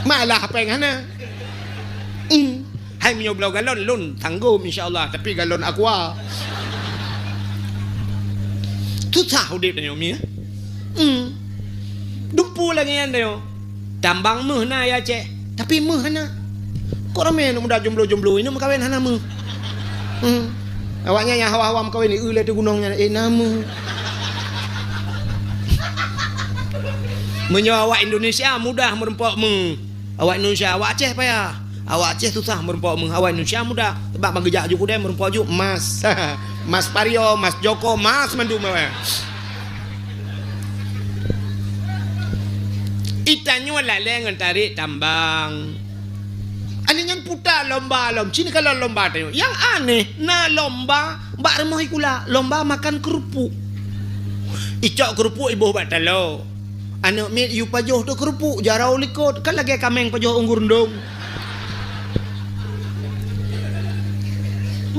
Malah péng hana. Hmm. Hai meunyoe bloe galon, lôn tanggom insya Allah, tapi galon aqua. Susah udép tanyoe mi, eh. Hmm. Dumpeue lagée nyan tanyoe. Tambang méuh na ya Aceh, tapi méuh hana. Kok ramé aneuk muda jomblo-jomblo, ineuk meukawen hana méuh. Hmm. Awaknyan nyang hawa-hawa meukawen, ieu lé teuh gunong nyan, eh, na méuh. Meunyoe awak Indonesia mudah meurumpok méuh. Awak Indonesia, awak Aceh payah. Awak Aceh susah meurumpok meuh, awak Indonesia mudah. Sebab ban geujak ju keudè meurumpok ju emas. Emas Pario, emas Joko, emas mandum awak. Itanyoe lalée ngon tarék tambang. Aneuëk nyan puta lomba lom, cit kalon lomba tanyoe. Nyang aneh, na lomba bak rumoh sikula, lomba makan keurupuk. Icok keurupuk iboh bak taloe. Aneuëk miet yue pajoh teuh keurupuk, jaroe likot, kan lagée kaméng pajoh unggurdong.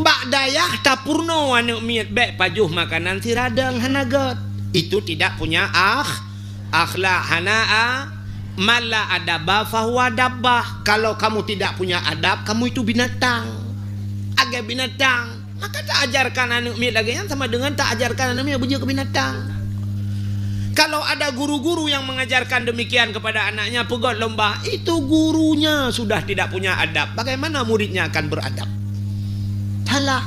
Bak dayah tapeurunoe aneuëk miet bék pajoh makanan siradang hana gét. Itu tidak punya akh-, akhlak, hana a-, man la adaba fahuwa dabbah. Kalau kamu tidak punya adab, kamu itu binatang. Agée binatang. Maka taajarkan aneuëk miet lagée nyan sama dengan taajarkan aneuëk miet beujeuet keu binatang. Kalau ada guru-guru yang mengajarkan demikian kepada anaknya, peugét lomba, itu gurunya sudah tidak punya adab. Bagaimana muridnya akan beradab? Salah.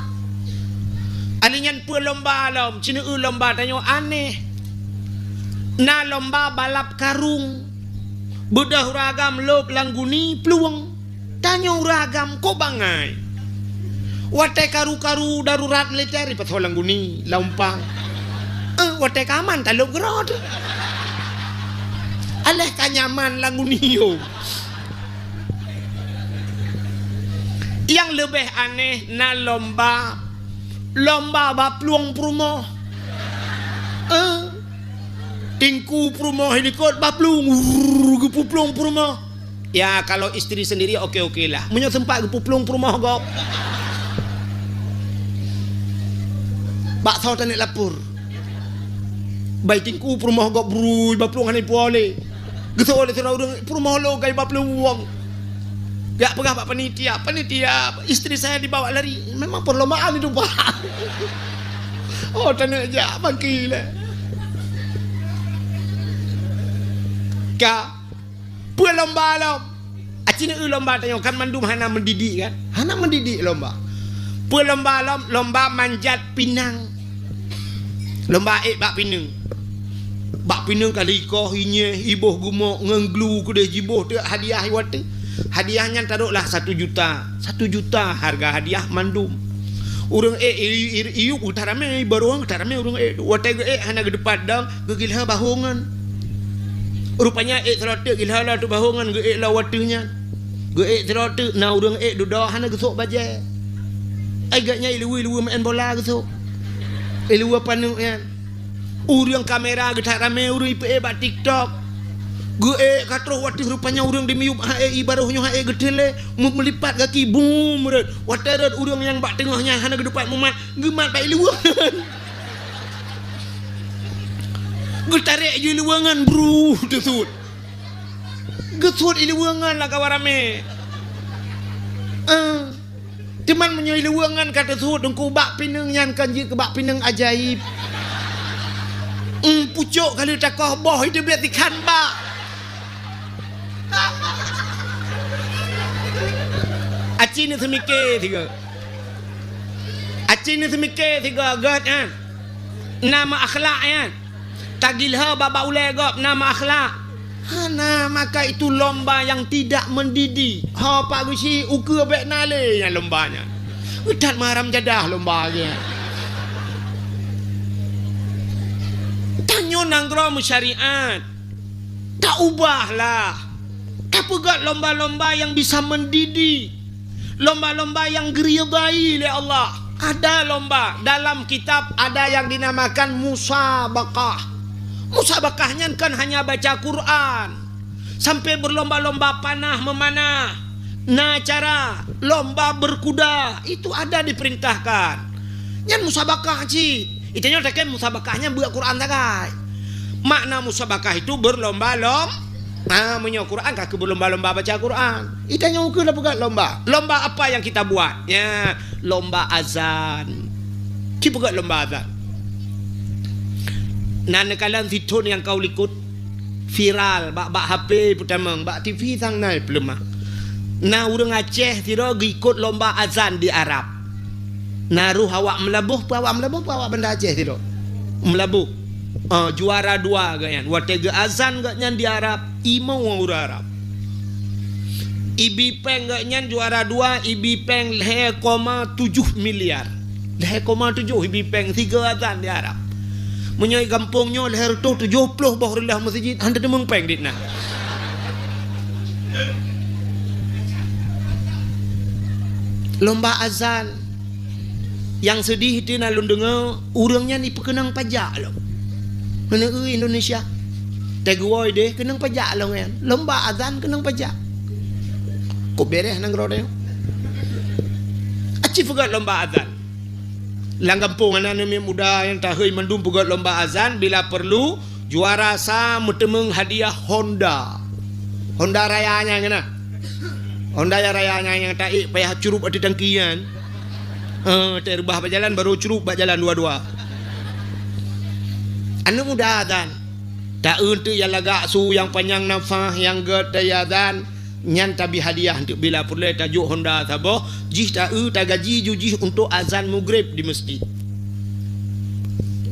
Aneuëk nyan peue lomba lom, cit neu lomba tanyoe aneh. Na lomba balap karung. Beudôh ureuëng agam lôb lam guni plueng. Tanyoe ureuëng agam kok bangai. Watée karu-karu darurat militer ipasoe lam guni, lam umpang. Eh, watée ka aman talôb keudroe teuh. Aléh ka nyaman lam guni yo. Nyang leubeh aneh na lomba, lomba bak plueng peurumoh. Eh, Teungku peurumoh likot bak plueng, wurr, geupuplueng peurumoh. Ya, kalau istri sendiri oke-oke lah. Meunyoe sempat geupuplueng peurumoh gob. Bak soe taneuk lapor. Bai Teungku peurumoh gob brui bak plueng hana ipuwoe lé. Geusok lé sidroe ureuëng peurumoh lo gai bak plueng wong. Jak peugah bak panitia, "Panitia, istri saya dibawa lari." Memang perlombaan itu, Pak. Oh, taneuk jak bangki lé. Ka, peue lomba lom? Aci neu lomba tanyoe kan mandum hana mendidik kan? Hana mendidik lomba. Peue lomba lom? Lomba manjat pinang. Lomba ék bak pineung. Bak pineung ka likoh, inyeh, iboh gumok ngon glu keudeh jiboh teuk hadiah iwat teuh. Hadiah nyan taroklah satu juta. Satu juta harga hadiah mandum. Ureuëng ék i-, i-, iyup geutak ramé, baroe geutak ramé ureuëng ék. Watée geuék hana geuteupat dong, geugilha bahongan. Rupanya ék sidroe teuk gilha lom teuk bahongan geuék lom watée nyan. Geuék sidroe teuk na ureuëng ék dudoe hana geusok bajée. Ai gét nyan iluweue-iluweue meu'en bola geusok. Iluweue paneuk nyan. Ureuëng kamera geutak ramé ureuëng ipeuék bak TikTok. Geuék ka troh watée rupanya ureuëng dimiyup ha-ék i baroh nyoe ha-ék geuteulé mu-, meulipat gaki bum rot. Watée rot ureuëng nyang bak teungoh nyan hana geuteupat mumat, geumat bak iluweue. Geutarek ju iluweue ngon bru teusut. Geusut iluweue ngon lam kawan ramé. Ah. Teuma meunyoe iluweue ngon ka teusut teungku bak pineung nyan kan jeuet keu bak pineung ajaéb. Em, pucok ka lheueh takoh boh itu biet ikan bak. Aci ni seumike sigoe. Aci ni seumike sigoe gét nyan. Na meuakhlak nyan. Tagilha bak-bak ulée gob na meuakhlak. Hana, maka itu lomba yang tidak mendidik. Ho pak geusi ukeue bék na lé nyan lomba nyan. That meuharam jadah lomba nyan. Tanyoe nanggroe meusyariat. Taubahlah. Tapeugét lomba-lomba yang bisa mendidik. Lomba-lomba yang geuridai lé Allah. Ada lomba, dalam kitab ada yang dinamakan musabaqah. Musabaqah nyan kan hanya baca Quran. Sampai berlomba-lomba panah memanah. Na acara lomba berkuda, itu ada diperintahkan. Nyan musabaqah cit. Itanyoe takheun musabaqah nyan beuet Quran sagai. Makna musabaqah itu berlomba-lom-, ha, meunyoe Quran ka keu berlomba-lomba baca Quran. Itanyoe keu lôn peugah lomba. Lomba apa yang kita buat? Ya, lomba azan. Ci peugah lomba azan. Na neukalon sithon nyang ka u likot. Viral bak, bak H P peutamong, bak T V sang na peuleumah. Na ureuëng Aceh sidroe geuikot lomba azan di Arab. Na roh awak Meulaboh, peue awak Meulaboh, peue awak Banda Aceh sidroe. Meulaboh. Ah, juara dua geuh nyan. Watée geu azan geuh nyan di Arab, imoe ureuëng Arab. Ibi péng geuh nyan juara dua, ibi péng lhèe koma tujoh miliar. Lhèe koma tujoh ibi péng sigoe azan di Arab. Meunyoe gampông nyoe lhèe reutôh tujoh ploh boh reulah meuseujid, han teuteumeung péng dit na. Lomba azan. Nyang seudeh teuh na lôn deungoe, ureuëng nyan ipeukeunong pajak lom. Keuneuk eu Indonesia. Teuguoi deh keunong pajak lom nyan. Lomba azan keunong pajak. Kok beres nanggroe tanyoe? Aci peugöt lomba azan. Lam gampông hana aneuk muda nyang tahei mandum peugöt lomba azan, bila perlu juara sa meuteumeung hadiah Honda. Honda raya nyan keunan. Honda nyang raya nyan nyang taék payah curup ateueh tangki nyan. Eh, tareubah bak jalan, barô curup bak jalan dua-dua. Aneuk muda azan. Ta-eu teuk nyang lagak su nyang panyang nafah nyang gét teuh azan. Nyan tabri hadiah teuk bila peureulée tajok Honda saboh, jih ta-eu tagaji ju jih untuk azan mugreb di meuseujid.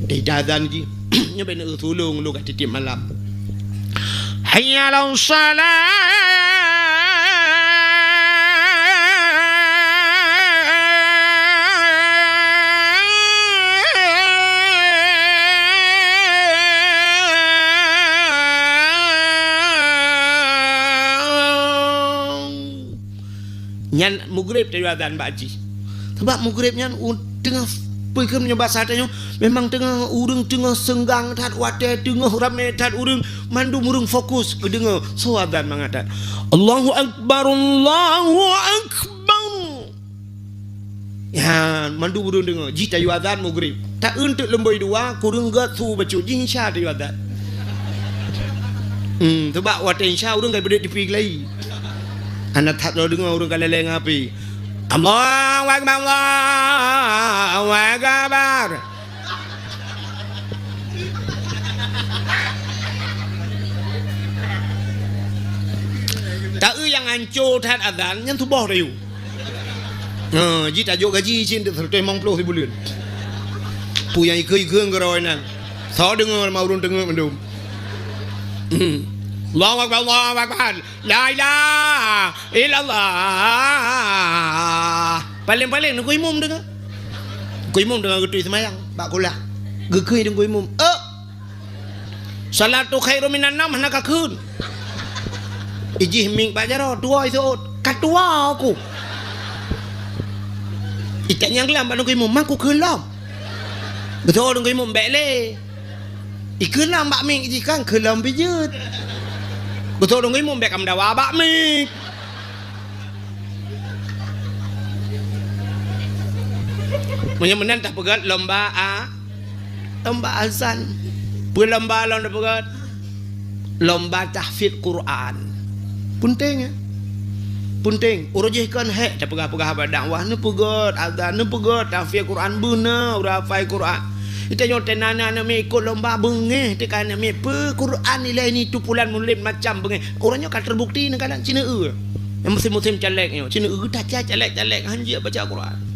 Deh ta azan jih, nyoe bèk na-eu tulông lôn ka tiep-tiep malam. Hayya 'alas shalah. Nyan mugreb teuh azan bak jih. Sabab mugreb nyan u-, teungoh peue kheun nyoe basa tanyoe, memang teungoh ureuëng teungoh seunggang that watée, teungoh ramé that ureuëng, mandum ureuëng fokus geudeungoe soe azan mangat that. Allahu Akbar, Allahu Akbar. Ya, mandum ureuëng deungoe, jih tayue azan mugreb. Ta-eu teuk leumboi dua, kureueng gét su bacut, jih insya tayue azan. Hmm, sabab watée insya ureuëng ka beudeuet tipi geulai. Hana that lôn deungoe ureuëng ka lé-lé ngon api. Allahu Akbar, Allahu Akbar. Ta-eu nyang anco that azan, nyan suboh tayue. Ha, jih tajok gaji cit seureutoh limong ploh sibuleuen. Peue nyang ikeu-ikeu keudroe nan. Soe deungoe lam ureuëng teungoh mandum. Hmm. Allahu Akbar, Allahu Akbar. La ilaha illallah. Paléng-paléng Teungku Imum deungoe. Teungku Imum deungoe geutui seumayang bak kulah. Geukheun Teungku Imum. Eh! Salatu khairum minan naum hana kakheun. Ijih mieng bak jaroe, tuwoe iseuôt. Ka tuwoe ku. Itanyong lam bak Teungku Imum, "Man kukheun lom?" Geuseuôt Teungku Imum, "Bék lé." Ikheun lom bak mieng, ijih kan kheun lom pih jeuet. Geuseuôt Teungku Imum, "Bék kameudawa bak mieng." Meunyoe meunan tapeugét lomba a, lomba azan. Peue lomba lom tapeugét? Lomba tahfiz Quran. Peunteng, ya? Peunteng. Uroe jih kon hék tapeugah-peugah bak dakwah, neupeugét azan, neupeugét tahfiz Quran, beuna ureuëng hafai Quran. Ita nyoe teunan aneuk miet ikot lomba beungéh teuka aneuk miet, peue Quran ilée ni tupulan mulod macam beungéh. Uroe nyoe ka teubukti neukalon cit neu-eu. Nyang musim-musim caleg nyoe, cit neu-eu geuta ca-, caleg-caleg han jeuet baca Quran.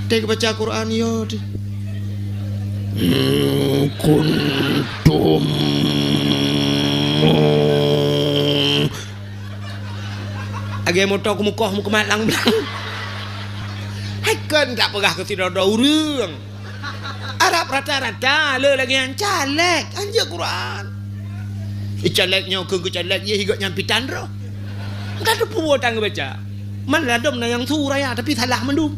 Teuka baca Quran yo teuh. Hmm, kuntum. Lagée moto keumukoh meukeumah lang-lang. Hai kon tapeugah keu sidroe-droe ureuëng. Arab rata-rata le lagée nyan caleg, han jeuet Quran. Ih, caleg nyoe keu, keu caleg, yeh gét nyan pitan roh. Ka teupeue tan geubaca. Man ladom na nyang su raya, tapi salah mandum.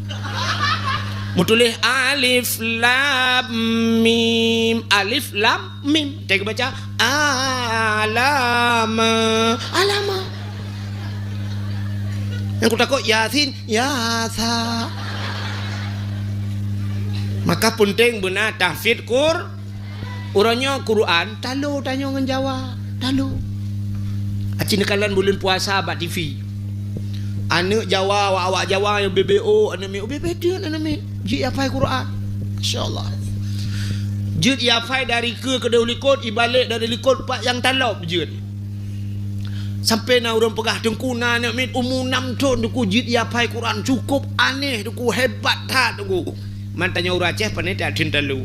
Meutuléh alif lam mim, alif lam mim. Teuka baca alama, alama. Nyang kutakot Yasin, yasa. Maka peunteng beuna tahfiz Qur-, uroe nyoe Quran, talo tanyoe ngon Jawa, talo. Aci neukalon buleuen puasa bak T V. Aneuk Jawa, awak-awak Jawa nyang B B O, aneuk miet, B B O aneuk miet. Jeuet ihafai Quran. Masya Allah. Jeuet ihafai dari keue keudeh u likot, ibalek dari likot pat nyang talop jeuet. Sampai na ureuëng peugah, "Teungku, na aneuk miet umu nam thon, Teungku, jeuet ihafai Quran, cukup aneh, Teungku, hebat that, Teungku." Man tanyoe ureuëng Aceh pane that thon talo.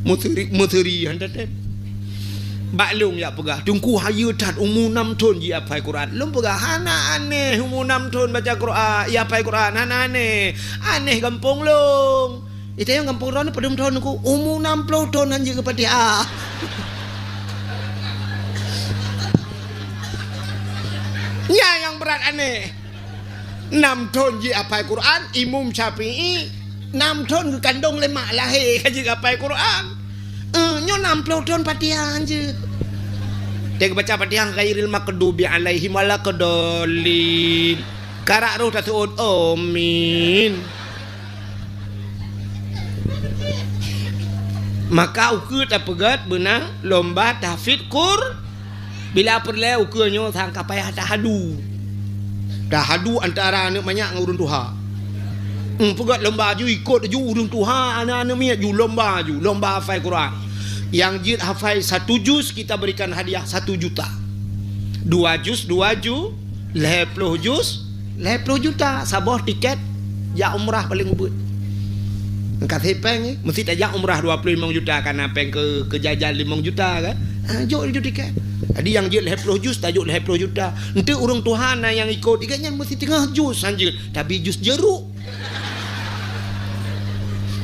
Meuseri, meuseri han tatem. Bak lôn jak peugah, "Teungku, hayeue that, umu nam thon jihafai Quran." Lôn peugah, "Hana aneh umu nam thon baca Quran, jihafai Quran, hana aneh. Aneh gampông lôn." Itayong gampông droeneuh padum thon, Teungku? "Umu nam ploh thon han jeuet keu Fatihah." Nyan nyang brat aneh. Nam thon jihafai Quran, Imam Syafi'i nam thon geukandong lé mak lahé ka jeuet hafai Quran. Eh, nyoe nam ploh thon Fatihah han jeuet. Teubaca Fatihah ghairil maghdubi alaihim waladdallin. Karak roh taseuôt, "Amin." Maka ukeue tapeugét beunang lomba tahfidz Qur-, Bila peureulée ukeue nyoe sang ka payah tahadu. Tahadu antara aneuëk manyak ngon ureuëng tuha. Hmm, peugét lomba ju, ikot ju ureuëng tuha, aneuëk-aneuëk miet ju lomba ju, lomba hafai Quran. Nyang jeuet hafai satu juz, kita berikan hadiah satu juta. Dua juz, dua ju, lhée ploh juz, lhée ploh juta, saboh tiket jak umrah paléng ubit. Meukaséh péng, eh, meusti tajak umrah dua ploh limong juta, kana péng keu, keu jajan limong juta kan. Ha, jok laju tiket. Jadi nyang jeuet lhée ploh juz, tajok lhée ploh juta. Enteuk ureuëng tuha na nyang ikot, ikat nyan meusti teungoh juz han jeuet, tapi juz jeruk.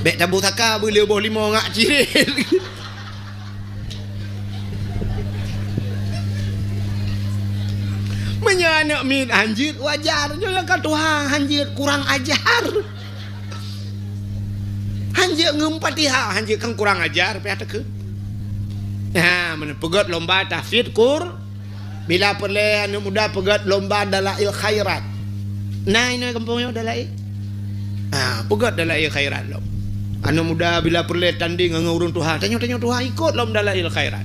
Bék taboh saka, beu lhée boh limo ngak cirét. Meunyoe aneuëk miet han jeuet, wajar. Nyoe nyang ka tuha han jeuet, kurang ajar. Han jeuet ngon Fatihah, han jeuet kan kurang ajar, payah takheun. Ha, meunan peugét lomba tahfidz Qur-, Bila peureulée aneuëk muda peugét lomba dalail khairat. Na inoe gampông nyoe dalail? Ah, peugét dalail khairat lom. Aneuëk muda bila peureulée tanding ngon ureuëng tuha, tanyoe-tanyoe tuha ikot lom dalail khairat.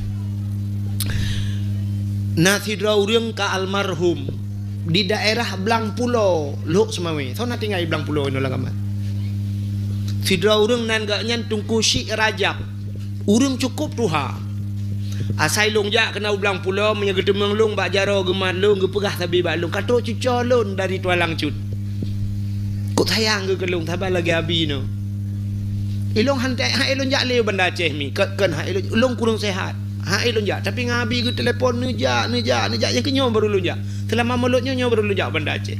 Na sidroe ureuëng ka almarhum di daerah Blang Pulo, Lhok Seumawé. Soe na tinggai di Blang Pulo inoe lam gampông? Sidroe ureuëng nan geuh nyan Teungku Syik Rajab. Ureuëng cukôp tuha. Asai lôn jak keunoe u Blang Pulo, meunyoe geuteumeung lôn bak jaroe geumat lôn, geupeugah sabe bak lôn, "Ka trok cucoe lôn dari Tualang Cut." Kok sayang geuh keu lôn, saban lagée abi nyoe. Ilôn han, han lôn jak lé Banda Aceh mi, kon, kon han lôn, lôn kureueng sehat. Han lôn jak, tapi ngon abi geutelepon, neujak, neujak, neujak, nyang keu nyoe baru lôn jak. Seulama mulod nyoe, nyoe baru lôn jak Banda Aceh.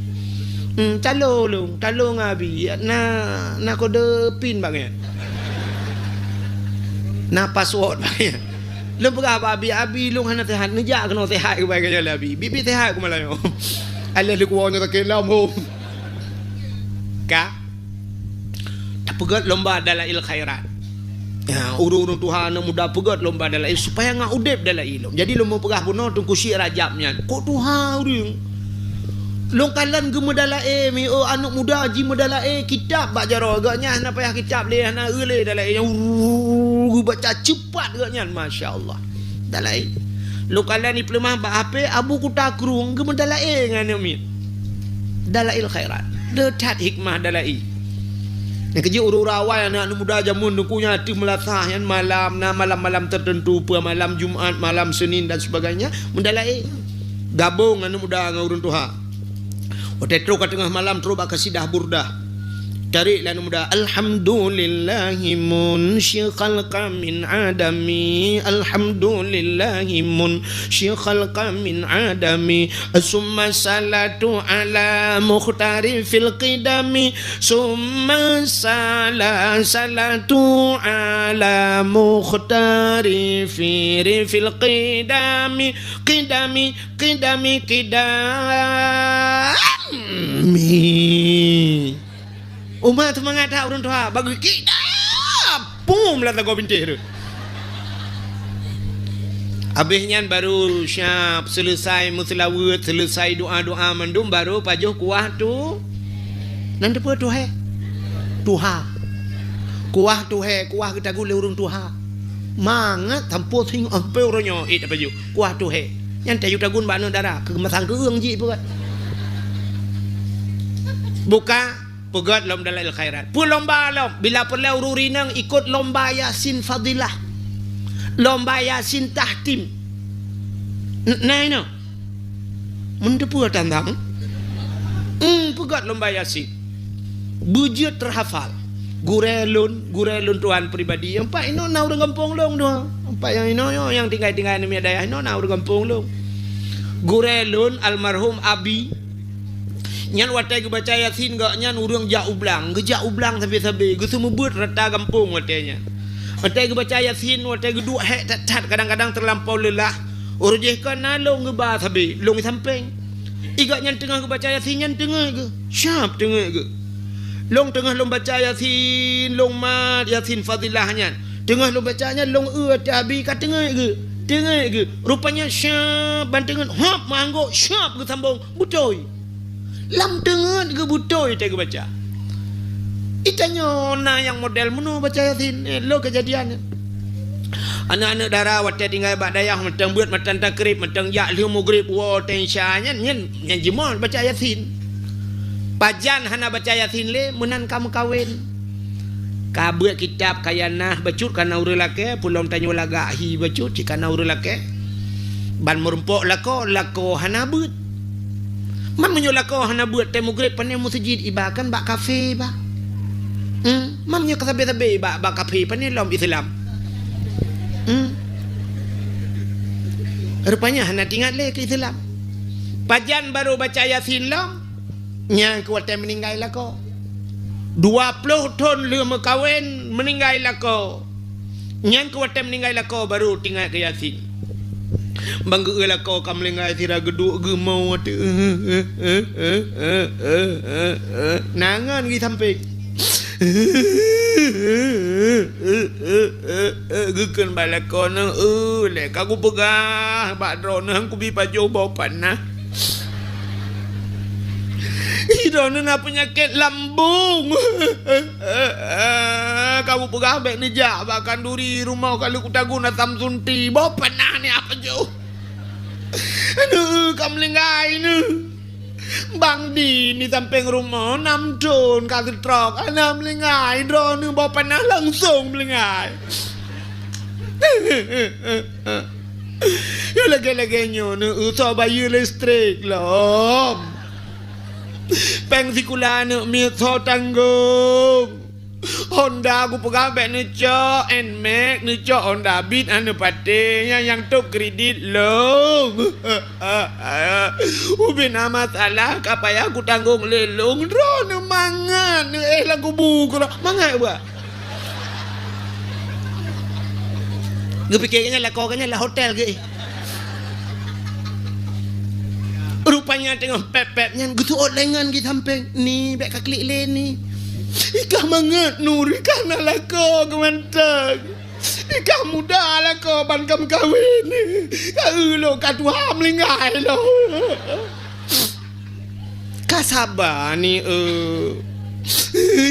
Hmm, talo lôn, talo ngon abi, na, na kode pin bak nyan. Na password bak nyan. Lôn peugah bak abi, "Abi, lôn hana sehat, neujak keunoe sehat keubai keu nyoe lé abi. Bibi sehat keu malam nyoe." Alah lé kuwoe nyoe sakét lom, hom. Ka? Tapeugét lomba dalail khairat. Ya, ureuëng-ureuëng tuha aneuëk muda peugét lomba dalail supaya ngat udeb dalail lom. Jadi lôn meupeugah bunoe Teungku Syik Rajab nyan. Kok tuha ureuëng? Lôn kalon geumeudalail, mi, oh, aneuëk muda jimeudalail kitab bak jaroe. Geuh nyan hana payah kitab lé, hana eu lé dalail nyan. Urr, geubaca ceupat geuh nyan, masya Allah. Dalail. Lôn kalon di peuleumah bak H P, Abu Kuta Krueng geumeudalail ngon aneuëk miet. Dalail khairat. Le that hikmah dalail. Nyang keujeuet ureuëng-ureuëng awai aneuëk-aneuëk muda jameun Teungku nyan ateueh meulasah nyan malam, na malam-malam teuteuntu, peue malam Jumat, malam Senin dan sebagainya, meudalail. Gabong aneuëk muda ngon ureuëng tuha. Watée trok ka teungoh malam, trok bak kasidah Burdah. Tarek lé aneuëk muda, "Alhamdulillahi munsyi khalqa min adami, alhamdulillahi munsyi khalqa min adami, summa salatu ala mukhtari fil qidami, summa sala-, salatu ala mukhtari fi-, fil qidami, qidami, qidami, qidami." Uma teumangat that ureuëng tuha, bagi kitab. Pum, lam sagoe bintéh tu. Habéh nyan baru siap, selesai meuseulaweuet, selesai doa-doa mandum, baru pajoh kuah tu. Nan teupeue tuhé? Tuha. Kuah tuhé, kuah geutagun lé ureuëng tuha. Mangat sampoe sing ampe uroe nyoe, eh, tapajoh. Kuah tuhé. Nyan tayue tagun bak aneuëk dara, keu meusankeueng jih peugah. Buka, peugét lom dalail khairat. Peue lomba lom? Bila peureulée ureuëng rineng ikot lomba Yasin fadilah. Lomba Yasin tahtim. N-, na inoe. Meuteupeue tantang? Hmm, peugét lomba Yasin. Beujeuet teuhafal. Gurée lôn, gurée lôn tuan pribadi. Empat inoe na ureuëng gampông lôn dua. Empat nyang inoe nyoe, nyang tinggai-tinggai namiet dayah inoe na ureuëng gampông lôn. Gurée lôn almarhum Abi. Nyan watée geubaca Yasin gobnyan ureuëng jak u blang, geujak u blang sabe-sabe, geuseumeubeut rata gampông watée nyan. Watée geubaca Yasin, watée geuduek hék that-that, kadang-kadang teulampau leulah. Uroe jih kon na lôn geuba sabe, lôn sampéng. I gobnyan teungoh geubaca Yasin nyan teungeut geuh, siab teungeut geuh. Lôn teungoh lôn baca Yasin, lôn mat Yasin Fadilah nyan. Teungoh lôn baca nyan lôn eu ateueh Abi ka teungeut geuh, teungeut geuh. Rupanya siab ban teungeut, hop meuanggôk siab geusambông, beutôi. Lam teungeut geuh beutôi teuh geubaca. Itanyoe na nyang model meunoe baca Yasin, eh, lôn keujadian. Aneuëk-aneuëk dara watée tinggai bak dayah mantong beuet mantong takrib mantong jak lheueh mugrib woe teuh isya nyan, nyan, nyan jimoe baca Yasin. Pajan hana baca Yasin lé meunan ka meukawen. Ka beuet kitab kaya nah bacut kana ureuëng lakée, peulom tanyoe lagak hi bacut cit kana ureuëng lakée. Ban meurumpok lakoe, lakoe hana beuet. Man meunyoe lakoe hana beuet teuh mugrib, pane meuseujid iba kan bak kafe bah. Hmm, man meunyoe ka sabe-sabe bak, bak kafe, pane lom Islam. Hmm. Rupanya hana teuingat lé keu Islam. Pajan barô baca Yasin lom, nyang keu watée meuninggai lakoe. Dua ploh thon lheueh meukawen meuninggai lakoe. Nyan keu watée meuninggai lakoe barô teuingat keu Yasin. Ban geu-eu lakoe ka meuninggai sira geuduek geumo watée. Na ngon geusampéng. Geukheun bak lakoe nyoe, "Eh, lé ka kupeugah bak droeneuh kubi pajoh boh panah. Droeneuh na peunyakét lambung. Ka kupeugah bék neujak bak khanduri rumoh ka lheueh kutagun asam sunti. Boh panah ni apa jôh? Aneuk ka meuninggai neuh." Bang di, di sampéng rumoh, nam thon ka seutrok, hana meulinggai, droeneuh boh panah langsong meulinggai. Nyang lagée-lagée nyoe neuh soe bayeue listrik lom. Péng sikula aneuk miet soe tanggong. Honda kupeugah bék neucok, Nmax neucok, Honda Beat hana neupatéh, nyang, nyang top kredit lôn. Ubé na masalah ka payah kutanggong lé lôn, droeneuh mangat neuh, eh, lam kubu keudroe mangat buet. Geupike geuh nyan lakoe geuh nyan lam hotel geuh. Rupanya teungoh pép-pép nyan geuseuôt lé ngon di sampéng, "Ni, bék ka klik lé ni. Ikah mangat Nur, ikah na lakoe keu mantong. Ikah muda lakoe ban ka meukawen. Ka eu lôn ka tuha meulinggai lôn." Ka saba ni, eu.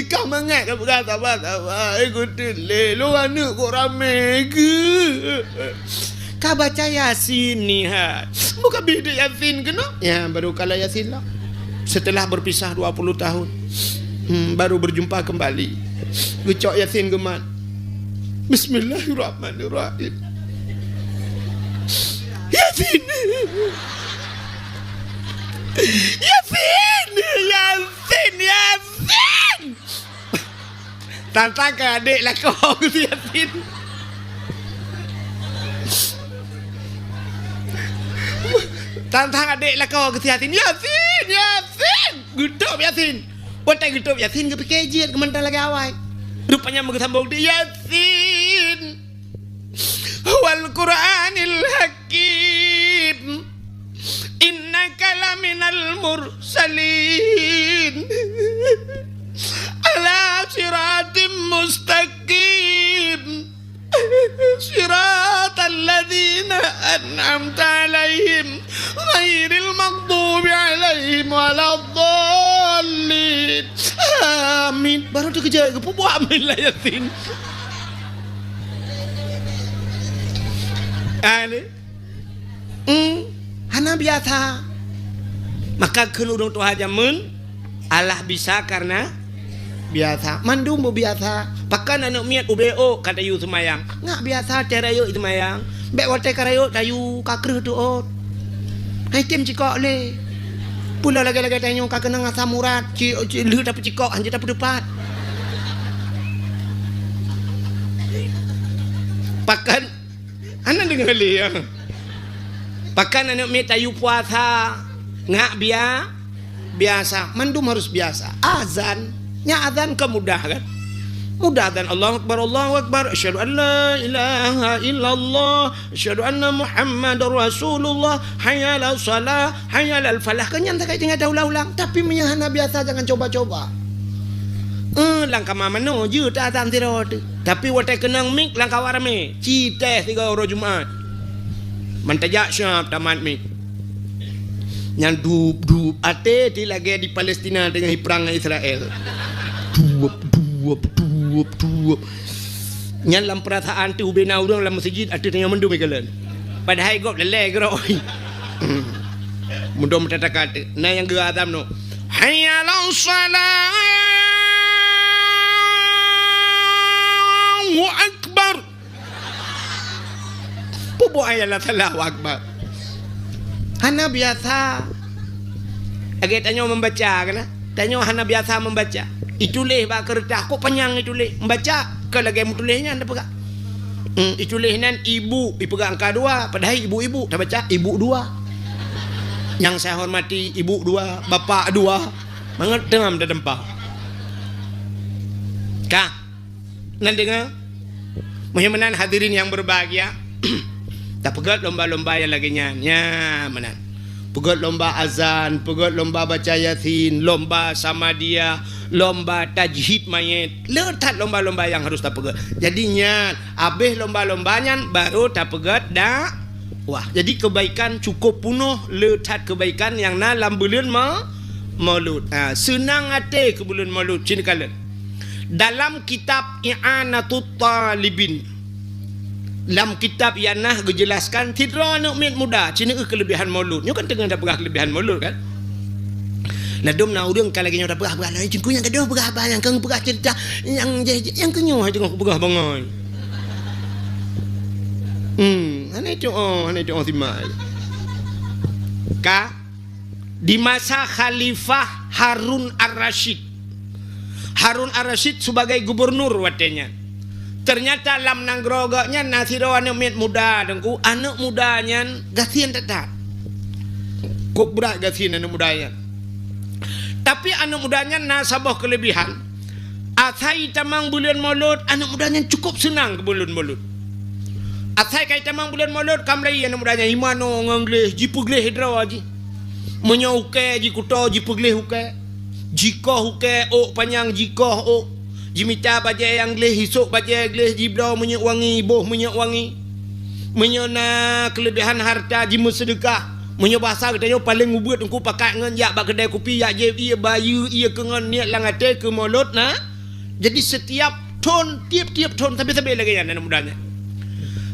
Ka mangat ka peugah saba-saba, eh, geuteuk lé. Lôn aneuk kok ramé geuh. Ka baca Yasin ni hai. Buka bidek Yasin keunoe? Ya, baru kala Yasin lah. Setelah berpisah dua puluh tahun, hmm, baru berjumpa kembali. Geucok Yasin geumat. Bismillahirrahmanirrahim. Yasin. Yasin! Yasin! Yasin! Tantang keu adék lakoe keu si Yasin. Tantang adék lakoe keu si Yasin. Yasin! Yasin! Geutôb Yasin. Watée geutôb Yasin geupike jeuet keumantan lagée awai. Rupanya meugeusambông di Yasin. Wal Qur'anil Hakim. Innaka laminal mursalin. Ala siratim mustaqim. Siratal ladzina an'amta 'alaihim ghairil maghdubi 'alaihim waladdallin. Amin. Baru teukeujot geupeubuet amin lam Yasin. Amin. Hmm, hana biasa. Maka kheun ureuëng tuha jameun, Allah bisa karena biasa. Mandum beu biasa. Pakon aneuk miet ubé ôk ka tayue seumayang. Ngak biasa cara yue seumayang. Bék watée ka rayeuk tayue ka kreueh teuôt. Hai tem cikok lé. Pula lagée-lagée tanyoe ka keunong asam urat, ci, ci, lheueh tapeucikok, hanjeuet tapeuteupat. Lé, ya. Pakon aneuk miet tayue puasa, ngak bia-, biasa. Mandum harus biasa. Azan, nyan azan kan mudah, kan? Mudah azan, "Allahu Akbar, Allahu Akbar, asyhadu an la ilaha illallah, asyhadu anna Muhammadar Rasulullah, hayya 'alas shalah, hayya 'alal falah." Kan nyan sagai tinggai taulang-ulang. Tapi meunyo hana biasa, jangan coba-coba. Eh, lam kama manoe jeuet azan sidroe teuk. Tapi watèe keunong mik lam kawan ramè, ci teh sigoe uroe Jumat. Mantong jak siap tamat mik. Nyan dup-dup, até ti lagèe di Palestina teungoh jiprang ngon Israel. Dup, dup, dup, dup. Nyan lam peurasaan teuh ubé na ureueng lam meuseujid ateueh tanyoe mandum ikalon. Padahai gob lé-lé keudroe. Mudom tataka teuh. Na nyang geuazan nyoe. Hayya 'alas shalah. Allahu Akbar. Peue buet ayat la salah Allahu Akbar. Hana biasa. Lagèe tanyoe membaca kan? Tanyoe hana biasa membaca. Ituléh bak keureutah, kok panyang ituléh. Membaca, kon lagèe meutuléh nyan tapeugah. Hmm, ituléh nyan ibu, ipeugah angka dua, padahai ibu-ibu, tabaca ibu dua. Yang saya hormati ibu dua, bapak dua, mangat tengam tatempa. Ka. Nan deungoe? Meunyoe meunan hadirin yang berbahagia, tapeugöt lomba-lomba nyang lagèe nyan. Nya, meunan. Peugöt lomba azan, peugöt lomba baca Yasin, lomba Samadiyah, lomba tajhid mayét. Le that lomba-lomba nyang harus tapeugöt. Jadi nyan, abéh lomba-lomba nyan baru tapeugöt dakwah. Jadi kebaikan cukup punoh, le that kebaikan nyang na lam buleuen ma-, Maulud. Ha, seunang até keu buleuen Maulud, ci neukalon. Dalam kitab I'anatut Talibin, lam kitab nyang na geujelaskan sidroe aneuk miet muda, ci neueu keuleubihan Maulud. Nyoe kan teungoh tapeugah keuleubihan Maulud kan? Ladôm na ureueng ka lagèe nyoe tapeugah-peugah, "Lai Teungku nyang gadôh peugah haba nyang keu peugah ceurita nyang jeh-jeh nyang keu nyoe hai teungoh kupeugah bangai." Hmm, hana itu oh, hana itu oh simak. Ka Di masa Khalifah Harun Ar-Rasyid. Harun Ar-Rasyid sebagai gubernur watèe nyan. Ternyata lam nanggroe gobnyan na sidroe aneuk miet muda, Teungku. Aneuk muda nyan gasien that-that. Kok brat gasien aneuk muda nyan. Tapi aneuk muda nyan na saboh keuleubihan. Asai tamong buleuen Maulud, aneuk muda nyan cukup seunang keu buleuen Maulud. Asai ka jitamong buleuen Maulud, ka mulai aneuk muda nyan jimanoe ngon gleh, jipeugleh droe jih. Meunyoe ukèe jikuto, jipeugleh ukèe. Jikoh ukèe, ôk panyang jikoh ôk. Jimita bajèe nyang gleh, jisôk bajèe gleh, jibloe minyeuk wangi, jiboh minyeuk wangi. Meunyoe na keuleubihan hareuta, jimeuseudeukah. Meunyoe basa geutanyoe paleng ubeuet Teungku, pakat ngon jak bak keudè kupi, jak jieb ié bayeue ié keu ngon niet lam até keu Maulud na. Jadi setiap thon, tiep-tiep thon, sabe-sabe lagèe nyan aneuk muda nyan.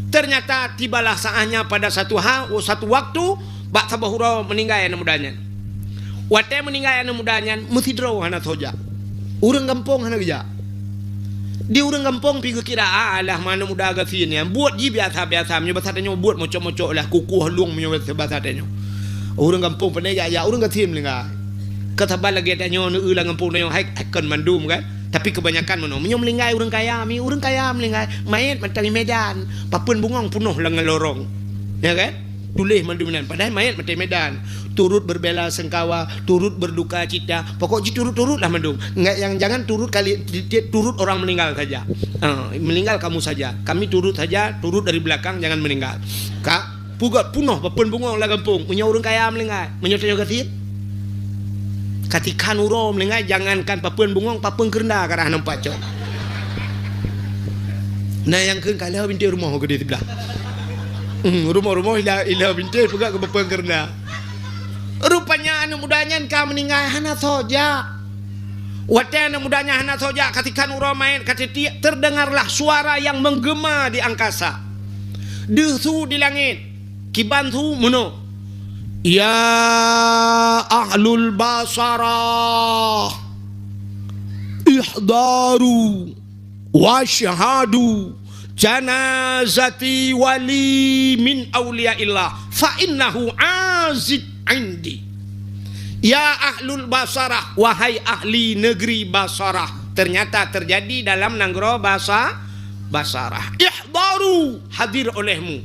Ternyata tibalah saatnya pada satu ha-, satu waktu, bak saboh uroe meuninggai aneuk muda nyan. Watèe meuninggai aneuk muda nyan, meusidroe hana soe jak. Ureueng gampông hana geujak. Di ureueng gampông pi geukira, "Ah, alah, aneuk muda gasien nyan, buet jih biasa-biasa, meunyoe basa tanyoe buet mocok-mocok lah, kukuh lueng meunyoe basa tanyoe." Ureueng gampông pandai jak-jak, ureueng gasien meuninggai. Ka saban lagèe tanyoe neueu lam gampông tanyoe, hai, hai kon mandum kan. Tapi kebanyakan meunoe. Meunyoe meuninggai ureueng kaya, mi ureueng kaya meuninggai, manyét mantong di Medan, papeuen bungöng punoh lam lorong. Ya kan? Tuléh mandum nyan, padahai manyét mantong di Medan. Turut berbela-sungkawa, turut berduka cita. Pokok jih turut-turut lah mandum. Enggak, yang jangan turut kali, ti-, ti-, turut orang meninggal saja. Ah, meninggal kamu saja. Kami turut saja, turut dari belakang, jangan meninggal. Ka Peugöt punoh papeuen bungöng lam gampông, meunyoe ureueng kaya meuninggai, meunyoe tanyoe gasien. Katikhan uroe meuninggai, jangankan papeuen bungöng, papeuen keureunda ka rhah nampak cok. Na nyang kheun ka lheueh bintéh rumoh keudéh siblah. Hmm, rumoh-rumoh ila, ila bintéh peugöt keu papeuen keureunda. Rupanya aneuk muda nyan ka meuninggai hana soe jak. Watèe aneuk muda nyan hana soe jak, katikhan uroe manyét ka titiek, terdengarlah suara yang menggema di angkasa. Deuh su di langét, kiban su meunoe, "Ya ahlul Basarah, ihdaru wasyhadu janazati wali min auliyaillah, fa innahu azid indi." Ya ahlul Basarah, wahai ahli negeri Basarah. Ternyata terjadi dalam nanggroe Basa-, Basarah. Ihdaru, hadir olehmu.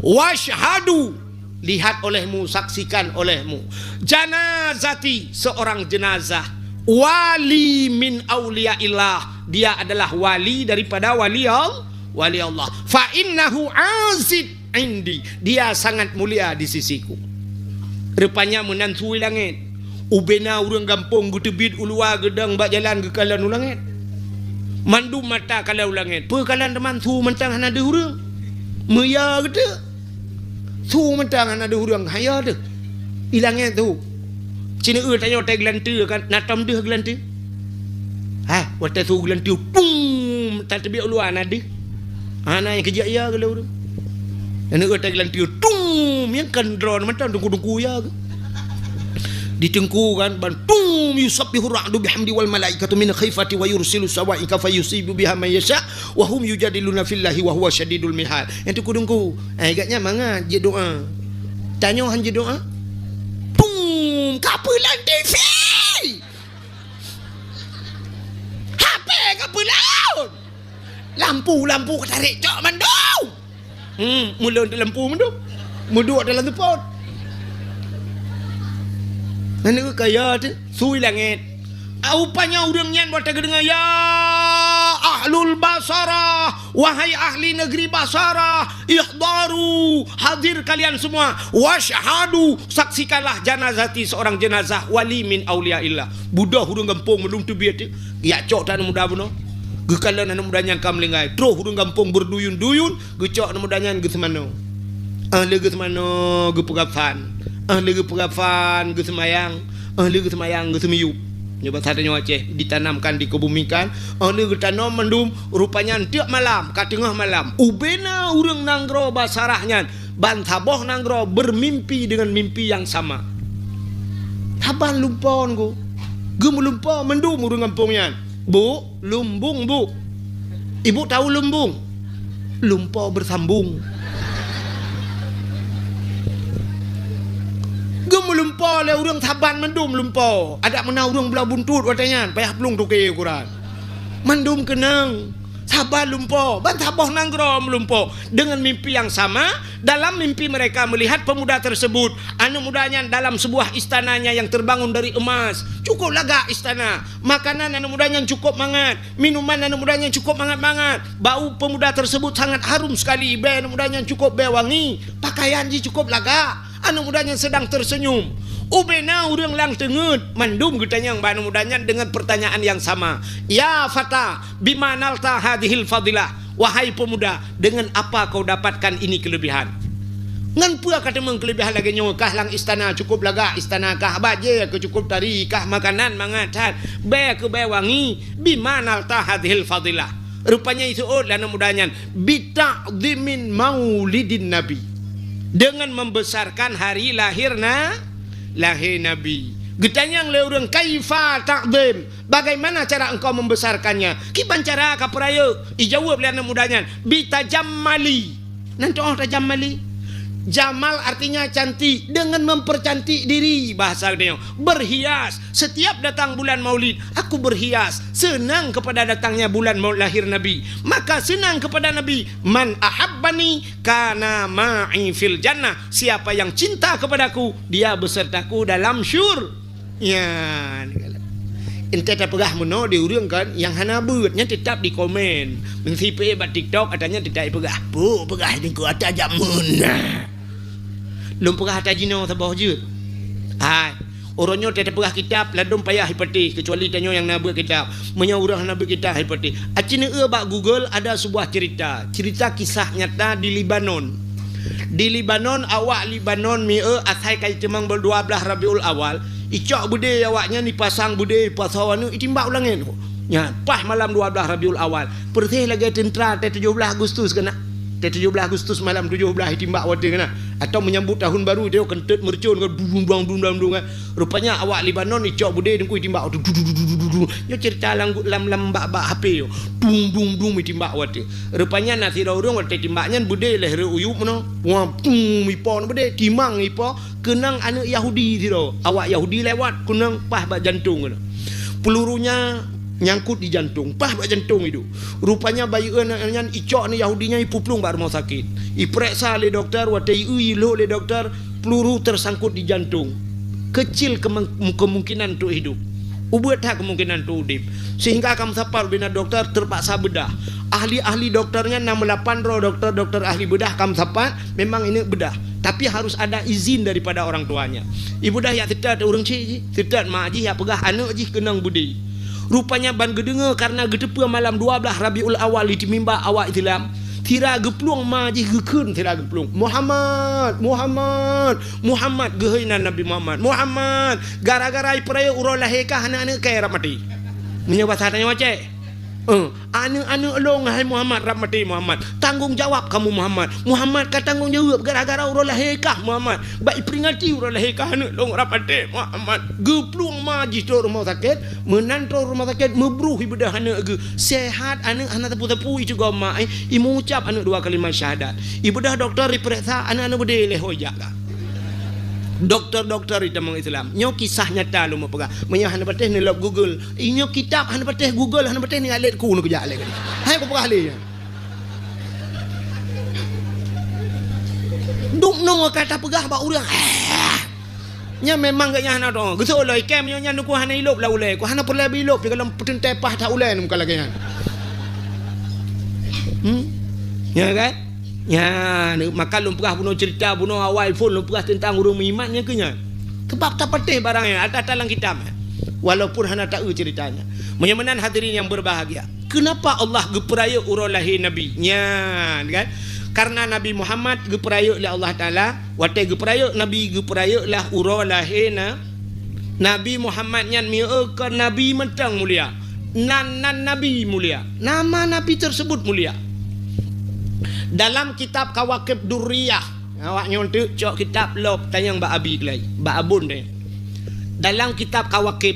Wasyhadu, lihat olehmu, saksikan olehmu. Janazati, seorang jenazah. Wali min auliyaillah, dia adalah wali daripada wali Al-, wali Allah. Fa innahu azid indi, dia sangat mulia di sisiku. Rupanya meunan su i langét. Ubena ureuëng gampông geuteubiet u luwa geudong bak jalan geukalon u langét. Mandum mata kalon u langét. Peu kalon teuma su mantong hana deuh ureuëng. Meuya geuteuk. Su mantong hana deuh ureuëng, haya deuh. I langét su. Ci neueu tanyoe tai geulanteue kan, na tom deuh geulanteue. Ha, watée su geulanteue, pum, tateubiet u luwa na deuh. Hana nyang keujak ya geuleu tu. Aneuk gata geulanteue, tum, nyang kan droe mantong dungku-dungku ya ke. Di teungku kan, ban tum, yusabbihu ra'du bihamdi wal malaikatu min khifati wa yursilu sawa'iqa fayusibu biha man yasha wa hum yujadiluna fillahi wa huwa syadidul mihal. Nyang teungku-teungku, eh, gak nyan mangat jeuet doa. Tanyoe han jeuet doa. Tum, ka peulan T V. H P ka peulaun. Lampu-lampu ka tarek cok mandum. Hmm, mulon di lampu mandum. Meuduek dalam teupot. Nyan kaya tu, su i langét. Rupanya ureuëng nyan buat teudeungoe, "Ya ahlul Basarah, wahai ahli negeri Basarah, ihdaru, hadir kalian semua, wasyhadu, saksikanlah janazati, seorang jenazah wali min auliyaillah." Beudôh ureuëng gampông mandum teubiet, jak cok tan muda bunoe. Geukalon aneuk muda nyan ka meuninggai. Troh ureuëng gampông beurduyun-duyun, geucok aneuk muda nyan geuseumanoe. Ah lheueh geuseumanoe, geupeukafan. Ah lheueh geupeukafan, geuseumayang. Ah lheueh geuseumayang, geuseumiyueb. Nyoe basa tanyoe Aceh, ditanamkan, dikebumikan. Ah lheueh geutanom mandum, rupanya tiep malam, ka teungoh malam. Ubena ureuëng nanggroe Basarah nyan, ban saboh nanggroe beurmimpi deungon mimpi nyang sama. Saban lumpo ngon geuh. Geumeulumpo mandum ureuëng gampông nyan. Bu, lumbung, Bu. Ibu tahu lumbung? Lumpo beusambong. Geumeulumpo lé ureuëng saban mandum lumpo. Adak meunan ureuëng blah buntut watée nyan, payah plueng tuke ukuran. Mandum keunong. Saban lumpo, ban saboh nanggroe meulumpo. Dengan mimpi yang sama, dalam mimpi mereka melihat pemuda tersebut, aneuk muda nyan dalam sebuah istananya yang terbangun dari emas. Cukup lagak istana. Makanan aneuk muda nyan cukup mangat. Minuman aneuk muda nyan cukup mangat-mangat. Bau pemuda tersebut sangat harum sekali. Bèe aneuk muda nyan cukup bèe wangi. Pakaian jih cukup lagak. Aneuk muda nyan sedang tersenyum. Ubena ureuëng lam teungeut mandum geutanyong bak aneuk muda nyan dengan pertanyaan yang sama. "Ya fata, bima nalta hadhil fadilah?" Wahai pemuda, dengan apa kau dapatkan ini kelebihan? Ngon peue ka teumeung kelebihan lagée nyoe? Kah lam istana cukup lagak, istana kah bajée keu cukup tari, kah makanan mangat that, bèe keu bèe wangi, bima nalta hadhil fadilah? Rupanya iseuôt lé aneuk muda nyan, "Bita'dhimin maulidin Nabi." Dengan membesarkan hari lahir na-, lahir Nabi. Geutanyong lé ureuëng, "Kaifa ta'dhim? Bagaimana cara engkau membesarkannya? Kiban cara ka peurayeuk?" Ijaweueb lé aneuk muda nyan, "Bitajammali." Nan toh tajammali. Jamal artinya cantik, dengan mempercantik diri, bahasa dia. Berhias. Setiap datang bulan Maulid, aku berhias, senang kepada datangnya bulan mau-, lahir Nabi. Maka senang kepada Nabi, "Man ahabbani kana ma'i fil jannah." Siapa yang cinta kepadaku, dia besertaku dalam syur-, ya. Entah tapeugah meunoe di ureuëng kan, nyang hana beuet, nyan tetap dikomen. Meusipék bak TikTok, ata nyan tetap ipeugah. Peue peugah Teungku ata jameun na. Lôn peugah ata jinoe saboh jeuet. Hai, uroe nyoe teupeugah kitab, ladôm payah ipatéh, keucuali tanyoe nyang na beuet kitab. Meunyoe ureuëng hana beuet kitab, ipatéh. Aci neueu bak Google ada sebuah cerita, cerita kisah nyata di Lebanon. Di Lebanon, awak Lebanon mieu asai ka iteumang bulan dua belas Rabiul Awal, icok beudé awak nyan, ipasang beudé, ipasoe aneuk, itimbak u langét. Nyan, paih malam dua belas Rabiul Awal. Persis lagée teuntra teuh tujoh belas Agustus keunan. Teuh tujoh belas Agustus malam tujoh belas itimbak watée keunan. Atau menyambut tahun baru, dia keuneuk meureucon kan, dung, dung, dung, dung, dung, kan. Rupanya awak Lebanon icok beudé Teungku itimbak watée, du, du, du. Nyoe cerita lam, lam, lam bak, bak H P yo. Dung, dung, dung itimbak watée. Rupanya na sidroe ureuëng watée timbak nyan beudé lheueh rhot u yup meunoe. Wah, pum, ipo na beudé, timang ipo, keunong aneuk Yahudi sidroe. Awak Yahudi lewat, keunong paih bak jantong keunoe. Pelurunya Nyangkut di jantong, paih bak jantong iduek. Rupanya bayeue nyan icok aneuk Yahudi nyan ipeuplueng bak rumoh sakét. Ipeuriksa lé dokto, watée ieu ilhok lé dokto, peluru tersangkut di jantong. Kecil kemeng-, kemungkinan untuk hidup. Ubeuet that kemungkinan untuk udeb. Sehingga ka meusapat ubena dokto terpaksa beudah. Ahli-ahli dokto nyan na meulapan droe dokto, dokto ahli beudah ka meusapat, memang ini beudah. Tapi harus ada izin daripada orang tuanya. Ibeudah yak seutôt ureuëng chik jih, seutôt mak jih yak peugah aneuk jih keunong beudé. Rupanya ban geudeungoe karena geuteupeue malam dua blaih Rabiul Awal di mimba awak Islam, sira geuplueng ma jih geukheun sira geuplueng, "Muhammad, Muhammad, Muhammad," geuhôi nan Nabi Muhammad. "Muhammad, gara-gara ipeurayeuk uroe lahé kah aneuk-aneuk kèe rab maté." Meunyoe basa tanyoe cek, "Eh, aneuk-aneuk lôn hai Muhammad rab maté Muhammad. Tanggong jawab kamoe Muhammad. Muhammad ka tanggong jaweueb gara-gara uroe lahé kah Muhammad. Bak iperingati uroe lahé kah aneuk lôn rab maté Muhammad." Geuplueng ma jih trok rumoh sakét, meunan trok rumoh sakét meubruh ibeudah aneuk geuh. Sehat aneuk hana teupeu-teupeu icugoe ma, eh, imeuucap aneuk dua kalimat syahadat. Ibeudah dokto ipeuriksa aneuk-aneuk beudé lé hôi jak ka. Dokto-dokto itamong Islam. Nyoe kisah nyata lôn meupeugah. Meunyoe hana patéh neulop Google. Inyoe kitab hana patéh Google, hana patéh ni alet ku neukeujak lé. Hai kupeugah lé. Dum nyoe ka tapeugah bak ureuëng. Nyan memang geuh nyan hana dong. Geuseuh lom ikem nyoe nyan ku hana ilop lam ulée. Ku hana peureulée ilop pi kalon peuteuntée paih that ulée nyoe ka lagée nyan. Hmm? Ya kan? Nyan, maka lôn peugah bunoe cerita, bunoe awai phon lôn peugah teuntang ureuëng meuiman nyang keu nyan. Sebab tapatéh barang nyan, ada-ada lam kitab. Walaupun hana taeu ceritanya. Meunyoe meunan hadirin yang berbahagia. Kenapa Allah geupeurayeuk uroe lahé Nabi? Nyan, kan? Karena Nabi Muhammad geupeurayeuk lé Allah Taala, watée geupeurayeuk Nabi, geupeurayeuklah uroe lahé na-, Nabi Muhammad nyan mieu kon Nabi mantong mulia. Nan, nan Nabi mulia. Nama Nabi tersebut mulia. Dalam kitab Kawakib Durriyah, awak nyoe teuk cok kitab lop tanyong bak Abi Glai, bak Abon deh. Dalam kitab Kawakib,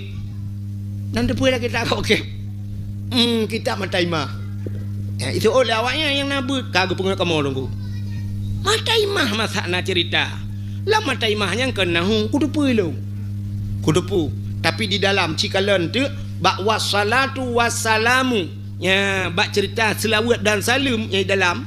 nan teupeue lah kitab Kawakib? Hmm, kitab Mata Imah. Ya, itu oleh awaknya yang nabut, ka geupeungeut kamoe lunggu. Mata Imah masak na cerita. Lam Mata Imah nyang keunahu, kuteupeue lom. Kuteupeue. Tapi di dalam cikalon teuk, bak wassalatu wassalamu. Ya, bak cerita seulaweuet dan saleuem nyang di dalam,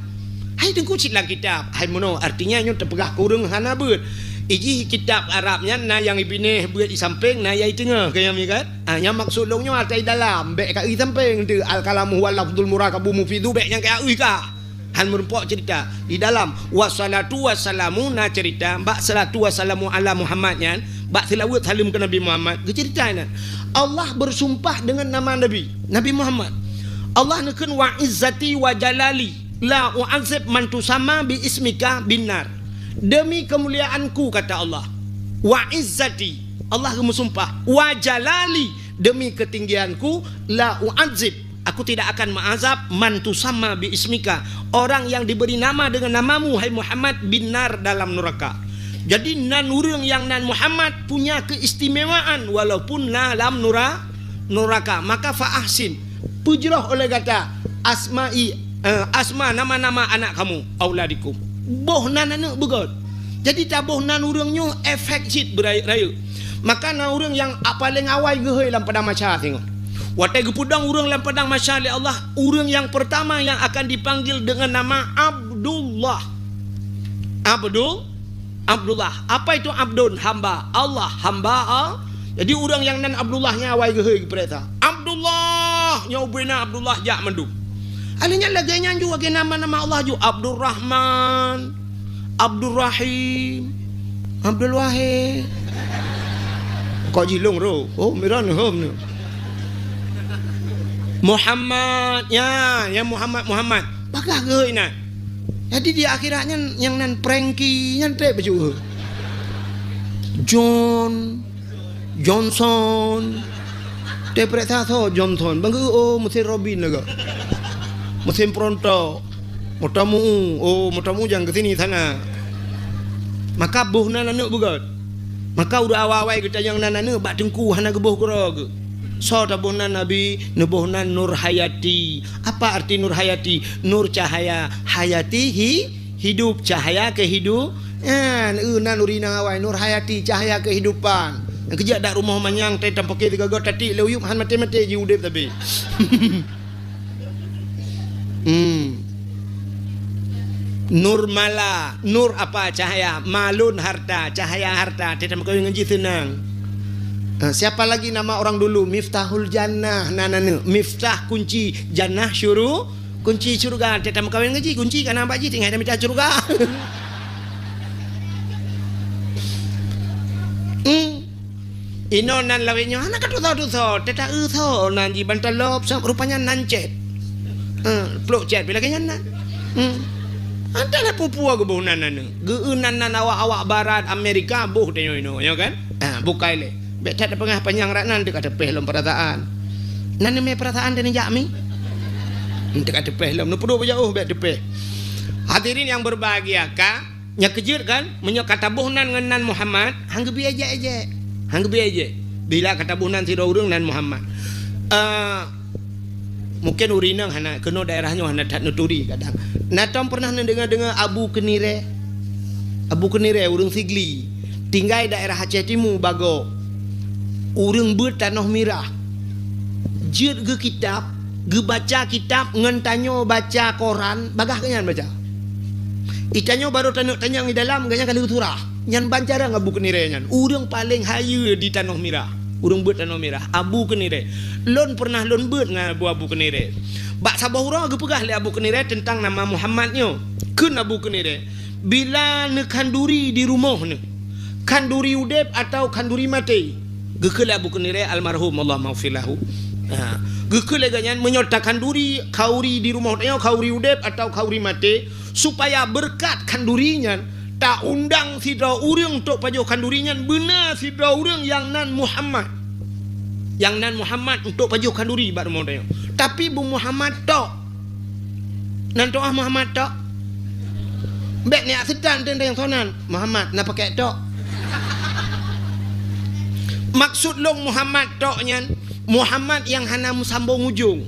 hai teungku cit lam kitab. Hai meunoe, artinya nyoe teupeugah keu ureuëng hana beuet. Ijih kitab Arab nyan na nyang ibinéh beuet di sampéng, na nyang di teungoh, keu nyang mikat. Ah, nyang maksud lôn nyoe atai dalam, bék ka i sampéng tu. Al-kalamu huwa lafzul murakabu mufidu, bék nyang ka i ka. Han meurumpok cerita. Di dalam, wassalatu wassalamu na cerita, bak salatu wassalamu ala Muhammad nyan, bak seulaweuet saleuem keu Nabi Muhammad, geucerita nyan. Allah bersumpah dengan nama Nabi, Nabi Muhammad. Allah neukheun, "Wa izzati wa jalali, la u'adzib man tusamma bi ismika binnar." Demi kemuliaanku, kata Allah. "Wa izzati," Allah geumeusumpah, "wa jalali," demi ketinggianku, "la u'adzib," Aku tidak akan mengazab man tusamma bi ismika, orang yang diberi nama dengan namamu, hai Muhammad, binnar dalam neraka. Jadi, nan ureuëng nyang nan Muhammad punya keistimewaan walaupun na lam nura-, neraka. Maka fa ahsin, peujroh oleh gata asma'i, eh, asma nama-nama anak kamu, auladikum. Boh nan aneuk beugét. Jadi taboh nan ureuëng nyoe efek cit beurayeuk-rayeuk. Maka na ureuëng nyang a-, paleng awai geuhôi lam padang mahsyar singoh. Watée geupeudong ureuëng lam padang mahsyar lé Allah, ureuëng nyang peurtama nyang akan dipanggil deungon nama Abdullah. Abdul, Abdullah. Apa itu Abdun? Hamba. Allah, hamba. Ah. Jadi ureuëng nyang nan Abdullah nyan awai geuhôi geupeuriksa. Abdullah, nyoe ubena Abdullah jak mandum. Akhirnya lagée nyan ju lagée nama-nama Allah ju, Abdurrahman, Abdurrahim, Abdul Wahid. Kok jilong ro? Oh, miran hom ni. Muhammad, ya, ya Muhammad, Muhammad. Bagah geuh inan. Jadi di akhirat nyan nyang nan Frankie nyan treb baju. John, Johnson. Teupeuriksa soe Johnson. Bang geu, oh, mesin Robin laga. Mesin perontok. Motor mu, oh, motor mu jangan ke sini sana. Maka boh nan aneuk beugét. Maka ureuëng awai-awai geutanyong nan aneuk bak teungku hana geuboh keudroe geuh. Soe taboh nan Nabi, neuboh nan Nur Hayati. Apa arti Nur Hayati? Nur cahaya, hayati hi-, hidup, cahaya kehidu-, nyan, eu, nan ureuëng inong awai, Nur Hayati, cahaya kehidupan. Keujak dak rumoh manyang teuh tampake sigoe-goe, tatik lé u yup, han maté-maté ji udeb sabe. Hmm. Nur mala, nur apa? Cahaya. Malun harta, cahaya harta. Teuh tameukawen ngon jih seunang. Ha, siapa lagi nama orang dulu? Miftahul Jannah, nan aneuk. Miftah kunci, Jannah syuru-, kunci syurga. Teuh tameukawen ngon jih, kunci ka na bak jih, tinggai tamita syurga. Hmm. Inoe nan lawét nyoe hana ka tusoe-tusoe, teuta eu soe nan jibantalop, rupanya nan cét. Eh, plôk cét, pih lagèe nyan nan. Hmm. Entah lah peue-peue geuboh nan, nan. Geu-eu nan, nan awak-awak barat Amerika boh tanyoe inoe, nyo kan? Ah, bukai lé. Bèk that peungah panyang rat nan, teuka teupéh lom peurasaan. Nan neumè peurasaan dan jak mi? Teuka teupéh lom, neupeuduek beujaoh bèk teupéh. Hadirin yang berbahagia, ka Nyang keujeuet kan, meunyoe ka taboh nan ngon nan Muhammad, han geubri ejek-ejek. Han geubri ejek. Bila ka taboh nan sidroe ureueng nan Muhammad. Eh, mungken ureueng inong hana, keunoe daerah nyoe hana that neuturi kadang. Na tom pernah neudeungoe-deungoe Abu Keunirée? Abu Keunirée ureueng Sigli. Tinggai daerah Aceh Timu, Bago. Ureueng beuet tanoh mirah. Jeuet geukitab, geubaca kitab ngon tanyoe baca Quran, bagaih geuhnyan baca. Itanyoe barô taneuk tanyong i dalam, geuhnyan ka lheueh surah. Nyan ban carông Abu Keunirée nyan. Ureueng paleng hayeue di tanoh mirah. Ureueng beuet tanoh mirah. Abu Keunirée. Lôn pernah lôn beuet ngon Abu, Abu Keunirée. Bak saboh uroe geupeugah lé Abu Keunirée teuntang nama Muhammad nyoe. Kheun Abu Keunirée, "Bila neukhanduri di rumoh neuh, khanduri udeb atawa khanduri maté?" Geukheun lé Abu Keunirée almarhum, Allahumma ghfir lahu. Ha. Geukheun lé geuhnyan, meunyoe takhanduri khauri di rumoh tanyoe, khauri udeb atawa khauri maté, supaya beureukat khanduri nyan, taundang sidroe ureueng untuk pajoh khanduri nyan, beuna sidroe ureueng nyang nan Muhammad. Nyang nan Muhammad untuk pajoh khanduri bak rumoh tanyoe. Tapi beu Muhammad tok. Nan tu'oh Muhammad tok. Bèk neujak seutan teuntèe nyang soe nan. Muhammad na pakèk tok. Maksud lôn Muhammad tok nyan, Muhammad nyang hana meusambong ujong.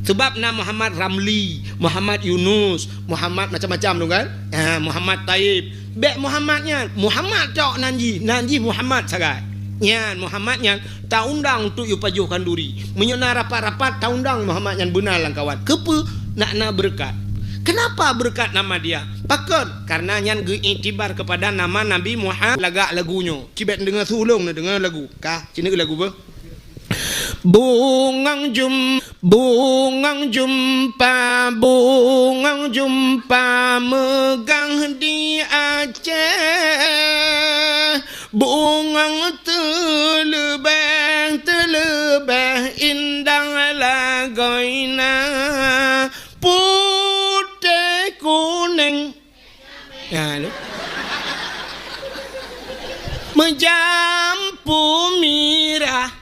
Seubab na Muhammad Ramli, Muhammad Yunus, Muhammad macam-macam tu kan? Ha, Muhammad Taib. Bèk Muhammad nyan. Muhammad tok nan jih. Nan jih Muhammad sagai. Nyan, Muhammad nyan taundang untuk yue pajoh khanduri. Meunyoe na rapat-rapat, taundang Muhammad nyan beuna lam kawan. Keupeue? Nak na beureukat. Kenapa beureukat nama dia? Pakon? Karena nyan geuiktibar kepada nama Nabi Muhammad. Lagak lagu nyoe. Cibèk neudeungoe su ulông, neudeungoe lagu. Ka, ci neudeungoe lagu beuh. Bungong jum-, bungong jumpa, bungong jumpa meugah di Aceh. Bungong teuleubèh, teuleubèh indah lagoina, putéh kunéng. Ya, lu. Meujampu mirah.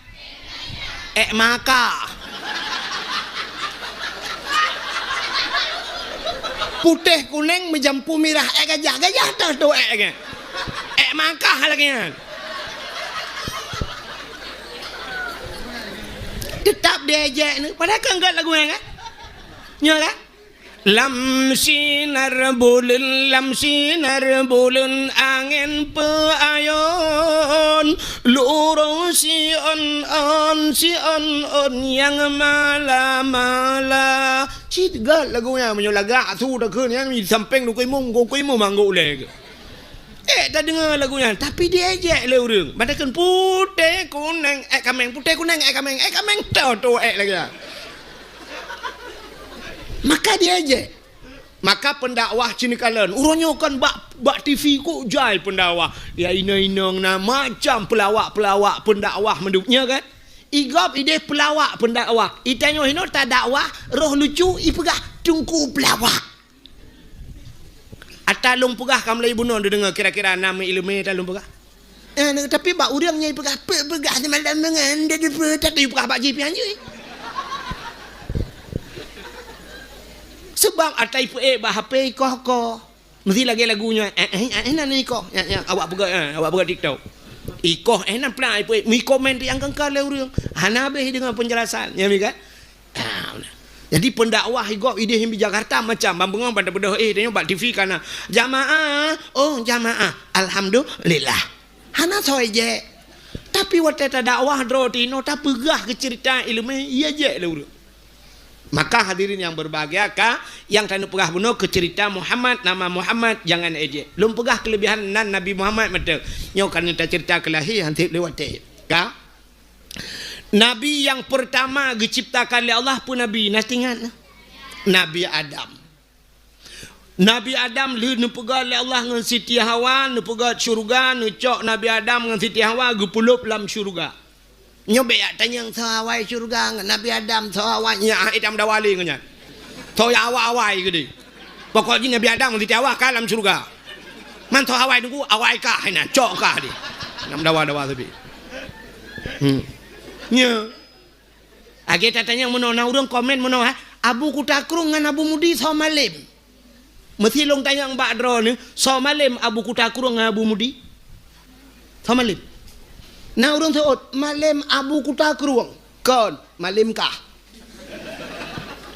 Èk maka. Putéh kunéng meujampu mirah, èk gajah. Gajah toh tu èk nyan. Èk maka lagèe nyan. Teutap diejek ni. Padahai kan gèt lagu nyan kan? Nyoe kan? Lam sinar buleuen, lam sinar buleuen angén peuayon, lurông siôn-ôn, siôn-ôn nyang mala-mala. Cit gèt lagu nyan, meunyoe lagak su takheun nyan, di sampéng Teungku Imum, Teungku Imum anggô ulèe geuh. Eh, tadeungoe lagu nyan, tapi diejek lé ureueng. Ban takheun putéh kunéng, èk kaméng, putéh kunéng, èk kaméng, èk kaméng, toh, toh, èk lagèe nyan. Maka diejek. Maka pendakwah ci neukalon. Uroe nyoe kon bak, bak T V kok jai pendakwah. Ya inong-inong na macam pelawak-pelawak pendakwah meudup nyoe kan. Igob ideh pelawak pendakwah. Itanyoe hinoe tadakwah, roh lucu, ipeugah teungku pelawak. Ata lôn peugah ka mulai bunoe neudeungoe kira-kira na meu ileumèe ata lôn peugah. Eh, tapi bak ureueng nyang ipeugah, "Pe-, peugah seumalam deungon, dia, dia, pe-," tapi ipeugah bak jih pian jih. Sebab ata ipeuék bak H P ikoh-koh. Meusti lagèe lagu nyan, eh, eh, eh, eh, nan ikoh. Nyan, nyan, awak peugah, eh, awak peugah TikTok. Ikoh, eh, nan plan ipeuék. Meukomen tu nyang keungka lé ureueng. Hana habéh deungon penjelasan. Nyan kan? Ah, jadi pendakwah igob ideh di Jakarta macam ban beungoh ban tabeudôh eh tanyoe bak T V kana. Jamaah, oh jamaah. Alhamdulillah. Hana soe jek. Tapi watée tadakwah droe tinoe tapeugah keu ceurita iéleumé, iya jek lé ureuëng. Maka hadirin yang berbahagia, ka nyang taneuk peugah bunoe keu ceurita Muhammad, nama Muhammad, jangan ejek. Lôn peugah keuleubihan nan Nabi Muhammad mantong. Nyoe ka neuta ceurita keu lahé, han seb lé watée. Ka? Nabi nyang peurtama geuciptakan lé Allah peue nabi? Na teuingat na? Nabi Adam. Nabi Adam lheueh neupeugét lé Allah ngon Siti Hawa, neupeugét syeuruga, neucok Nabi Adam ngon Siti Hawa geupeulob lam syeuruga. Nyoe bék jak tanyong soe awai syeuruga ngon Nabi Adam, soe awai nyan, eh, itam dawali ngon nyan. Soe awai-awai geude. Pokok jih Nabi Adam ngon Siti Hawa ka lam syeuruga. Man soe awai nunggu, awai kah inan, cok kah di. Nam dawa-dawa sabe. Hmm. Nya. Lagée tatanyong meunoe, na ureuëng komen meunoe, ha? Abu Kuta Krueng ngon Abu Mudi soe malem? Meusi lôn tanyong bak droeneuh, soe malem Abu Kuta Krueng ngon Abu Mudi? Soe malem? Na ureuëng seuôt, malem Abu Kuta Krueng. Kon, malem kah?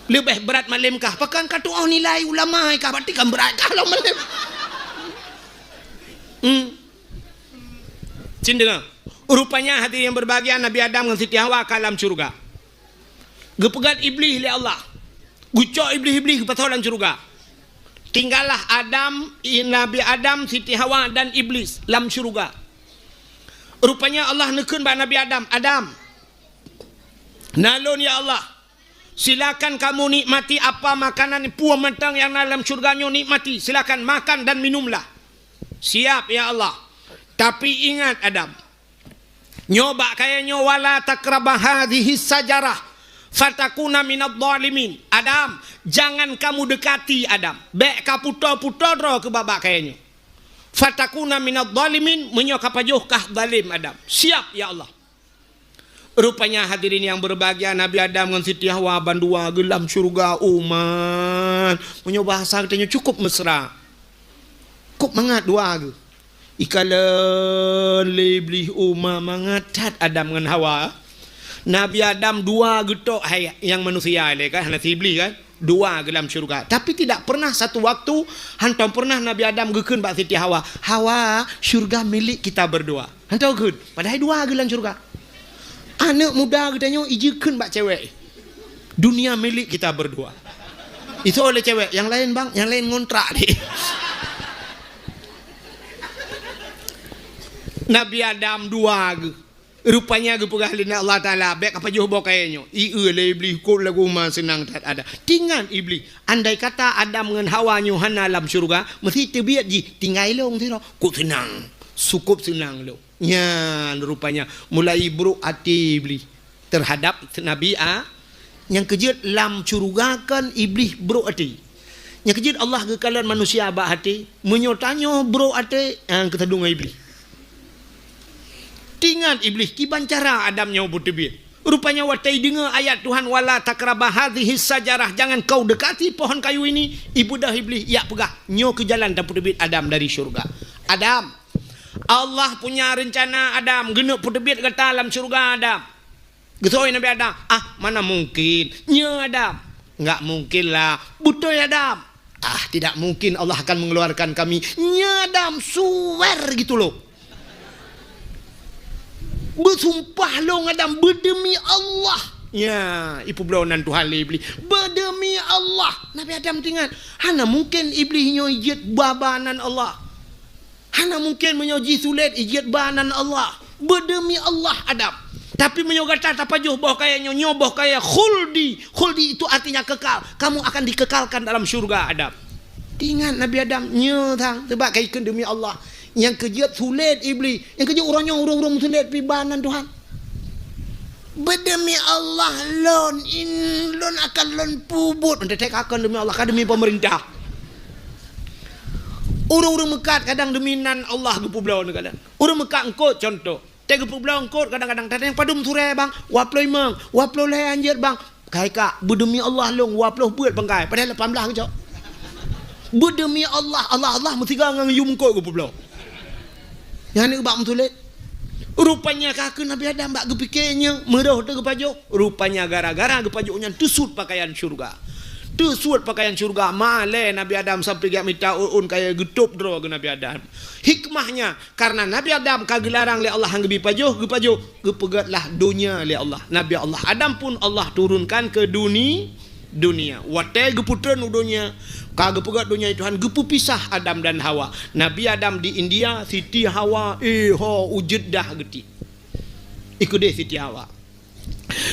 Leubeh brat malem kah? Pakon ka tuoh nilai ulama kah? Berarti kan brat kah lom malem. Hmm. Cin deungoe. Rupanya hadirin yang berbahagia, Nabi Adam ngon Siti Hawa ka lam syeuruga. Geupeugét Iblih lé Allah. Geucok Iblih-Iblih geupasoe lam syeuruga. Tinggallah Adam, i-, Nabi Adam, Siti Hawa dan Iblis lam syeuruga. Rupanya Allah neukheun bak Nabi Adam, "Adam, na lôn ya Allah. Silakan kamu nikmati apa makanan peue mantong nyang na lam syeuruga nyoe, nikmati. Silakan makan dan minumlah." "Siap ya Allah. Tapi ingat Adam, nyoe bak kayée nyoe, wala taqraba hadhihi sajarah fatakuna minadh dhalimin." Adam, jangan kamu dekati Adam. Bék ka puto-puto droe keu bak-bak kayée nyoe. Fatakuna minadh dhalimin, meunyoe ka pajoh kah zalim Adam. Siap ya Allah. Rupanya hadirin yang berbahagia, Nabi Adam ngon Siti Hawa bandua geuh lam syeuruga, umat. Meunyoe bahasa geutanyoe cukup mesra. Kok mangat dua geuh. Ikalon lé Iblih uma mangat that Adam ngon Hawa. Nabi Adam dua geutok hai nyang manusia lé kan, hana si Iblih kan? Dua geuh lam syeuruga. Tapi tidak pernah satu waktu, hantom pernah Nabi Adam geukheun bak Siti Hawa, "Hawa, syeuruga milik kita berdua." Hantom geukheun. Padahai dua geuh lam syeuruga. Aneuk muda geutanyoe ijikheun bak cewek. Dunia milik kita berdua. Isoe lé cewek, yang lain bang, yang lain ngontrak deh. Nabi Adam dua geuh. Rupanya geupeugah lé Allah Taala, bék ka pajoh boh kayée nyoe. Ie lé Iblih, kot lagu ma seunang that Adam. Tingat Iblih, andai kata Adam ngon Hawa nyoe hana lam syeuruga, meusi teubiet jih tinggai lôn sidroe. Kot seunang, sukop seunang lôn. Nyan rupanya mulai brok até Iblih terhadap Nabi A. Nyang keujeuet lam syeuruga kan Iblih brok até. Nyang keujeuet Allah geukalon manusia bak até. Meunyoe tanyoe brok até, nyang keutadong Iblih. Tingat Iblih kiban cara Adam nyoe beuteubiet. Rupanya watée deungoe ayat Tuhan, "Wala taqraba hadhihi sajarah, jangan kau dekati pohon kayu ini," ibeudôh Iblih, ijak peugah, nyoe keuh jalan tapeuteubiet Adam dari syeuruga. Adam, Allah punya rencana Adam, geuneuk peuteubiet gata lam syeuruga Adam. Geusoe Nabi Adam, "Ah, mana mungkin? Nyoe Adam." "Enggak mungkin lah." "Beutôi Adam." "Ah, tidak mungkin Allah akan mengeluarkan kami." "Nyoe Adam, suwer gitu loh." "Beusumpah lôn Adam, beudemi Allah." Nya, ipeubloe nan Tuhan lé Iblih. "Beudemi Allah." Nabi Adam teuingat, hana mungken Iblih nyoe jeuet ba-ba nan Allah. Hana mungken meunyoe jih sulet ijeuet ba nan Allah. Beudemi Allah, Adam. Tapi meunyoe gata tapajoh boh kayée nyoe, nyoe boh kayée khuldi. Khuldi itu artinya kekal. Kamu akan dikekalkan dalam syurga, Adam. Teuingat Nabi Adam, nyoe sang, sebab ka ikheun demi Allah. Nyang keujeuet sulet Iblih. Nyang keujeuet uroe nyoe ureuëng-ureuëng meusulet pih ba nan Tuhan. Beudemi Allah lôn, in-, lôn akan lôn peubuet. Teutek akan demi Allah, ka demi pemerintah. Ureuëng-ureuëng meukat kadang demi nan Allah geupeubloe neukalon. Ureuëng meukat eungkôt contoh. Teuh geupeubloe eungkôt kadang-kadang tadeng padum surée bang, dua ploh limong, dua ploh lhée anjeut bang. Kai kak, beudemi Allah lôn dua ploh beuet bangkai, padahai lapan blah geucok. Beudemi Allah, Allah, Allah meusiga ngon yum eungkôt geupeubloe. Nyan ubak meusulet. Rupanya ka keu Nabi Adam bak geupike nyoe, meurôh teuh geupajoh. Rupanya gara-gara geupajoh nyan teusut pakaian syurga. Teusuet pakaian syeuruga, malèe Nabi Adam sampoe geumita ôn-ôn kayèe geutôb droe keu Nabi Adam. Hikmahnya, karena Nabi Adam ka geularang lé Allah han geubi pajoh, geupajoh, geupeugèt lah donya lé Allah. Nabi Allah Adam pun Allah turunkan ke duni-, dunia. Watèe geupeutreun u donya, ka geupeugèt donya Tuhan, geupeupisah Adam dan Hawa. Nabi Adam di India, Siti Hawa, eh, ho, u Jeddah geuti. Ikeudeh Siti Hawa.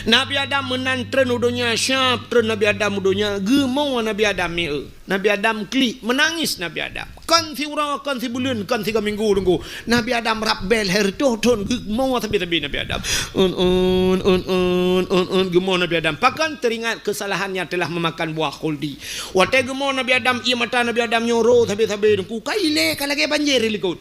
Nabi Adam meunan treun u donya, siap treun Nabi Adam u donya, geumoe Nabi Adam mieu. Nabi Adam klik, meunangis Nabi Adam. Kon siuroe, kon sibuleuen, kon sigoe minggu teungku. Nabi Adam rab bèe lhèe reutôh thôn, geumoe sabe-sabe Nabi Adam. Un, un, un, un, un, un, geumoe Nabi Adam. Pakon? Teringat kesalahannya telah memakan buah khuldi. Watèe geumoe Nabi Adam, ié mata Nabi Adam nyoe ro sabe-sabe teungku. Ka ilèe, ka lagèe banjir i likot.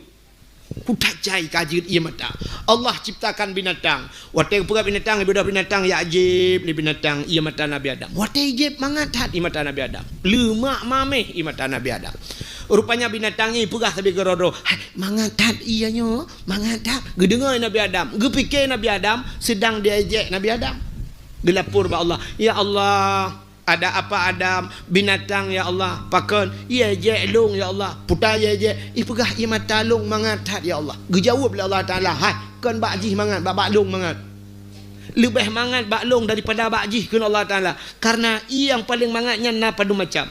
Kutat jai ka jeuet ié mata. Allah ciptakan binatang. Watèe geupeugah binatang, ibeudôh binatang, jak jieb lé binatang ié mata Nabi Adam. Watèe jieb, mangat that ié mata Nabi Adam. Leumak mamèh ié mata Nabi Adam. Rupanya binatang nyan peugah sabe keudroe-droe, "Hai, mangat that ié nyoe, mangat that." Geudeungö Nabi Adam. Geupike Nabi Adam sedang diejek Nabi Adam. Geulapor bak Allah, "Ya Allah, ada apa Adam? Binatang, ya Allah. Pakon? Ié jek lôn, ya Allah. Peue ta ié jek?" Ipeugah, "Ié mata lôn mangat that, ya Allah." Geujaweueb lé Allah Taala, "Hai, kon bak jih mangat, bak, bak lôn mangat. Leubeh mangat bak lôn daripada bak jih," kheun Allah Taala. Karena ié nyang paleng mangat nyan na padum macam.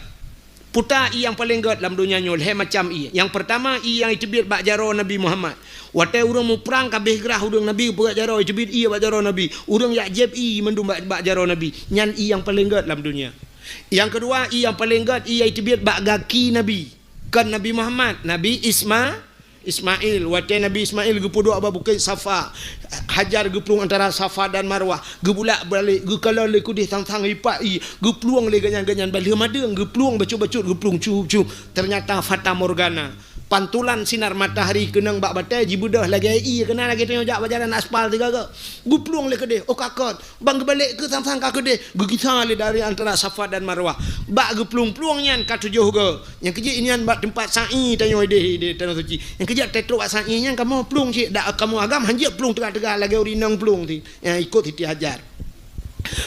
Peue ta ié nyang paleng gèt lam donya nyoe? Lhèe macam ié. Nyang peurtama, ié nyang iteubiet bak jaroe Nabi Muhammad. Watèe ureueng muprang ka abéh grah ureueng Nabi, peugah jaroe, iteubiet ié bak jaroe Nabi. Ureueng jak jieb ié mandum bak, bak jaroe Nabi. Nyan ié nyang paleng gèt lam donya. Nyang keudua, ié nyang paleng gèt, ié iteubiet bak gaki Nabi. Kon Nabi Muhammad, Nabi Isma-, Ismail. Watèe Nabi Ismail geupeuduek bak Bukét Safa, Hajar geuplueng antara Safa dan Marwah, geubulak-balik, geukalon lé keudeh sang-sang ipak ié, geuplueng lé gobnyan-gobnyan bak lheueh madeueng, geuplueng bacut-bacut, geuplueng cup-cup. Ternyata fata morgana. Pantulan sinar matahari keunong bak batèe jibeudôh lagèe ié, keunan lagèe tanyoe jak bak jalan aspal sigoe-goe. Geuplueng lé keudeh, oh ka kon, ban geubalek keu sang-sang ka keudeh, geugisa lé dari antara Safa dan Marwah. Bak geuplueng-plueng nyan ka tujoh goe. Nyang keujeuet nyan bak teumpat sa'i tanyoe ideh, ideh Tanoh Suci. Nyang keujeuet trok bak sa'i nyan kamoe plueng cit, dak kamoe agam hanjeuet plueng teuga-teuga lagèe ureueng inong plueng ti. Nyang ikot Siti Hajar.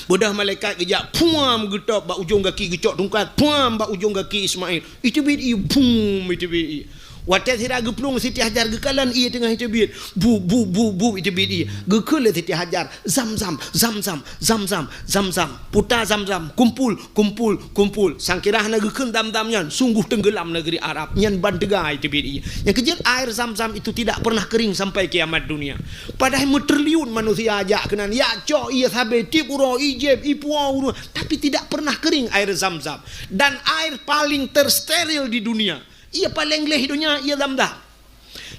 Beudôh malaikat geujak, puam, geutôb bak ujong gaki, geucok tungkat, puam, bak ujong gaki Ismail. Iteubiet ié, bum, iteubiet ié. Watèe sira geuplueng Siti Hajar geukalon ié teungoh iteubiet. Bu, bu, bu, bu, iteubiet ié. Geukheun lé Siti Hajar, "Zam-zam, zam-zam, zam-zam, zam-zam. Peue ta zam-zam, kumpul, kumpul, kumpul." Sangkira hana geukheun zam-zam nyan, sungguh teunggeulam negeri Arab. Nyan ban teuga iteubiet ié. Nyang keujeuet, air zam-zam itu tidak pernah kering sampai kiamat dunia. Padahai meutriliun manusia jak keunan, jak cok ié sabe, tiep uroe, ijieb, ipuwoe ureueng, tapi tidak pernah kering air zam-zam. Dan air paling tersteril di dunia. Ié paleng gleh donya, ié zam-zam.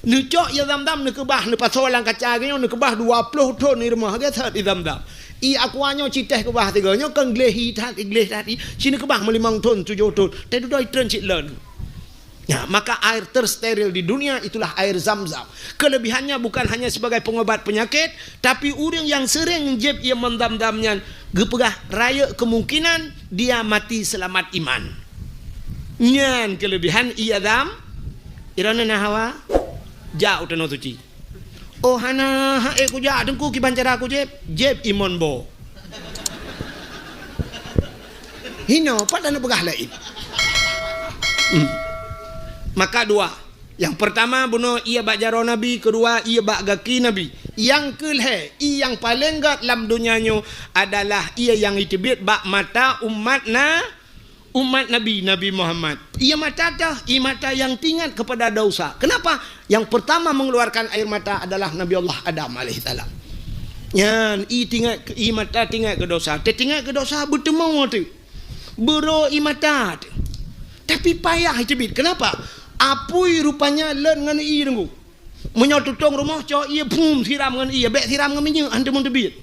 Neucok ié zam-zam, neukeubah, neupasoe lam kaca geuh nyoe, neukeubah dua ploh thon di rumoh, lagèe that ié zam-zam. Ié aqua nyoe ci teh keubah sigoe, nyoe kon gleh ié that, gleh that ié, ci neukeubah meulimong thon, tujoh thon, teududoe treun cit lon. Ya, maka air tersteril di dunia itulah air zam-zam. Kelebihannya bukan hanya sebagai pengobat penyakit, tapi ureueng nyang sering jieb ié meunan zam-zam nyan geupeugah rayeuk kemungkinan dia mati selamat iman. Nyan kelebihan ié zam-, iroh na hawa jak u Tanoh Suci. Oh, hana, han ék kujak Teungku, kiban cara kujieb, jieb ié mon bo. Hino, pat hana peugah laén. Hmm. Maka dua. Nyang peurtama bunoe ié bak jaroe Nabi, keudua ié bak gaki Nabi. Nyang keulhèe, ié nyang paleng gèt lam donya nyoe adalah ié nyang iteubiet bak mata umat na-, umat Nabi, Nabi Muhammad. Ié mata teuh, ié mata nyang teuingat kepada dosa. Kenapa? Nyang peurtama mengeluarkan air mata adalah Nabi Allah Adam alaihissalam. Nyan, ié teuingat, ié mata teuingat keu dosa. Teuingat keu dosa, beuteumoe teuh. Beurô ié mata teuh. Tapi payah iteubiet. Kenapa? Apui rupanya lôn ngon ié Teungku. Meunyoe tutong rumoh, cok ié, phum, siram ngon ié, bèk siram ngon minyeuk, han teumon teubiet.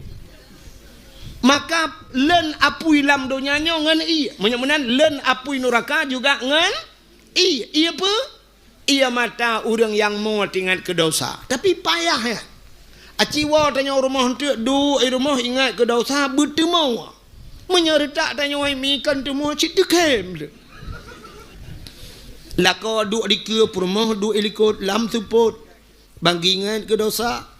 Maka lôn apui lam donya nyoe ngon ié. Meunyoe meunan, lôn apui nuraka juga ngon ié. Ié peue? Ié mata ureueng nyang mo teuingat keu dosa. Tapi payah, ya. Aci woe tanyoe rumoh eunteuk, duek i rumoh ingat keu dosa, beuteumoe. Meunyoe reutak tanyoe mi kon teumoe, cit teukhém lé. Lakoe duek dikeue peurumoh, duek i likot lam seupôt. Ban geuingat keu dosa.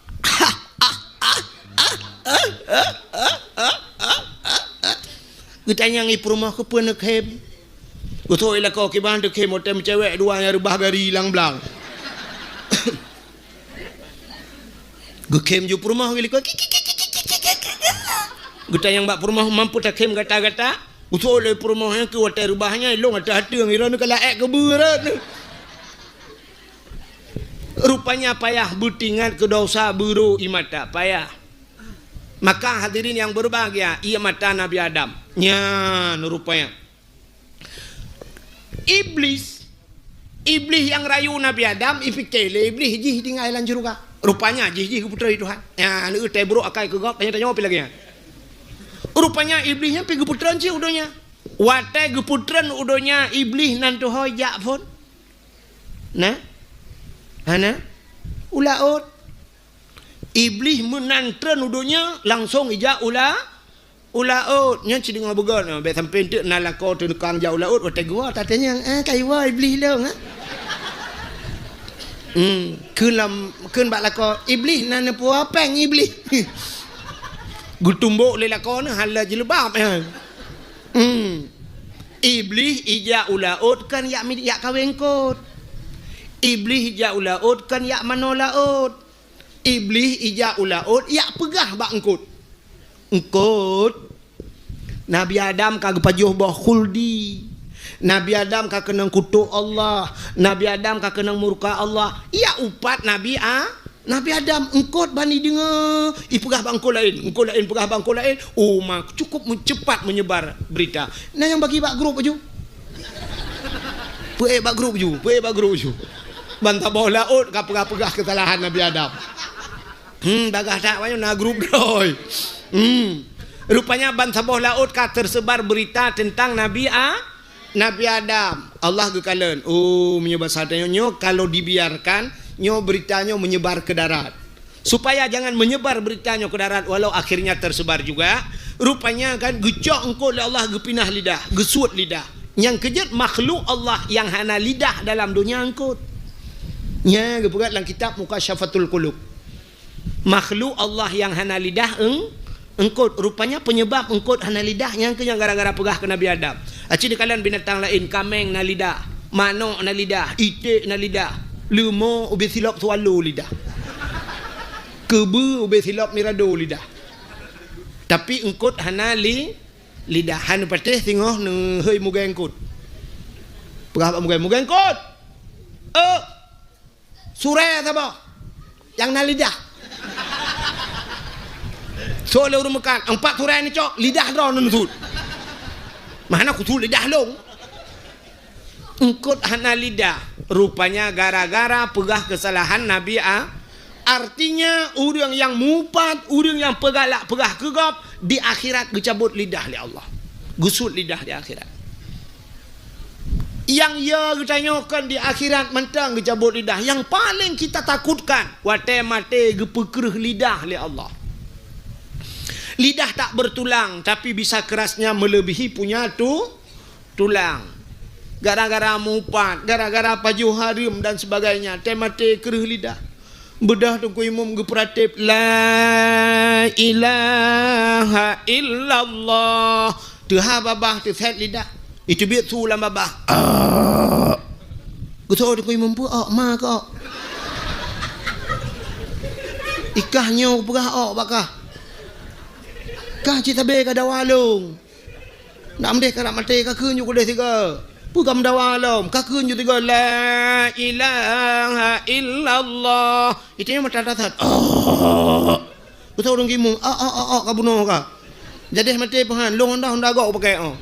Geutanyong i peurumoh keupeue neukhém. Geusok i lakoe kiban teukhém, watèe meucewek dua nyang reubah gari lam blang. Geukhém ju peurumoh geulikot. Geutanyong bak peurumoh, "Mampu takhém gata-gata?" Geusok lé peurumoh nyan keu watèe reubah nyan, ilong ateuh ateueng, iron ka laék keubeue rot. Rupanya payah beutingat keu dosa beurô ie mata, payah. Maka hadirin yang berbahagia, ie mata Nabi Adam. Nyan rupanya. Iblis, Iblis nyang rayu Nabi Adam, ipike lé Iblis jih tinggai lam syeuruga. Rupanya jih, jih geupeutreun Tuhan. Nyan, leueh teubrok akai keu gob, tanyoe-tanyoe pi lagèe nyan. Rupanya Iblis nyan pi geupeutreun cit u donya. Watèe geupeutreun u donya, Iblis nan tuho jak phôn. Nah? Hana? U laôt. Iblis meunan treun u donya, langsong ijak u la-, u laôt. Nyan sideungoe beugöt, bèk sampoe teuk na lakoe teuneukang jak u laôt, watèe geuwoe tatanyong, "Ah, ka iwoe Iblis lôn, ah?" Hmm, kheun lam, kheun bak lakoe, "Iblis na neupeue péng Iblis?" Geutumbok lé lakoe nyan hana jileubab, eh. Hmm. Iblis ijak u laôt kan yak mi-, yak kawé eungkôt. Iblis ijak u laôt kan yak manoe laôt. Iblis ijak u laôt yak peugah bak eungkôt. Eungkôt, Nabi Adam ka geupajoh boh khuldi. Nabi Adam ka keunong kutok Allah. Nabi Adam ka keunong murka Allah. Yak upat Nabi A-, Nabi Adam, eungkôt bani deungoe, ipeugah bak eungkôt laén, eungkôt laén peugah bak eungkôt laén, oh, ma, cukup meucepat meunyebar beurita. Na nyang bagi bak grup laju. Peuék bak grup laju, peuék bak grup laju. Ban saboh laôt ka peugah-peugah keusalahan Nabi Adam. Hmm, bagaih that, wayang na grup droe. Hmm. Rupanya ban saboh laôt ka teuseubar beurita teuntang Nabi A-, Nabi Adam, Allah geukalon, "Oh, meunyoe basa tanyoe nyoe, kalau dibiarkan, nyoe beurita nyoe meunyebar keu darat. Supaya jangan meunyebar beurita nyoe keu darat, walau akhirnya teuseubar juga." Rupanya kan geucok eungkôt lé Allah, geupinah lidah, geusuet lidah. Nyang keujeuet makhluk Allah nyang hana lidah dalam donya eungkôt. Nya geupeugah lam kitab Mukasyafatul Qulub. Makhluk Allah nyang hana lidah eung-, eungkôt. Rupanya penyebab eungkôt hana lidah nyan keuh nyang gara-gara peugah keu Nabi Adam. Aci neukalon binatang laén, kaméng na lidah, manok na lidah, iték na lidah, leumo ubé silop swallow lidah. Keubeue ubé silop mirado lidah. Tapi eungkôt hana li-, lidah. Han neupatéh singoh neuhôi mugée eungkôt. Peugah bak mugée, "Mugée eungkôt! Ôk!" Surée saboh nyang na lidah. Sok lé ureuëng meukat, empat surée neucok, lidah droe neusuet. Meuhana kusuet lidah lôn. Eungkôt hana lidah. Rupanya gara-gara peugah keusalahan Nabi A-, artinya ureuëng nyang mupat, ureuëng nyang peugalak peugah keu gob, di akhirat geucabot lidah lé Allah. Geusuet lidah di akhirat. Nyang ya geutanyoe kon di akhirat mantong geucabot lidah. Nyang paléng kita takutkan, watée maté geupeukreueh lidah lé Allah. Lidah tak bertulang, tapi bisa kerasnya melebihi punya tu-, tulang. Gara-gara mupat, gara-gara pajoh hareuem dan sebagainya, watée maté kreueh lidah. Beudôh Teungku Imum geupeurateb, "La ilaha illallah." Teuhah babah teusét lidah. Iteubiet su lam babah. Ah. Geusoe Teungku Imum, "Peue ôk, ma keu ôk?" "Ikah nyoe peugah ôk bak kah. Kah cit sabe ka dawa lôn." Nak meudeh ka nak maté, ka kheun ju keudeh sigoe. Peue ka meudawa lom, ka kheun ju sigoe, "La ilaha illallah." Itu nyan mata dasar. Oh. Beutôi ureuëng gimong. Ah, ah, ah, ah, ka bunoe ka. Jadeh maté peuhan, lôn honda, honda gok pakai, oh.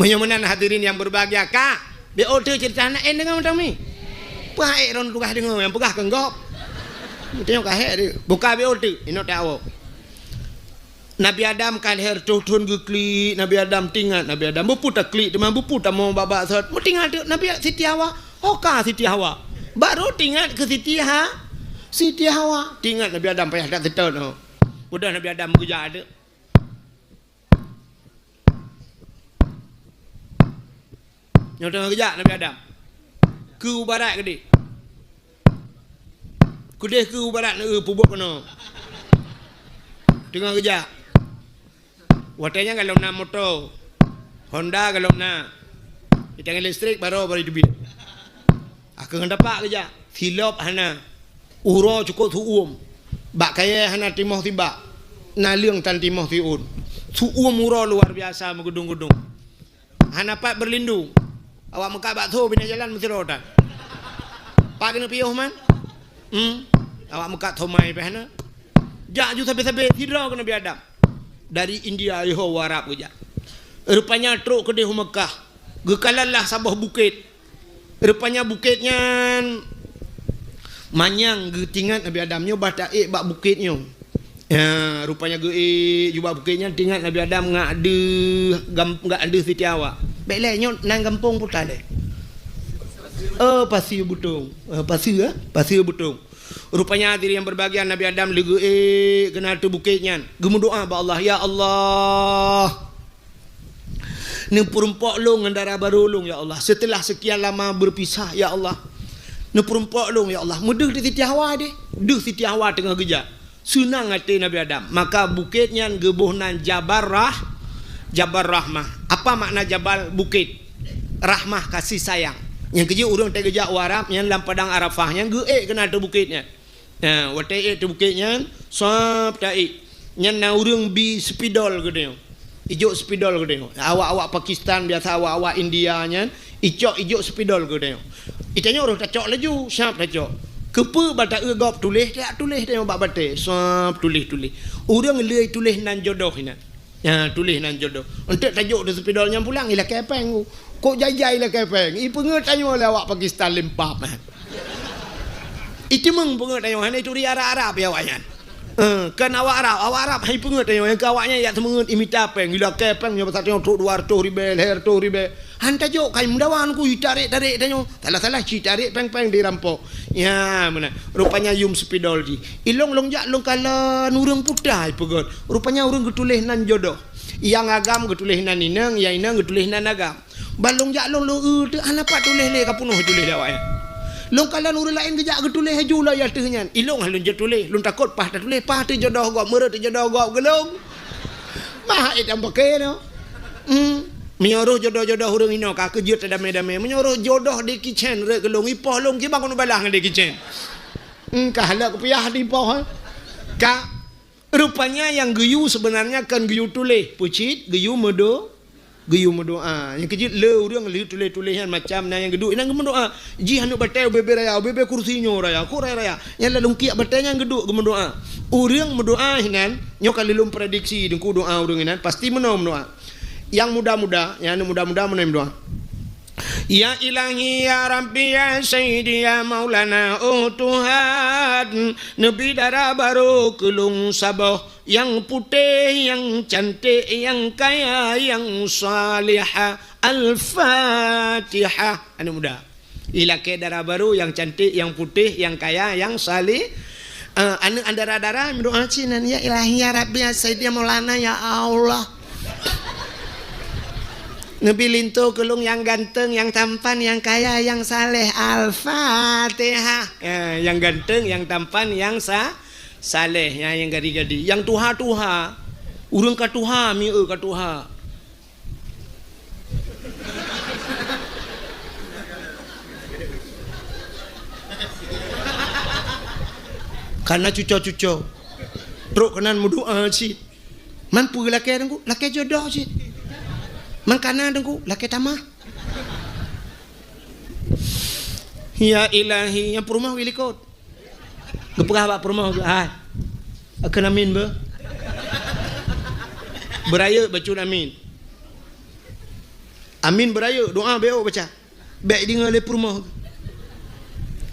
Meunyoe meunan hadirin yang berbahagia, ka Beu teuk ceurita na en deungoe mantong mi. Peue han ék droen tugaih deungoe nyang peugah keu gob. Meuteumé ka hék deuh. Buka beu teuk, inong tawoe. Nabi Adam ka lheueh reutôh thon geuklik, Nabi Adam teuingat, Nabi Adam beupu taklik teuma beupu tamong bak-bak sot. Meuteumé teuk Nabi Siti Hawa, ho ka Siti Hawa. Baru teuingat keu Siti Ha, Siti Hawa. Teuingat Nabi Adam payah that seutôt, oh. Udah Nabi Adam meukeujak teuk. Nyoe teungoh geujak Nabi Adam. Keu barat keudeh. Keudeh keu u barat, eu, peubuet keunoe. Teungoh geujak. Watèe nyan galom na moto. Honda galom na. Di tangan listrik baroe, baroe teubiet. Akeuh ngon tapak geujak. Silop hana. Uroe cukôp su-uem. Bak kayèe hana timoh sibak. Naleueng tan timoh siôn. Su-uem uroe luar biasa meugeudong-geudong. Hana pat beurlindong. Awak meukat bakso binéh jalan meusidroe tan. Pat keuneuk piôh man? Hmm. Awak meukat somai pih hana. Jak ju sabe-sabe sidroe keu Nabi Adam. Dari India yoh u Arab geujak. Rupanya trok keudeh u Meukah. Geukalon lah saboh bukét. Rupanya bukét nyan manyang geutingat Nabi Adam nyoe bah taék bak bukét nyoe. Ya, rupanya geuék ju bak bukét nyan tingat Nabi Adam ngat deuh gam-, ngat deuh Siti Hawa. Bèk lé nyoe nan gampông puta lé. Oh, Pasir Butong. Eh, Pasir, eh? Pasir Butong. Rupanya hadirin yang berbahagia, Nabi Adam lé geuék keunan ateueh bukét nyan. Geumeudoa bak Allah, "Ya Allah, neupeurumpok lôn ngon dara barô lôn, ya Allah. Setelah sekian lama berpisah, ya Allah. Neupeurumpok lôn, ya Allah." Meudeuh di Siti Hawa deh. Deuh Siti Hawa teungoh geujak. Seunang até Nabi Adam. Maka bukét nyan geuboh nan Jabal Rah-, Jabal Rahmah. Apa makna jabal? Bukét. Rahmah, kasih sayang. Nyang keujeuet ureueng watèe geujak u Arab nyan lam padang Arafah nyan geuék keunan ateueh bukét nyan. Nah, watèe ék ateueh bukét nyan, sab taék. Nyan na ureueng bi spidol geutanyoe. Ijok spidol geutanyoe. Awak-awak Pakistan biasa, awak-awak India nyan, icok ijok spidol geutanyoe. Itanyoe roh tacok laju, sab tacok. Keupeue? Bak taeu gob tuléh, tajak tuléh tanyoe bak batèe. Sab tuléh-tuléh. Ureueng lé tuléh nan jodoh inan. Nyan, tuléh nan jodoh. Eunteuk tajok di spidol nyan pulang, ilakèe péng. Kok jai-jai ilakèe péng? Ipeungeut tanyoe lé awak Pakistan lempap, eh. Iteumeung peungeut tanyoe, hana ituri Arab-Arab ya awak nyan. Eh, kan awak Arab, awak Arab hai peungeut tanyoe, nyang keu awak nyan jak seumeungeut imita péng, ilakèe péng nyoe pasat tanyoe trok dua reutôh ribèe, lhèe reutôh ribèe. Han tajok kai meudawa nyan ku itarek-tarek tanyoe. Salah-salah ci tarek péng-péng dirampok. Ya, meunan. Rupanya yum spidol jih. Ilôn lôn jak lôn kalon ureueng puta ipeugöt. Rupanya ureueng geutuléh nan jodoh. Nyang agam geutuléh nan inong, nyang inong geutuléh nan agam. Ban lôn jak lôn, lôn eu teuk hana pat tuléh lé, ka peunoh tuléh lé awak nyan. Lôn kalon ureueng laén geujak geutuléh laju lom ateueh nyan. Ilôn han lôn jeuet tuléh, lôn takot paih tatuléh, paih teuh jodoh gob, meureuh teuh jodoh gob keu lôn. Mah ék tameupakè nyoe. Hmm. Meunyoe roh jodoh-jodoh ureueng inoe ka keuh jeuet tadamé-damé. Meunyoe roh jodoh Jackie Chan rhot keu lôn, ipoh lôn kiban keuneuk balaih ngon Jackie Chan. Hmm, ka lheueh kupiah dipoh, eh. Ka. Rupanya nyang geuyue seubeunarnya kon geuyue tuléh. Peue cit? Geuyue meudo-, geuyue meudoa. Nyang keuh jeuet le ureueng lheueh tuléh-tuléh nyan macam na nyang geuduek, inan geumeudoa. Jih aneuk batèe ubé-bé raya, ubé-bé kursi nyoe raya, kok raya-raya. Nyang lam lungkiek batèe nyan geuduek geumeudoa. Ureueng meudoa inan, nyoe ka lôn prediksi teungku doa ureueng inan, pasti meunoe meudoa. Nyang muda-muda, nyang aneuk muda-muda meunoe meudoa. Ya Ilahi, ya Rabbi, ya Sayyidi, ya Maulana, oh Tuhan, neubi dara barô keu lôn saboh, nyang putéh, nyang canték, nyang kaya, nyang salihah. Al-Fatihah. Aneuk muda. Ilakèe dara barô nyang canték, nyang putéh, nyang kaya, nyang saleh. Eh, aneuk dara-dara meudoa cit nan, "Ya Ilahi, ya Rabbi, ya Sayyidi, ya Maulana, ya Allah." Neubi linto keu lôn nyang ganteng, nyang tampan, nyang kaya, nyang saleh. Al-Fatihah. Ya, nyang ganteng, nyang tampan, nyang sa-, saleh, ya, nyang gadih-gadih. Nyang tuha-tuha. Ureueng ka tuha, mieu ka tuha. Kana cuco-cuco. Trok keunan meudoa cit. Man peue lakèe teungku? Lakèe jodoh cit. Man kana teungku? Lakèe tamah. Ya Ilahi, nyang peurumoh geulikot. Geupeugah bak peurumoh geuh, "Hai, kheun amin beuh." Beurayeuk bacut amin. Amin beurayeuk, doa beuh baca. Bèk deungö lé peurumoh.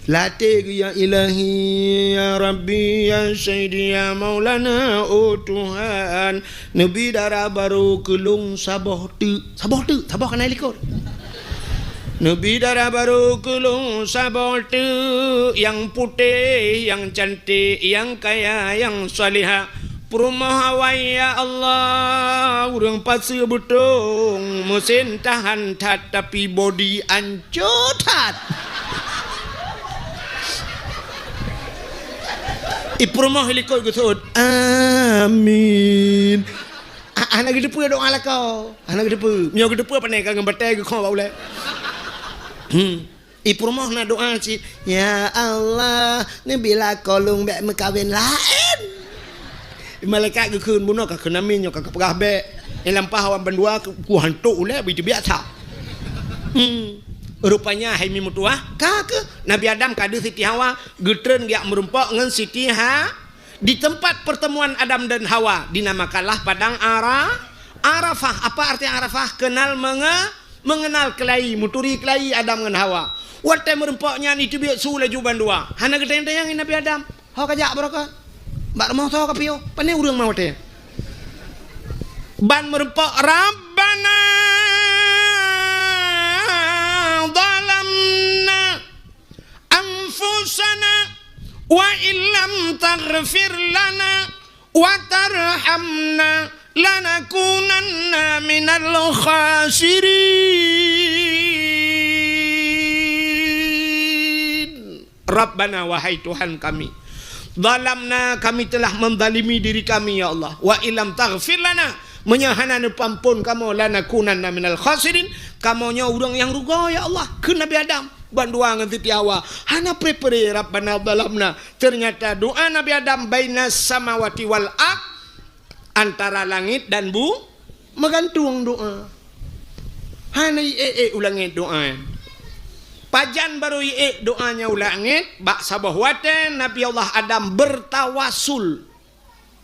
Lam até geuh, "Ya Ilahi, ya Rabbi, ya Sayyidi, ya Maulana, oh Tuhan, neubi dara barô keu lôn saboh teuk." Saboh teuk, saboh kana likot. "Neubi dara barô keu lôn saboh teuk, nyang putéh, nyang canték, nyang kaya, nyang salihah." Peurumoh awai, ya Allah, ureueng Pasir Butong, meusén tahan that, tapi bodi ancô that. I peurumoh likot geuseuôt, "Amin." Ah, hana geuteupeue doa lakoe. Hana geuteupeue. Meunyoe geuteupeue, pane ka ngon batèe geukong bak ulèe. Hmm. I peurumoh na doa cit, "Ya Allah, neubi lakoe lôn bèk meukawen laén." Malaikat geukheun, "Bunoe ka kheun amin, nyoe ka kapeugah bèk." Nyang lampah awak bandua ku hantok ulèe, beuteubiet that. Hmm. Rupanya hai mi meutuah, ka keuh Nabi Adam ka deuh Siti Hawa, geutreun geujak meurumpok ngon Siti Ha-, di tempat pertemuan Adam dan Hawa, dinamakanlah Padang Ara-, Arafah. Apa arti Arafah? Kenal menge-, mengenal keulayie, meuturi keulayie Adam ngon Hawa. Watèe meurumpok nyan, iteubiet su laju bandua. Hana geutanyong-tanyong Nabi Adam, "Ho kajak baroe ka? Bak rumoh soe kapiôh? Pane ureueng ma watèe?" Ban meurumpok, "Rabbana zalamna anfusana wa illam taghfir lana wa tarhamna lanakunanna minal khasirin." Rabbana, wahai Tuhan kami, zalamna, kami telah menzalimi diri kami, ya Allah, wa illam taghfir lana, meunyoe hana neupeuampôn kamoe, lanakunanna minal khasirin, kamoe nyoe ureueng nyang rugoe, ya Allah. Kheun Nabi Adam, bandua ngon Siti Hawa, hana pre-pre, Rabbana zalamna. Ternyata doa Nabi Adam baina samawati wal ard, antara langit dan bu-, meugantung doa. Hana iék-ék u langét doa. Pajan barô iék doa nyan u langét, bak saboh watèe Nabi Allah Adam bertawasul.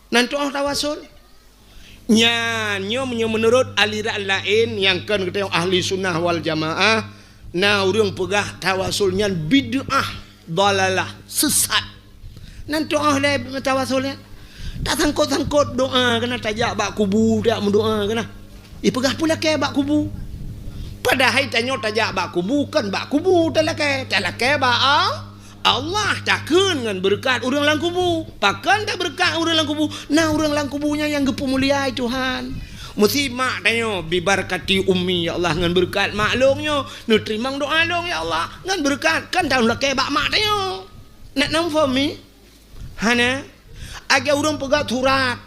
Nan tu'oh tawasul? Nyan nyoe meunyoe meunurot aliran laén nyang kon geutanyong ahli sunnah wal jamaah, na ureueng peugah tawasul nyan bid'ah, dalalah, sesat. Nan tu'oh lé tawasul nyan? Tasangkot-sangkot doa keunan, tajak bak kubu, tajak meudoa keunan. Ipeugah peue lakèe bak kubu. Padahai tanyoe tajak bak kubu, kon bak kubu talakèe. Talakèe bak A-, Allah, takheun ngon beureukat ureueng lam kubu. Pakon tabeureukat ureueng lam kubu? Na ureueng lam kubu nyan nyang geupeumulia Tuhan. Meusi mak tanyoe, "Bibarakati ummi, ya Allah, ngon beureukat mak lôn nyoe, neuteurimong doa lôn, ya Allah, ngon beureukat," kan talakèe bak mak tanyoe. Nak na muphom mi? Hana. Lagèe ureueng peugah surat.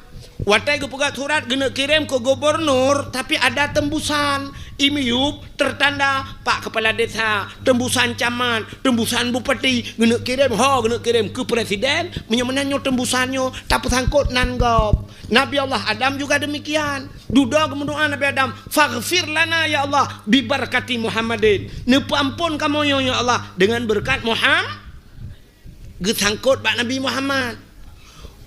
Watèe geupeugah surat, geuneuk kirém keu gubernur, tapi ada tembusan. I miyueb tertanda Pak Kepala Desa, tembusan camat, tembusan bupati, geuneuk kirém, ho, geuneuk kirém keu presiden. Meunyoe meunan nyoe tembusan nyoe tapeusangkot nan gob. Nabi Allah Adam juga demikian. Dudoe geumeudoa Nabi Adam, "Faghfir lana, ya Allah, bibarakati Muhammadin." Neupeuampôn kamoe nyoe, ya Allah, dengan beureukat Muham-, geusangkot bak Nabi Muhammad.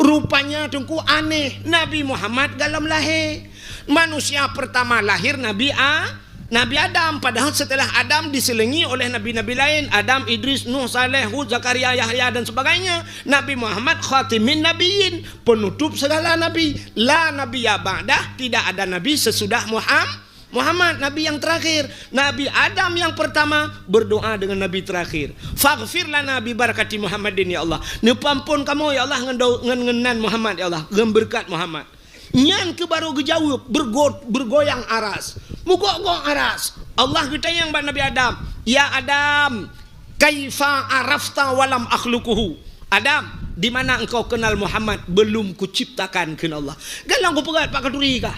Rupanya teungku aneh, Nabi Muhammad gohlom lahé. Manusia pertama lahir Nabi A-, Nabi Adam, padahal setelah Adam diseulingi oleh nabi-nabi laén, Adam, Idris, Nuh, Saleh, Hud, Zakaria, Yahya, dan sebagainya. Nabi Muhammad khatimin nabiyyin, penutup segala nabi. La nabiyya ba'dah, tidak ada nabi sesudah Muham-, Muhammad, nabi yang terakhir. Nabi Adam yang pertama berdoa dengan nabi terakhir. "Faghfir lana bi barakati Muhammadin, ya Allah." Neupeuampôn kamoe, ya Allah, ngon dau-, ngon, ngon nan Muhammad, ya Allah, ngon beureukat Muhammad. Nyan keuh barô geujaweueb, bergo-, bergoyang aras, meugok-gok aras. Allah geutanyong bak Nabi Adam, "Ya Adam, kaifa arafta walam akhluquhu?" "Adam, di mana engkau kenal Muhammad belum kuciptakan?" kheun Allah. Galak geupeugah bak khanuri kah?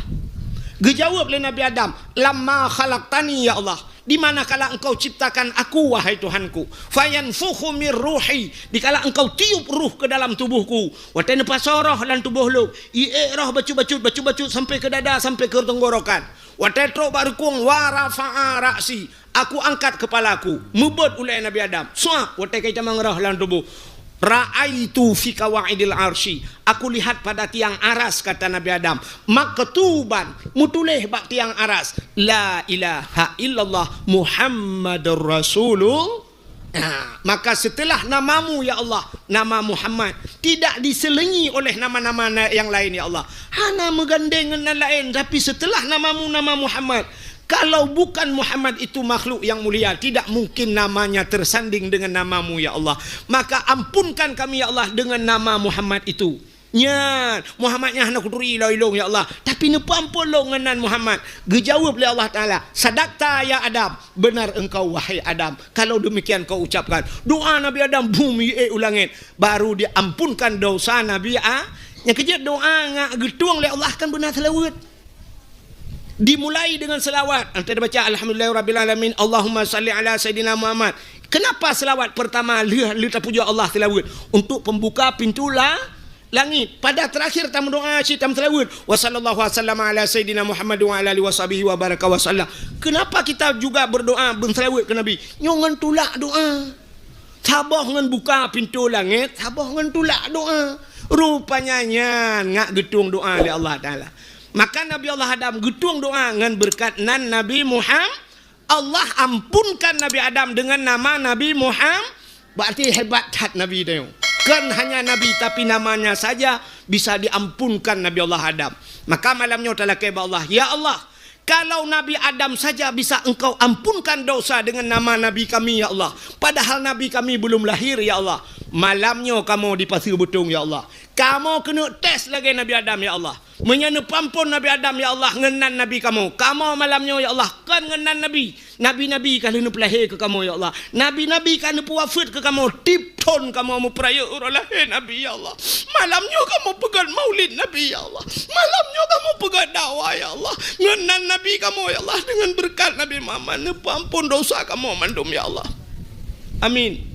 Geujaweueb lé Nabi Adam, "Lamma khalaqtani, ya Allah." "Di mana kala Engkau ciptakan aku, wahai Tuhanku?" "Fayanfukhu mir ruhi," dikala Engkau tiup ruh ke dalam tubuhku. Watèe neupasoe roh lam tuboh lôn, iék roh bacut-bacut, bacut-bacut sampai ke dada, sampai ke tenggorokan. Watèe trok bak reukong, wa rafa'a ra'si, aku angkat kepalaku, meubeuet ulèe Nabi Adam. Suap, watèe ka itamong roh lam tuboh. "Ra'aitu fi qawaidil arsy," aku lihat pada tiang aras, kata Nabi Adam, "maktuban," meutuléh bak tiang aras, "La ilaha illallah Muhammadur Rasulullah." Nah, maka setelah namamu, ya Allah, nama Muhammad, tidak diselingi oleh nama-nama na-, yang lain, ya Allah. Hana meugandeng ngon nan laén, tapi setelah namamu, nama Muhammad, kalau bukan Muhammad itu makhluk yang mulia, tidak mungkin namanya tersanding dengan namamu, ya Allah. Maka ampunkan kami, ya Allah, dengan nama Muhammad itu. Nyan, Muhammad nyan hana kuturi ilôn-ilôn, ya Allah. Tapi neupeuamphon lôn ngon nan Muhammad. Geujaweueb lé Allah Taala, "Sadaqta ya Adam, benar engkau wahai Adam. Kalau demikian kau ucapkan." Doa Nabi Adam, bum, jiék u langét. Baru diampunkan dosa Nabi A-, nyang keujeuet doa ngat geutueng lé Allah kan beuna seulaweuet. Dimulai dengan selawat. Anta baca, "Alhamdulillahirabbil alamin, Allahumma salli ala Sayyidina Muhammad." Kenapa selawat pertama lheueh, lheueh tapujoe Allah selawat? Untuk pembuka pintu la-, langit. Pada terakhir tameudoa cit tameuselawat, "Wa sallallahu wasallam ala Sayyidina Muhammad wa ala alihi wa sahbihi wa baraka wa sallam." Kenapa kita juga berdoa beuselawat ke Nabi? Nyoe ngon tulak doa. Saboh ngon buka pintu langét, saboh ngon tulak doa. Rupanya nyan ngat geutueng doa lé Allah Taala. Maka Nabi Allah Adam geutueng doa ngon beureukat nan Nabi Muham-, Allah ampunkan Nabi Adam dengan nama Nabi Muham-, berarti hebat that Nabi nyoe. Kon hanya Nabi, tapi namanya saja bisa diampunkan Nabi Allah Adam. Maka malam nyoe talakée bak Allah, "Ya Allah, kalau Nabi Adam saja bisa Engkau ampunkan dosa dengan nama Nabi kami, ya Allah, padahal Nabi kami belum lahir, ya Allah, malam nyoe kamoe dipaseue beutông, ya Allah. Kamoe keuneuk tes lagée Nabi Adam, ya Allah. Meunyoe neupeuamphon Nabi Adam, ya Allah, ngon nan Nabi kamoe, kamoe malam nyoe, ya Allah, kon ngon nan Nabi. Nabi-nabi ka lheueh neupeulahé keu kamoe, ya Allah. Nabi-nabi ka neupeuwafeuet keu kamoe, tiep thon kamoe meupeurayeuk uroe lahé Nabi, ya Allah. Malam nyoe kamoe peugét maulid Nabi, ya Allah. Malam nyoe kamoe peugét dakwah, ya Allah. Ngon nan Nabi kamoe, ya Allah, dengan beureukat Nabi Muhammad, neupeuamphon dosa kamoe mandum, ya Allah. Amin."